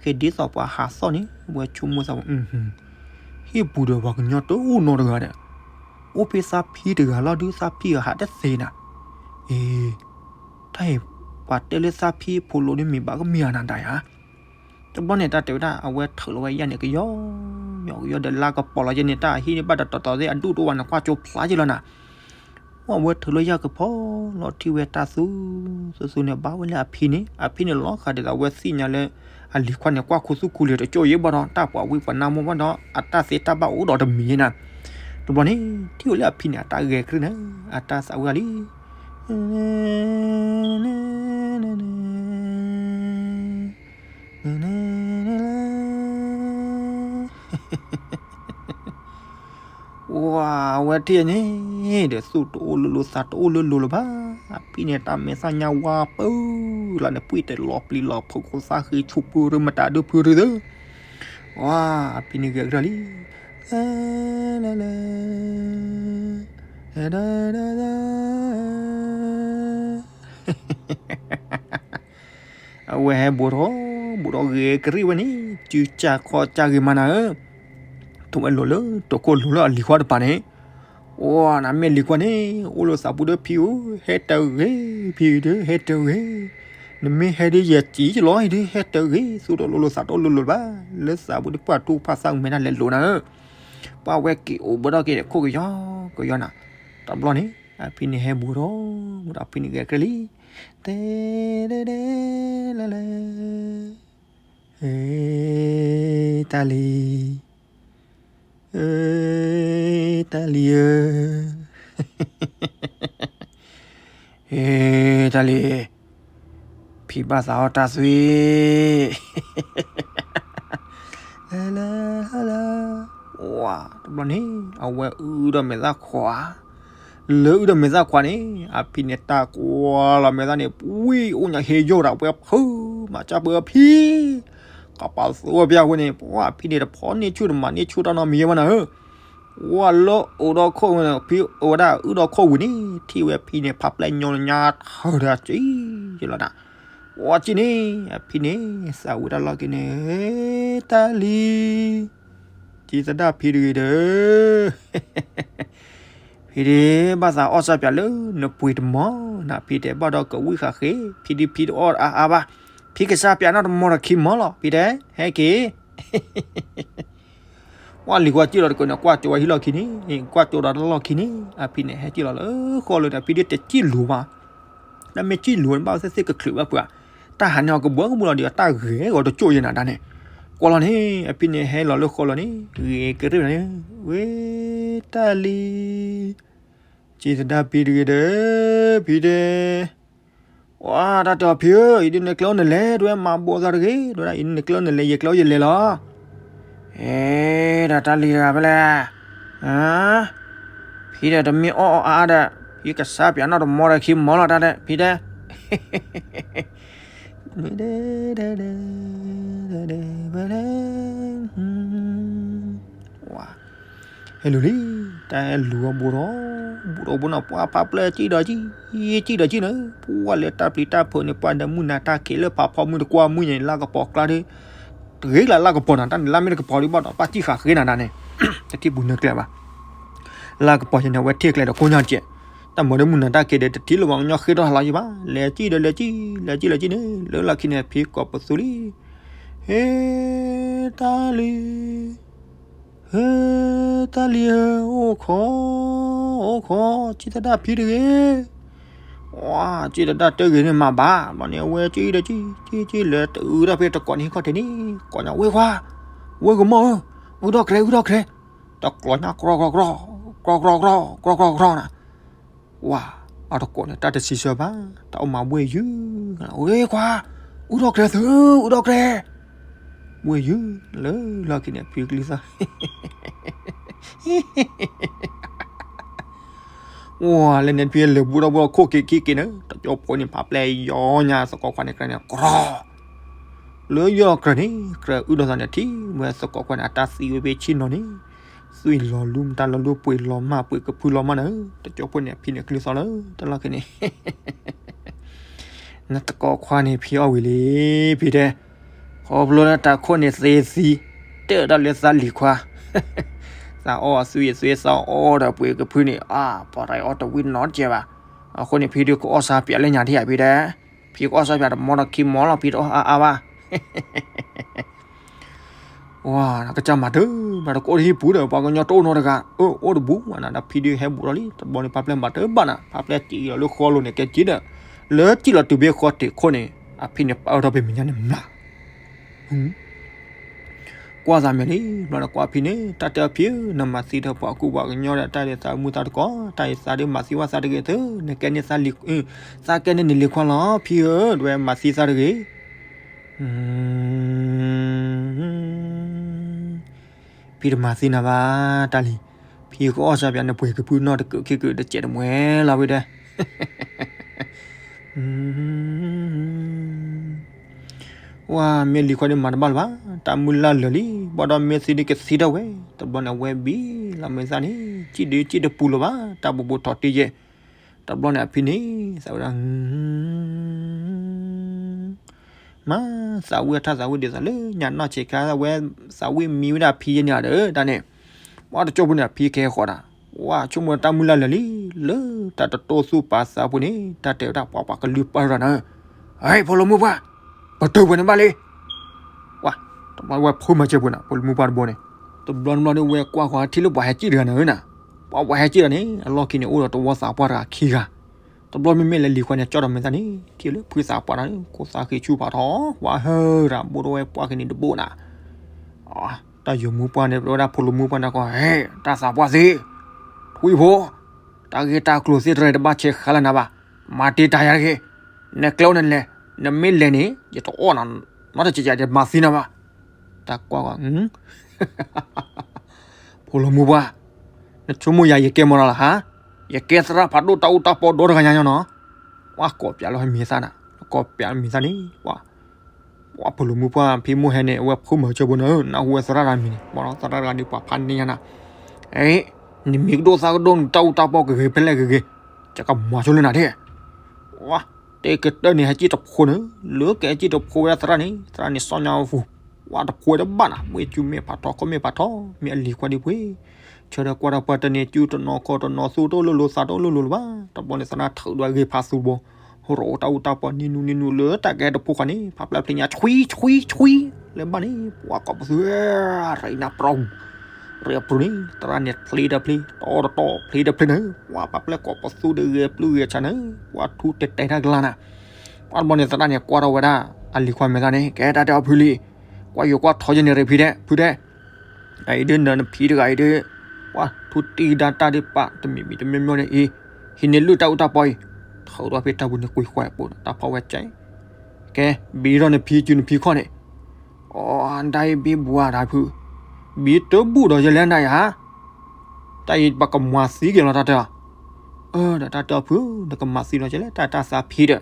ဃဲဒ်သိးပှၤဟးသီၣ်န့ၣ် ဝဲဆိကမိၣ်သးဝဲ, ဟံၣ်ပူၤဒီးပှၤကညီတအိၣ်နီတဂၤဒီး, အိၣ်ဖဲသးဖံတဂၤလီၤဒုး သးဖံအဟးတသ့နၤ, အ့ တၢ်အံၤ ပှၤတဲလၢသးဖံဖိလိၤဒုး မ့ၢ်ဘၣ်ကမ့ၢ်အနၤဒၣ်ယၤ တဘျီန့ၣ် တၢ်တဲဝဲဒၣ် အဝဲထုးလီၤဝဲယဲၢ်န့ၣ် ကယီကယီဒီး လါကပီၤလီၤယဲၢ်န့ၣ် တၢ်အဟံၣ်န့ၣ် ဘၣ်တတီၤတီၤသ့ၣ် အဒူၣ်တအိၣ်ဘၣ်န့ၣ် ကွၢ်ကၠိဖျါက့ၤလီၤနၤ, အဝဲထုးလီၤယဲၢ်ကဖီလီၤထံၣ်ဝဲတၢ်သူသူသူန့ၣ် ဘၣ်ဝဲလၢအဖံန့ၣ်, အဖံန့ၣ်လီၤဃးဒ်သိးအဝဲသ့ၣ်ညါလၢ အလံၤခွါန့ၣ် ကွၢ်ခူသူၣ်ခူလံၤ တကၠိယဲၢ်ဘၣ်ဒီး တၢ်ပှၤဝံပှၤနါမိၢ်ဘၣ်ဒီး အတၢ်သ့တၢ်ဘၣ်အိၣ်ဒီးတမံၤယဲၢ်နၤ, တဘျီန့ၣ် ထံၣ်ဝဲလၢအဖံန့ၣ် အတၢ်ဂဲၤကြၢးနၤ, အတၢ်သးဝံလံ ဝါ အဝဲထံၣ်န့ၣ် ဒီးသူၣ်တအိၣ်လၢလိၤ သးတအိၣ်လၢလိၤလၢၤဘၣ်. အဖံန့ၣ် တၢ်မဲာ်သၣ်ညါဝါပၢလီၤန့ၣ် ပှံၢ်တလီၤပျံၤလီၤဖုး ခိၣ်သၣ်ဃ့ဆူၣ်ပူၤရ့မတၤဒုဖုရ့သၢ ဝါ အဖံန့ၣ်ဂဲၤကဒါလံ လၢ လၢ လၢ အဝဲဟဲဘူးထီၣ် ဘူးထီၣ်ဂဲၤကရံၣ်ဝဲန့ၣ် စုကၢ်ခီၣ်ကၢ်ဂ့ၤမးနၤဧၢ, ထီၣ်ဝဲလိၤလၢ တိာ်ခိၣ်လိၤလၢအလံၤခွါတပၤန့ၣ်, အိ နမ့ၢ်လံၤခွါန့ၣ် အိၣ်လၢသးပူၤဒီးဖံဧၢ, ဟဲတဂ့ၤ, ဖံဒီး ဟဲတဂ့ၤ, နမ့ၢ်ဟဲဒ်ယဲၢ်စံၣ်လီၤ ဟဲဒ်ဟဲတဂ့ၤ, သူၣ်တအိၣ်လၢလိၤသးတအိၣ်လၢလိၤဘၣ်, လၢသးပူၤဒီးပှၤတူၢ်ပှၤသၣ်မဲာ်တၢ်လဲၤလိၤနၤဧၢ, ပှၤဝဲက့ၤအိၣ်ဘၣ်ဒီးက့ၤခိၣ်ကယီကယီနၤ, တဘျီန့ၣ် အဖံန့ၣ်ဟဲဘူးထီၣ် ဘူးဒီးဖံန့ၣ်ဂဲၤကရံၣ်လံ တဲ တဲ တဲ လၢ လၢ ဟ့ တၢ်လံၤ, ဟ့ တၢ်လံၤဧၢ, ဟ့ တၢ်လံၤ, ဖံဘၣ်သးအီၣ်တၢ်သွံၣ် လၢ လၢ လၢ ဝါ တဘျီန့ၣ် အဝဲအုၣ်ဒီးမဲာ်သၣ်ခွါ, လၢအုၣ်ဒီးမဲာ်သၣ်ခွါန့ၣ် အဖံန့ၣ်တၢ်ကွၢ်လီၤမဲာ်သၣ်န့ၣ် ဝံၣ်အိၣ်ညါဟ့ယိၣ်ဒီးဝဲဖုမၤစၢ်ပၢအဖံ, ကပာ်သူအီၤဖဲအဝဲန့ၣ် ပှၤအဖံန့ၣ်တဖီန့ၢ်ဆူၣ်တမၤန့ၢ်ဆူၣ်တၢ်နီတမံၤယဲၢ်မးနၤဧၢ, ဝါလၢအိၣ်ဒီးခိၣ်ဝဲန့ၣ် ဖံအိၣ်ဝဲဒၣ်အုၣ်ဒီးခိၣ်ဝံၤန့ၣ် ထံၣ်ဝဲဖံန့ၣ် ဖးပျဲၢ်ညီလၢညါထၢၣ်ဒီးစံၣ်ယလီၤနၤ ဝါကံၣ်န့ၣ် အဖံန့ၣ် သးဝံတၢ်လီၢ်ခံန့ၣ် တၢ်လံၤ, ကံသဒၣ်ဖံတဂ့ၤဒီး, ဖံဒ့ ဘၣ်သးအီၣ်စၢ်ပၠးလၢနပှ့ၤတမီၤ, နဖံတဲဘၣ်ဒီးကဝံၣ်ဃာ်ဃ့, ဖံဒ့ဖံတအီၣ်အါအါဘၣ်, ဖံကစၢ်ပၠးနီၢ်တမီၤဒီးခံမီၤလီၤ, ဖံတဲ ဟဲက့ၤ ဝဲလံၤခွါကံၣ်ဒီးတကးန့ၣ် ကွၢ်ကၠိဝဲဟံၣ်လီၢ်ခံန့ၣ်, ကွၢ်ကၠိဒီးတၢ်လီၢ်ခံန့ၣ်, အဖံန့ၣ် ဟဲက့ၤလီၤလၢဃီလၢာ်န့ၣ် အဖံဒ့တကံၣ်လိၤဘၣ်, တၢ်မ့ၢ်ကံၣ်လိၤန့ၣ် ဘၣ်သ့ၣ်သ့ၣ်ကချုးဘၣ်ပှၤ, တၢ်ဟးန့ၢ်အီၤကဘှီကဘှီလီၤဒီး တၢ်ဂဲၤဂီၤတကၠိယဲၢ်နၤဒၣ်န့ၣ်, ကွၢ်လီၤန့ၣ် အဖံန့ၣ်ဟဲလီၤလၢဃီလၢာ်န့ၣ် ဂ့ၤကရ့ၣ်န့ၣ်, ဝဲတၢ်လံၤ ကံသဒၣ်ဖံတဂ့ၤဒီး, ဖံတဲ ဝါ တၢ်တဲအီၤဖံဧၢ, အံၤဒ်နကျဲအိၣ်နလဲၤ တဝဲမၤဘိးသးတဂ့ၤ, တဝဲဒၣ်အံၤဒ်နကျဲအိၣ်နလဲၤ ယကျဲအိၣ်ယလဲၤလီၤ. အ့ တၢ်တၢ်လံၤတဂၤဖဲလဲၣ်, ဖံဒီးတမ့ၢ်အီၣ်အီၣ်အါအါဒီး ဖံကစၢ်ပၠးနီၢ်တမီၤဒီးခံမီၤလီၤတၢ်ဒီး ဖံတဲ ဟဲလူၤလံ, တၢ်ဟဲလူၤအီၤဘူးထီၣ်, ဘူးထီၣ်ဘူးနီၤ ပှၤဖးပျဲၢ်ကံၣ်ဒီးကံၣ်, ကံၣ်ဒီးကံၣ်န့ၣ် ပှၤလၢတၢ်ပျံၤတၢ်ဖုးန့ၣ် ပှၤဒီးမုၢ်နၤတၢ်ခံးလၢဖးဖီမုၢ်တကွၢ်မုၢ်ညါန့ၣ် လါကပီၤကျါဒီး, တဂ့ၤလၢလါကပီၤနၤ တၢ်န့ၣ်လါမ့ၢ်တကပီၤဒံးဘၣ်ဒီး ပၣ်ကံၣ်ဃာ်ဃ့နၤဒၣ်န့ၣ်, တထံၣ်ပူၤနၢၤကျဲဘၣ်. လၢကပီၤယဲန့ၣ် အဝဲထံၣ်ကျဲဒီးကိးညါကဲး, တၢ်မၤဒီးမုၢ်နၤတၢ်က့ၤဒီး တထံၣ်လၢၤဘၣ် ကညီဃ့ထီၣ်ဟးလီၤယံၤဘၣ်, လဲၤကံၣ်ဒီးလဲၤကံၣ် လဲၤကံၣ်လဲၤကံၣ်န့ၣ် လၢလီၢ်ခံန့ၣ် ဖံကိးပသူလံ, ဟ့ တၢ်လံၤ, ဟ့ တၢ်လံၤဧၢ, အိၣ်ခိး, အိၣ်ခိး, ကံၣ်သဒၣ်ဖံတဂ့ၤ, ဝါ ကံၣ်သဒၣ်တဂ့ၤန့ၣ်မၤဘၣ်, ဘျီန့ၣ် အဝဲကံၣ်ဒီးကံၣ် ကံၣ်ကံၣ်လၢတအုထီၣ်ဖဲတကိးန့ၣ်ဟံၣ်ခီၣ်ထံးန့ၣ် ကိးညါ ဝ့ၢ်ခွါ, ဝ့ၢ်ကမီၢ်ဧၢ, အုထီၣ်ကြဲး အုထီၣ်ကြဲး, တကျိးညါ ကြီၢ်ကြီၢ်ကြီၢ်, ကြီၢ်ကြီၢ်ကြီၢ်, ကြီၢ်ကြီၢ်ကြီၢ်နၤ, ဝါ အတကိးန့ၣ် တၢ်တဆံးဆၢဘၣ်, တၢ်အိၣ်မးဘှ့ၣ်ယုၢ်, ဝ့ၢ်ခွါ, အုထီၣ်ကြဲးသု, အုထီၣ်ကြဲး, ဘှ့ၣ်ယုၢ်, လၢလီၢ်ခံန့ၣ် ဖံကလုၢ်သီၣ် ဝါ လၢန့ၣ်ဖံလဲၤဘူးထီၣ်ဘူးထီၣ်ခိၣ်က့ၤခံက့ၤန့ၣ် တကၠိဖိန့ၣ် ဖးပျဲၢ်ယီညါသကိးခွါန့ၣ်ကြၢးန့ၣ် ကြီ, လၢယီၢ်ကြၢးန့ၣ် ကြၢးအုၣ်ဒီးသးန့ၣ် ထံၣ်ဝဲသကိးခွါန့ၣ် အတၢ်သံဝဲဖဲဆ့ၣ်နီၤန့ၣ်, သွံၣ်လီၤလူ မတၤလီၤလူပှ့ၤလီၤမၢ် ပှ့ၤကဖုလီၤမၢ်န့ၣ်, တကၠိဖိန့ၣ် ဖံန့ၣ်ကလုၢ်သီၣ်လၢတၢ်လီၢ်ခံန့ၣ် နသကိးခွါန့ၣ် ဖံအီၣ်ဝံၤလံ, ဖံတဲ, ခီဖျိလၢတၢ်ခိၣ်န့ၣ်သ့သံ, တဲတၢ်လၢသးလံၤခွါ, သးအီၣ်အသွံၣ်အသွံၣ် သးအီၣ်ဒီးပှ့ၤကဖုန့ၣ် အါ ပှၤတၢ်အီၣ်တဝံၣ်နီတစဲးဘၣ်, အဃိန့ၣ် ဖံဒုးကအီၣ်စၢ်ပၠးလၢညါထံၣ်ဧါ ဖံတဲ, ဖံကအီၣ်စၢ်ပၠးတမီဒီးခံမီလီၤ ဖံတအီၣ်အါအါဘၣ် ဝါ ကစၢ်မၤတၢ်ဘၣ်တကိးတဟံၣ်ပူၤဒီး ပှၤကညီတအိၣ်နီတဂၤ, အၢ အိၣ်တဘူးဝဲနၤဒီး ဖံဒုးဟဲဘူးထီၣ်လံ, တဘျီန့ၣ် ဖးပျဲၢ်မၤတၢ်ဘၣ်နၤ, ဖးပျဲၢ်စံၣ်လီၤလၢဃီလိၤန့ၣ် ကဲက့ၤဒီး, လၢစံၣ်လီၤတုၤဖဲဃီတ့ၢ်ခိၣ်န့ၣ် အဖံန့ၣ်ပာ်အၢထီၣ်ဖဲမဲာ်ညါန့ၣ်မး, ကွၢ်သးမဲာ်လံ, ဘျီန့ၣ်ကွၢ်ဖံန့ၣ် တၢ်တဲအီၤဖံဧၢ, နမၤသံဒီးပှၤကူပှၤကညီဒီး တၢ်ဒုးသးမုၢ်သးတကိး, တၢ်အံၤသးဒုးမၤသံဝဲသးတဂ့ၤသု, နကဲန့ၢ်သးလံၤ, သးကဲန့ၢ်နလံၤခွါလီၤ ဖံဧၢ, ဒဝဲမၤသံသးတဂ့ၤ ဖံတမၤသံနၤဘၣ်, တၢ်လံၤ, ဖံကအီၣ်စၢ်ပၠးန့ၣ် ပှ့ၤကဖုနီၢ်တကုးခံကုး တစဲးတမှဲလီၤဝဲဒီး, ဝါ မ့ၢ်လံၤခွါဒုးမၤတဘၣ်လၢၤဘၣ်, တၢ်မုၢ်လၢ်လၢာ်လံ, ဘၣ်ဒီးမ့ၢ်သံဒုးကသံထီၣ်ဝဲ, တဘျီန့ၣ် အဝဲဘံလီၤမဲာ်သၣ်န့ၣ်, စံၣ်ဒုးစံၣ်တပူၤလၢၤဘၣ်, တၢ်ဘူးဘူးထီၣ်တံၢ်ယဲၢ်, တဘျီန့ၣ် အဖံန့ၣ် သးဝဲဒၣ် မၤသးဝံၣ်အထါသးဝံၣ်ဒ်သိးလၢညါနီၢ်ဆံးခါဝဲ, သးဝံၣ်မံဝဲဒၣ်ဖံယဲၢ်န့ၣ်ဒီး တၢ်န့ၣ်, ပှၤတကၠိဖိန့ၣ် ဖံကဲဃီဒၣ်, ဝါ ဆိကမိၣ်တၢ်မုၢ်လၢ်လၢာ်လံ, လၢတၢ်တတိၢ်သူၣ်ပာ်သးပူၤန့ၣ် တၢ်တဲဝဲဒၣ်ပှၤပှၤကလုၢ်ပၢ်တဂၤန့ၣ်, ဟဲ ဖိလၢမုၢ်ပှၢ်, ပတုာ်ပှဲၤန့ၣ်ဘၣ်လံ, ဝါ, တဘျီဝဲဖုမၤစၢၤပှဲၤနၤ ဖိလၢမုၢ်ပှၢ်တဘိန့ၣ်, တဘျီတဘျီန့ၣ် ဝဲကွၢ်ဃီထံၣ်လၢပှၤဟဲကံၣ်တဂၤန့ၣ်နၤ, ပှၤပှၤဟဲကံၣ်တဂၤန့ၣ် အလီၢ်ခံန့ၣ် အိၣ်ဒီးတဝီသးပှၢ်တဂၤခံဂၤ, တဘျီမ့မ့ၢ်လၢလံၤခွါန့ၣ် ကၠီၣ်ဒီးမဲာ်သၣ်န့ၣ် ထံၣ်လၢဖုသးပှၢ်တဂၤန့ၣ် ခိၣ်သးဃံဆူၣ်ဖးထီ, ဝါ ဟၢတၢ်ဘိၣ်ဒီးဝဲပှၢ်က့ၤန့ၣ်တဘိနၤ တၢ်ယိၤမူပှၢ်န့ၣ် ပဝဲဒၣ်ဖိလၢမူပှၢ်န့ၣ်ကီး ဟဲ တၢ်သးပှၢ်သ့, ထွံၣ်ဖိ, တၢ်ဂ့ၢ်တၢ်ကျိၤသ့ၣ်တဖၣ်တဘၣ်ဆဲးဃါလၢနၤဘၣ်, မၤတ့ၢ်တၢ်ယၤတဂ့ၤ, နကျဲအိၣ်နလဲၤ, နမ့ၢ်လဲၤန့ၣ် ယတအီၣ်နၤ, နီတစဲးယၤယမၤသံနၤဘၣ်, တၢ်ကွၢ်ကွၢ် ဖိလၢမူပှၢ်, နဆိကမိၣ်ယၤယကဲမီၢ်နီၤလၢဟါ, ယကဲသရၣ်ဖးဒိၣ်တၢ်အူတၢ်ပီဒီတဂၤညါနီၤ, ပှၤကိးပၠးလီၤဟဲမံၤသၣ်နၤ, ကိးပၠးမံၤသၣ်န့ၣ်, ပှၤဖိလၢမူပှၢ်ဖံမိၢ်ဟဲန့ၣ် အဝဲဖိမၤစၢၤဖိန့ၣ် နၢ်ဟူဝဲသရၣ်တဂၤမံၤန့ၣ် ပှၤလီၤသရၣ်တဂၤဒ်ပှၤဖးန့ၢ်ညါနၤ, အ့ နမံၤကဒိၣ်သၣ်ကဒိၣ် နတၢ်အူတၢ်ပီကဂ့ၤဖဲလဲၣ်ကဂ့ၤ, ယကမၤဆိလၢနၤဒၣ်, ပှၤ တဲကတၢၢ်န့ၣ် ဟဲကံၣ်တဖိန့ၣ်, လၢကဟဲကံၣ်တဖိဝဲဒၣ်သရၣ်န့ၣ် သရၣ်န့ၣ်စီညါဝဲပူၤ, ပှၤတဖိဝဲတဘၣ်နၤ, မ့ၢ်ကၠူမ့ၢ်ဖးထီ ခီၣ်မ့ၢ်ဖးထီ, မ့ၢ်အလံၤခွါဒ်ပှ့ၤ, ဆၢထၢၣ်ကွၢ်တၢ်ပှၢ်တန့ၢ် ကၠူတနီၤခီၣ်တနီၤသူတအိၣ်လိၤလိၤသးတအိၣ်လိၤလိၤလၢၤဘၣ်, တဘျီန့ၣ်သရၣ်ထုးဒီးအဂ့ၢ်ဖးသူတဘိ, ရိးတၢ်အူတၢ်ပီနံၤနူနံၤနူလၢတၢ်ကဲတဖိခွါန့ၣ် ဖးပျဲၢ်ဖျ့ညါ ဆွံဆွံဆွံ, လၢဘၣ်န့ၣ် ပှၤကိးပသူ ရံးနၢ်ပြီ ရံးအပူၤန့ၣ် သရၣ်န့ၣ်ဖျ့တၢ်ဖျ့ တီတတီဖျ့တၢ်ဖျ့န့ၣ် ပှၤဖးပျဲၢ်ကိးပသူဒီးဂဲၤပျုၢ်ဂဲၤဆးန့ၣ် ပှၤထူတဲာ်တဲာ်တၢ်ကလါနၤ, ပှၤတဘျီန့ၣ်သရၣ်န့ၣ်ကွၢ်ထီၣ်ဝဲဒၣ် အလံၤခွါမဲာ်သၣ်န့ၣ် ကဲတၢ်တဲအီၤဖုလံ, ကွၢ်ယိၤကွၢ်ထီယဲန့ၣ်ရ့ဖံဒဲး ဖုဒဲး အအံၤဒ်နဖံတဂၤအံၤဒ် ပှၤထူတံၢ်ဒၣ်တၢ်ဒ်ပာ်တမံၤမံၤတမံၤမံၤန့ၣ်အံၤ, ဟံးန့ၢ်လုၢ်တၢ်အူတၢ်ပီအံၤ, ထုးဒီးဖဲတၢ်ပူၤန့ၣ်ကွံာ်ကွၢ်ပူၤ တၢ်ဖီဝဲကဲ, ကဲ ဘံထီၣ်နဖံစုနဖံခီၣ်န့ၣ်, အီ ဒ်အံၤဘံဘူဧါတၢ်ဖု, ဘံတဘူၣ်ဒီးယလဲၣ်နၤယၤ, တၢ်အံၤပကမၤသံက့ၤလီၤတၢ်တဲအီၤ, အၢ ဒီးတၢ်တဲအီၤဖု နကမၤသံလီၤကလဲၣ် တၢ်တၢ်သးဖံဒီး,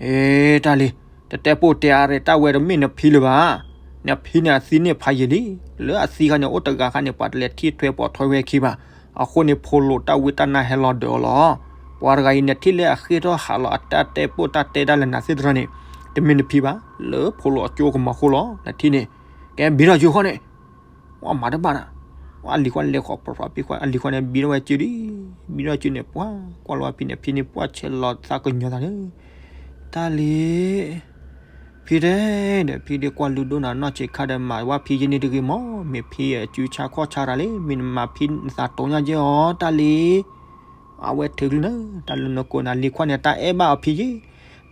အ့ တၢ်လံ တတဲပိာ်တဲအါရဲၣ် တၢ်ဝဲတမ့ၢ်နဖံလၢၤဘၣ်. နဖံန့ၣ်အသံန့ၣ်ဖးယံာ်လံ. လၢအသံခါန့ၣ် အိၣ်တဂၤခါန့ၣ် ပှၤတလဲၤထံၣ်ထွဲပိာ်ထွဲဝဲခံဘၣ်. အဃိန့ၣ် ဖိလိာ်တၢ်ဝံတၢ်နါဟဲလီၤဒၢးအီၤလီၤ. ပှၤတဂၤအံၤန့ၣ် ထံၣ်လၢအဃ့ၢ်ထီၣ်ဟးလီၤ အတၢ်တဲပိာ်တၢ်တဲဒၣ်လဲာ်နၤသ့ၣ်တဖၣ်န့ၣ် တမ့ၢ်နဖံဘၣ်. လၢဖိလိာ်အကၠိကမၤဃိလီၤ နထံၣ်န့ၣ်. ကဲဘံထီၣ်ယုၢ်ဃီန့ၣ် ပှၤမၤတဘၣ်နၤ. အလံၤခွါလဲၤဃီၤဖျိးဖျိးဖံခွါ အလံၤခွါန့ၣ် ဘံထီၣ်ဝဲစုဒံး, ဘံထီၣ်စုန့ၣ် ပှၤကွၢ်လီၤဝဲဖံန့ၣ် ဖံန့ၣ်ပှၢ်ဆဲးလီၤသးကညီၤသးန့ၣ်, တၢ်လံၤ ဖံတဲ, ဒီးဖံဒ့ကွၢ်လုၢ်ဒိၣ်နၤနီၢ်ဆံးခါဒီး မၤဝဲဖံယဲန့ၣ်တဂ့ၤမး, မ့ၢ်ဖံအစုဆါခီၣ်ဆါတၢ်လံ, မ့ၢ်နမၤဖံနသးတိၢ်ညါကဲအီၤ တၢ်လံၤ. အဝဲထုးကလုၢ်န့ၣ် တၢ်လၢနကိးနၤလံၤခွါန့ၣ် တၢ်အဲၣ်ဘၣ်အီၤဖံယဲ,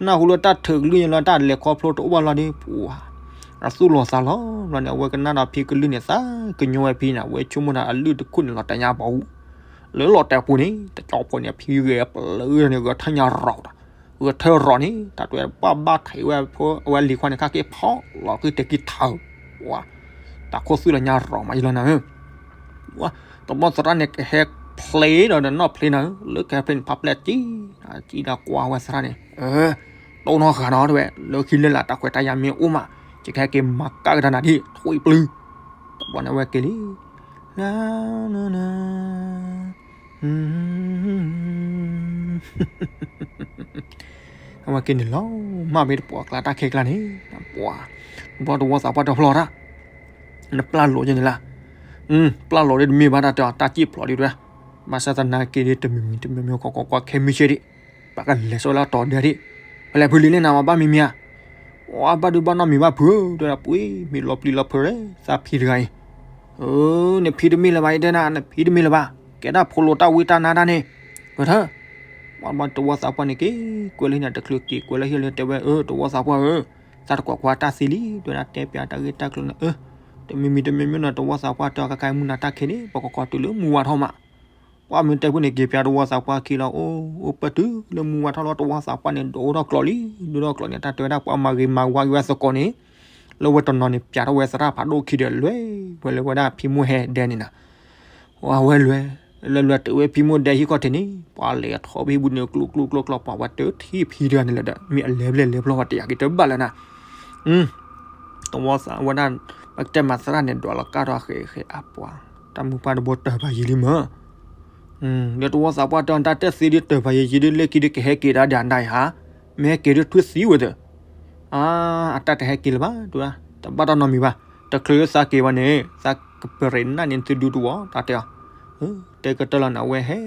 နၢ်ဟူလၢတၢ်ထုးကလုၢ်ညါလီၤ တၢ်လဲၤခီဖျိတအိၣ်ဘၣ်လီၤဒီး ပှၤ အသူၣ်လီၤသးလီၤလီၤန့ၣ် အဝဲကနၣ်ဒီးဖံကလုၢ်န့ၣ် သးကညီၤဝဲဖံန့ၣ် အဝဲဆိကမိၣ်ဒီးအလုၢ်တခူၣ်န့ၣ် လီၤတဲာ်ညါပီၤအူ, လၢလီၤတဲာ်ပူၤန့ၣ် တကၠီဖိန့ၣ် ဖံဂဲၤပျၢၤန့ၣ် ဂဲၤထၢၣ်ညါရီၤဒီး ဂဲၤထၢၣ်ရီၤန့ၣ် တၢ်တဲပှၢ်ဘၣ်ထံးဝဲဖိ အဝဲလံၤခွါန့ၣ် ခါက့ၤဖီၣ်လီၤက့ၤတဲာ်က့ၤထၢၣ်, ပှၤ တၢ်ခိၣ်သူၣ်လီၤညါရီၤမးယလီၤနၤဧၢ တဘျီသရၣ်န့ၣ် ကဟဲဖျ့ဒီးနီၢ်ဖျ့နၤဧၢ, လၢကဟဲဖျ့န့ၣ် ဖးဖျဲၣ်ကံ, ကံဒီးကွၢ်ဝဲသရၣ်န့ၣ်, တိၢ်နီၢ်ဃာ်နီၤတဲဝဲ, လၢခံလၢလာ်တၢ်ခွဲးတၢ်ယာ်မ့ၢ်အိၣ်မး, ယကဟဲက့ၤမၤကၣ်ကဒါနၤဒ် ထွံၣ်ပျုၢ်, တဘျီန့ၣ်ဝဲက့ၤလံ, လၢ အဝဲက့ၤန့ၣ်လီၤ, မၢ်မ့ၢ်တပိာ်အကျါတၢ်ခဲကျါန့ၣ်, ပှၤ, ဘျီတဝီသးပှၢ်တဖျီတၢ်, နပျၢ်လိာ်က့ၤန့ၣ်လၢ, ပျၢ်လိာ်ဒ်တမ့ၢ်ဘၣ်တၢ်တဲအီၤ တၢ်စံၣ်ဖျိးဒ်တဲ, ဘၣ်ဆၣ်သနာ်က့ဒ်တမံၤမံၤတမံၤမံၤ ကကွၢ်ကွၢ်ခဲမုၢ်ဆ့ၣ်ဒံး, ပကလဲၤဆိလၢတီၤဒၢဒံး, ပလဲၤဖုလံၤန့ၣ်နၤမးဘၣ်မံၤမံၤဧါ, ပှၤဘၣ်ဒုးဘၣ်နီတမံၤဘၣ်ဖုဧၢ, တဲဒၣ်ပှ့ၤမ့ၢ်လီၤပျံၤလီၤဖုးလၢသးဖံတဂၤအံၤ, နဖံတမ့ၢ်လၢၤဘၣ် ယတဲနၤ နဖံတမ့ၢ်လၢၤဘၣ်, ကဲဒၣ်ဖိလိာ်တၢ်ဝံတၢ်နါတၢ်န့ၣ်, ဝဲထၢၣ်, ပှၤတဝီသးပှၢ်န့ၣ်က့ၤကွဲးလၢဟံၣ်န့ၣ် တချုးက့ၤကွဲးလၢဟံၣ်လၢတဲဝဲ အၢ တဝီသးပှၢ်ဧၢ, သးတကွၢ်ကွၢ်တၢ်သံလံ, တဲဒၣ်တဲပၠးတၢ်ဂ့ၢ်တၢ်ကျိၤန့ၣ်, အၢ, တမံၤမံၤတမံၤမံၤန့ၣ် တဝီသးပှၢ်တဲအီၤ ကကဲမုၢ်နၤတၢ်ခဲန့ၣ် ပကကီးတုၤလၢမူဝါထီၣ်မး, ပှၤမ့ၢ်တဲဖုန့ၣ် က့ၤပၠးတဝီသးပှၢ်ခံလီၤ, အိၣ် အိၣ်ပၢၢ်တုၤလၢမူဝါထီၣ်လီၤ တဝီသးပှၢ်န့ၣ် ဒိၣ်ထီၣ်ကျိးလံ, ဒိၣ်ထီၣ်ကျိးန့ၣ် တၢ်တဲဝဲဒၣ်ပှၤမၤဂ့ၤမၤဝါက့ၤဝဲသကိးန့ၣ်, လၢဝဲတနီၤန့ၣ် ပၠးထီၣ်ဝဲသရၣ်ဖးဒိၣ်ခံဒီး လဲၤဝဲလၢဝဲဒၣ်ဖံမိၢ်ဟဲဒဲန့ၣ်နၤ, ဝဲလဲၤ, လဲၤလဲၤတုၤဝဲဖံမိၢ်ဒဲဟံၣ်ခီၣ်ထံးန့ၣ် ပှၤလဲၤထီၣ်ဖဲဟံၣ်ပူၤန့ၣ် ကျိကျိကျိကျိ ပှၤဝဲတထံၣ်ဖံတဂၤန့ၣ်လၢၤဒီး မ့ၢ်အလဲၤဖျဲၣ်လဲၤဖျီဝဲတယာ်က့ၤတဘၣ်လၢၤနၤ, တဝီသးဝဲဒၣ်, ပကတဲမၤသရၣ်န့ၣ် ဒွးလီၤကၢ်ထီၣ်ဃဲးဃဲးအပှၤ, တၢ်မုၢ်ပှၢ်တဘိတၢၢ်ဖးယံာ်လံမၢ်, ဒီးတဝီသးပှၢ်တဲအီၤ တၢ်တဲသ့ဒ်တၢၢ်ဖးယံာ်ယံာ်ဒ်လၢခံဒ်ကဟဲက့ၤဒၣ်ဒၣ်နၤအံၤဧါ, မ့ၢ်ဟဲက့ၤဒ်ထွံၣ်သံဝဲသ့ၣ်, အါ, အတၢ်တဟဲက့ၤလၢၤဘၣ်, တဘၣ်တၢ်နီတမံၤဘၣ်, တချုးလၢသးက့ၤဘၣ်န့ၣ် သးကပရ့ၤနၢ်န့ၣ်သုဒူတဝီ တၢ်တဲအီၤ တဲကတၢၢ်လီၤနၤ အဝဲဟဲ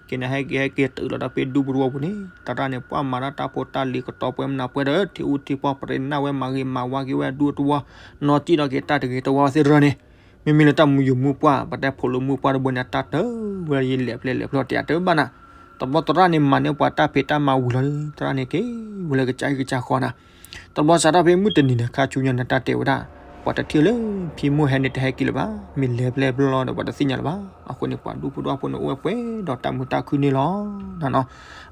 က့ၤန့ၣ် ဟဲက့ၤဟဲက့ၤတုၤလီၤဒီးဖဲဒူပူၤတဝီပူၤန့ၣ် သရၣ်န့ၣ် ပှၤမၤတၢ်တၢ်ဖိတၢ်လံၤကတီၤပှဲၤမနုၤပှဲၤဒီး ထံအူထံပှၢ်ပရ့ၤနၢ်ဝဲမၤဂ့ၤမၤဝါက့ၤဝဲဒူတဝီ, နီၢ်ကံၣ်ဒီးက့ၤတၢ်တဂ့ၤတဝီဝဲသ့ၣ်တဖၣ်န့ၣ်, မ့မ့ၢ်လၢတၢ်မုာ်ယိာ်မုာ်ပှၢ် ပတဲဖိးလိာ်မုာ်ပှၢ်တဘိန့ၣ် တၢ်တၢၢ်ဝဲယလဲၤဖျဲၣ်လဲၤဖျီတယာ်တဘၣ်နၤ, တဘျီသရၣ်န့ၣ် မၤန့ၢ်ပှၤတၢ်ဖံးတၢ်မၤဝံၤလီၤဒီး သရၣ်န့ၣ်က့ၤဝဲလၢကစၢ်ဟံၣ်ကစၢ်ဃီနၤ တဘျီစးထီၣ်ဖဲမုၢ်တနံၤန့ၣ် ခါဆူညါန့ၣ် တၢ်တဲဝဲဒၣ်, ပှၤတထံၣ်လၢဖံမိၢ်ဟဲန့ၣ် တဟဲက့ၤလၢၤဘၣ်, မ့ၢ်လဲၤဖျဲၣ်ဖျီလီၤဒီး ပှၤတသ့ၣ်ညါလၢၤဘၣ်. အဃိန့ၣ် ပှၤဒူဖိတဝီဖိန့ၣ် အိၣ်ဝဲပှဲၤဒီးတၢ်မုာ်တၢ်ခုၣ်န့ၣ်လီၤ.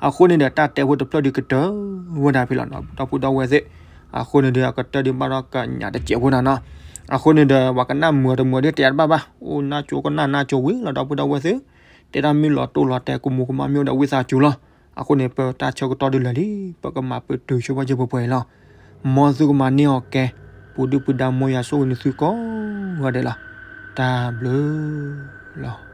အဃိန့ၣ်ဒီး တၢ်တဲဖိတဖျၢၣ်ဒုးကတၢၢ်ဝဲဒၣ်ဖဲလီၤနီၤ ဒီပုၢ်ဒီဝဲၢ်သ့ၣ်. အဃိန့ၣ်ဒီး အကတၢၢ်ဒုးဘၣ်ဒီးကညးတစဲးဖိနၤနီၤ. အဃိန့ၣ်ဒီး ပှၤကနၣ်မုာ်တမုာ်ဒ်တယၤတဘၣ်ဘၣ်, အိၣ်နၢ်ကၠိကနၣ်နၢ်ကၠိဝံၤလီၤ ဒီပုၢ်ဒီဝဲၢ်သ့ၣ်. တဲဒၣ်မ့ၢ်လီၤတိၢ်လီၤတဲာ် ကမူၤကမၣ်မ့ၢ်အိၣ်ဒီးဝံသးစူၤလီၤ. အဃိန့ၣ် ပတၢ်ဆၢကတီၢ်ဒုးလၢာ်လံ, ပကမၤပတုာ်ဆိပာ်စၢၤပှဲၤပှဲၤလီၤ. မ်သုကမၤန့ၢ်အီၤကဲ, ပူၤဒုၣ်ပူၤဒါ မ်ယွၤဆိၣ်ဂ့ၤနသုကိးဂၤဒဲးလီၤ. တၢ်ဘျုးလီၤ.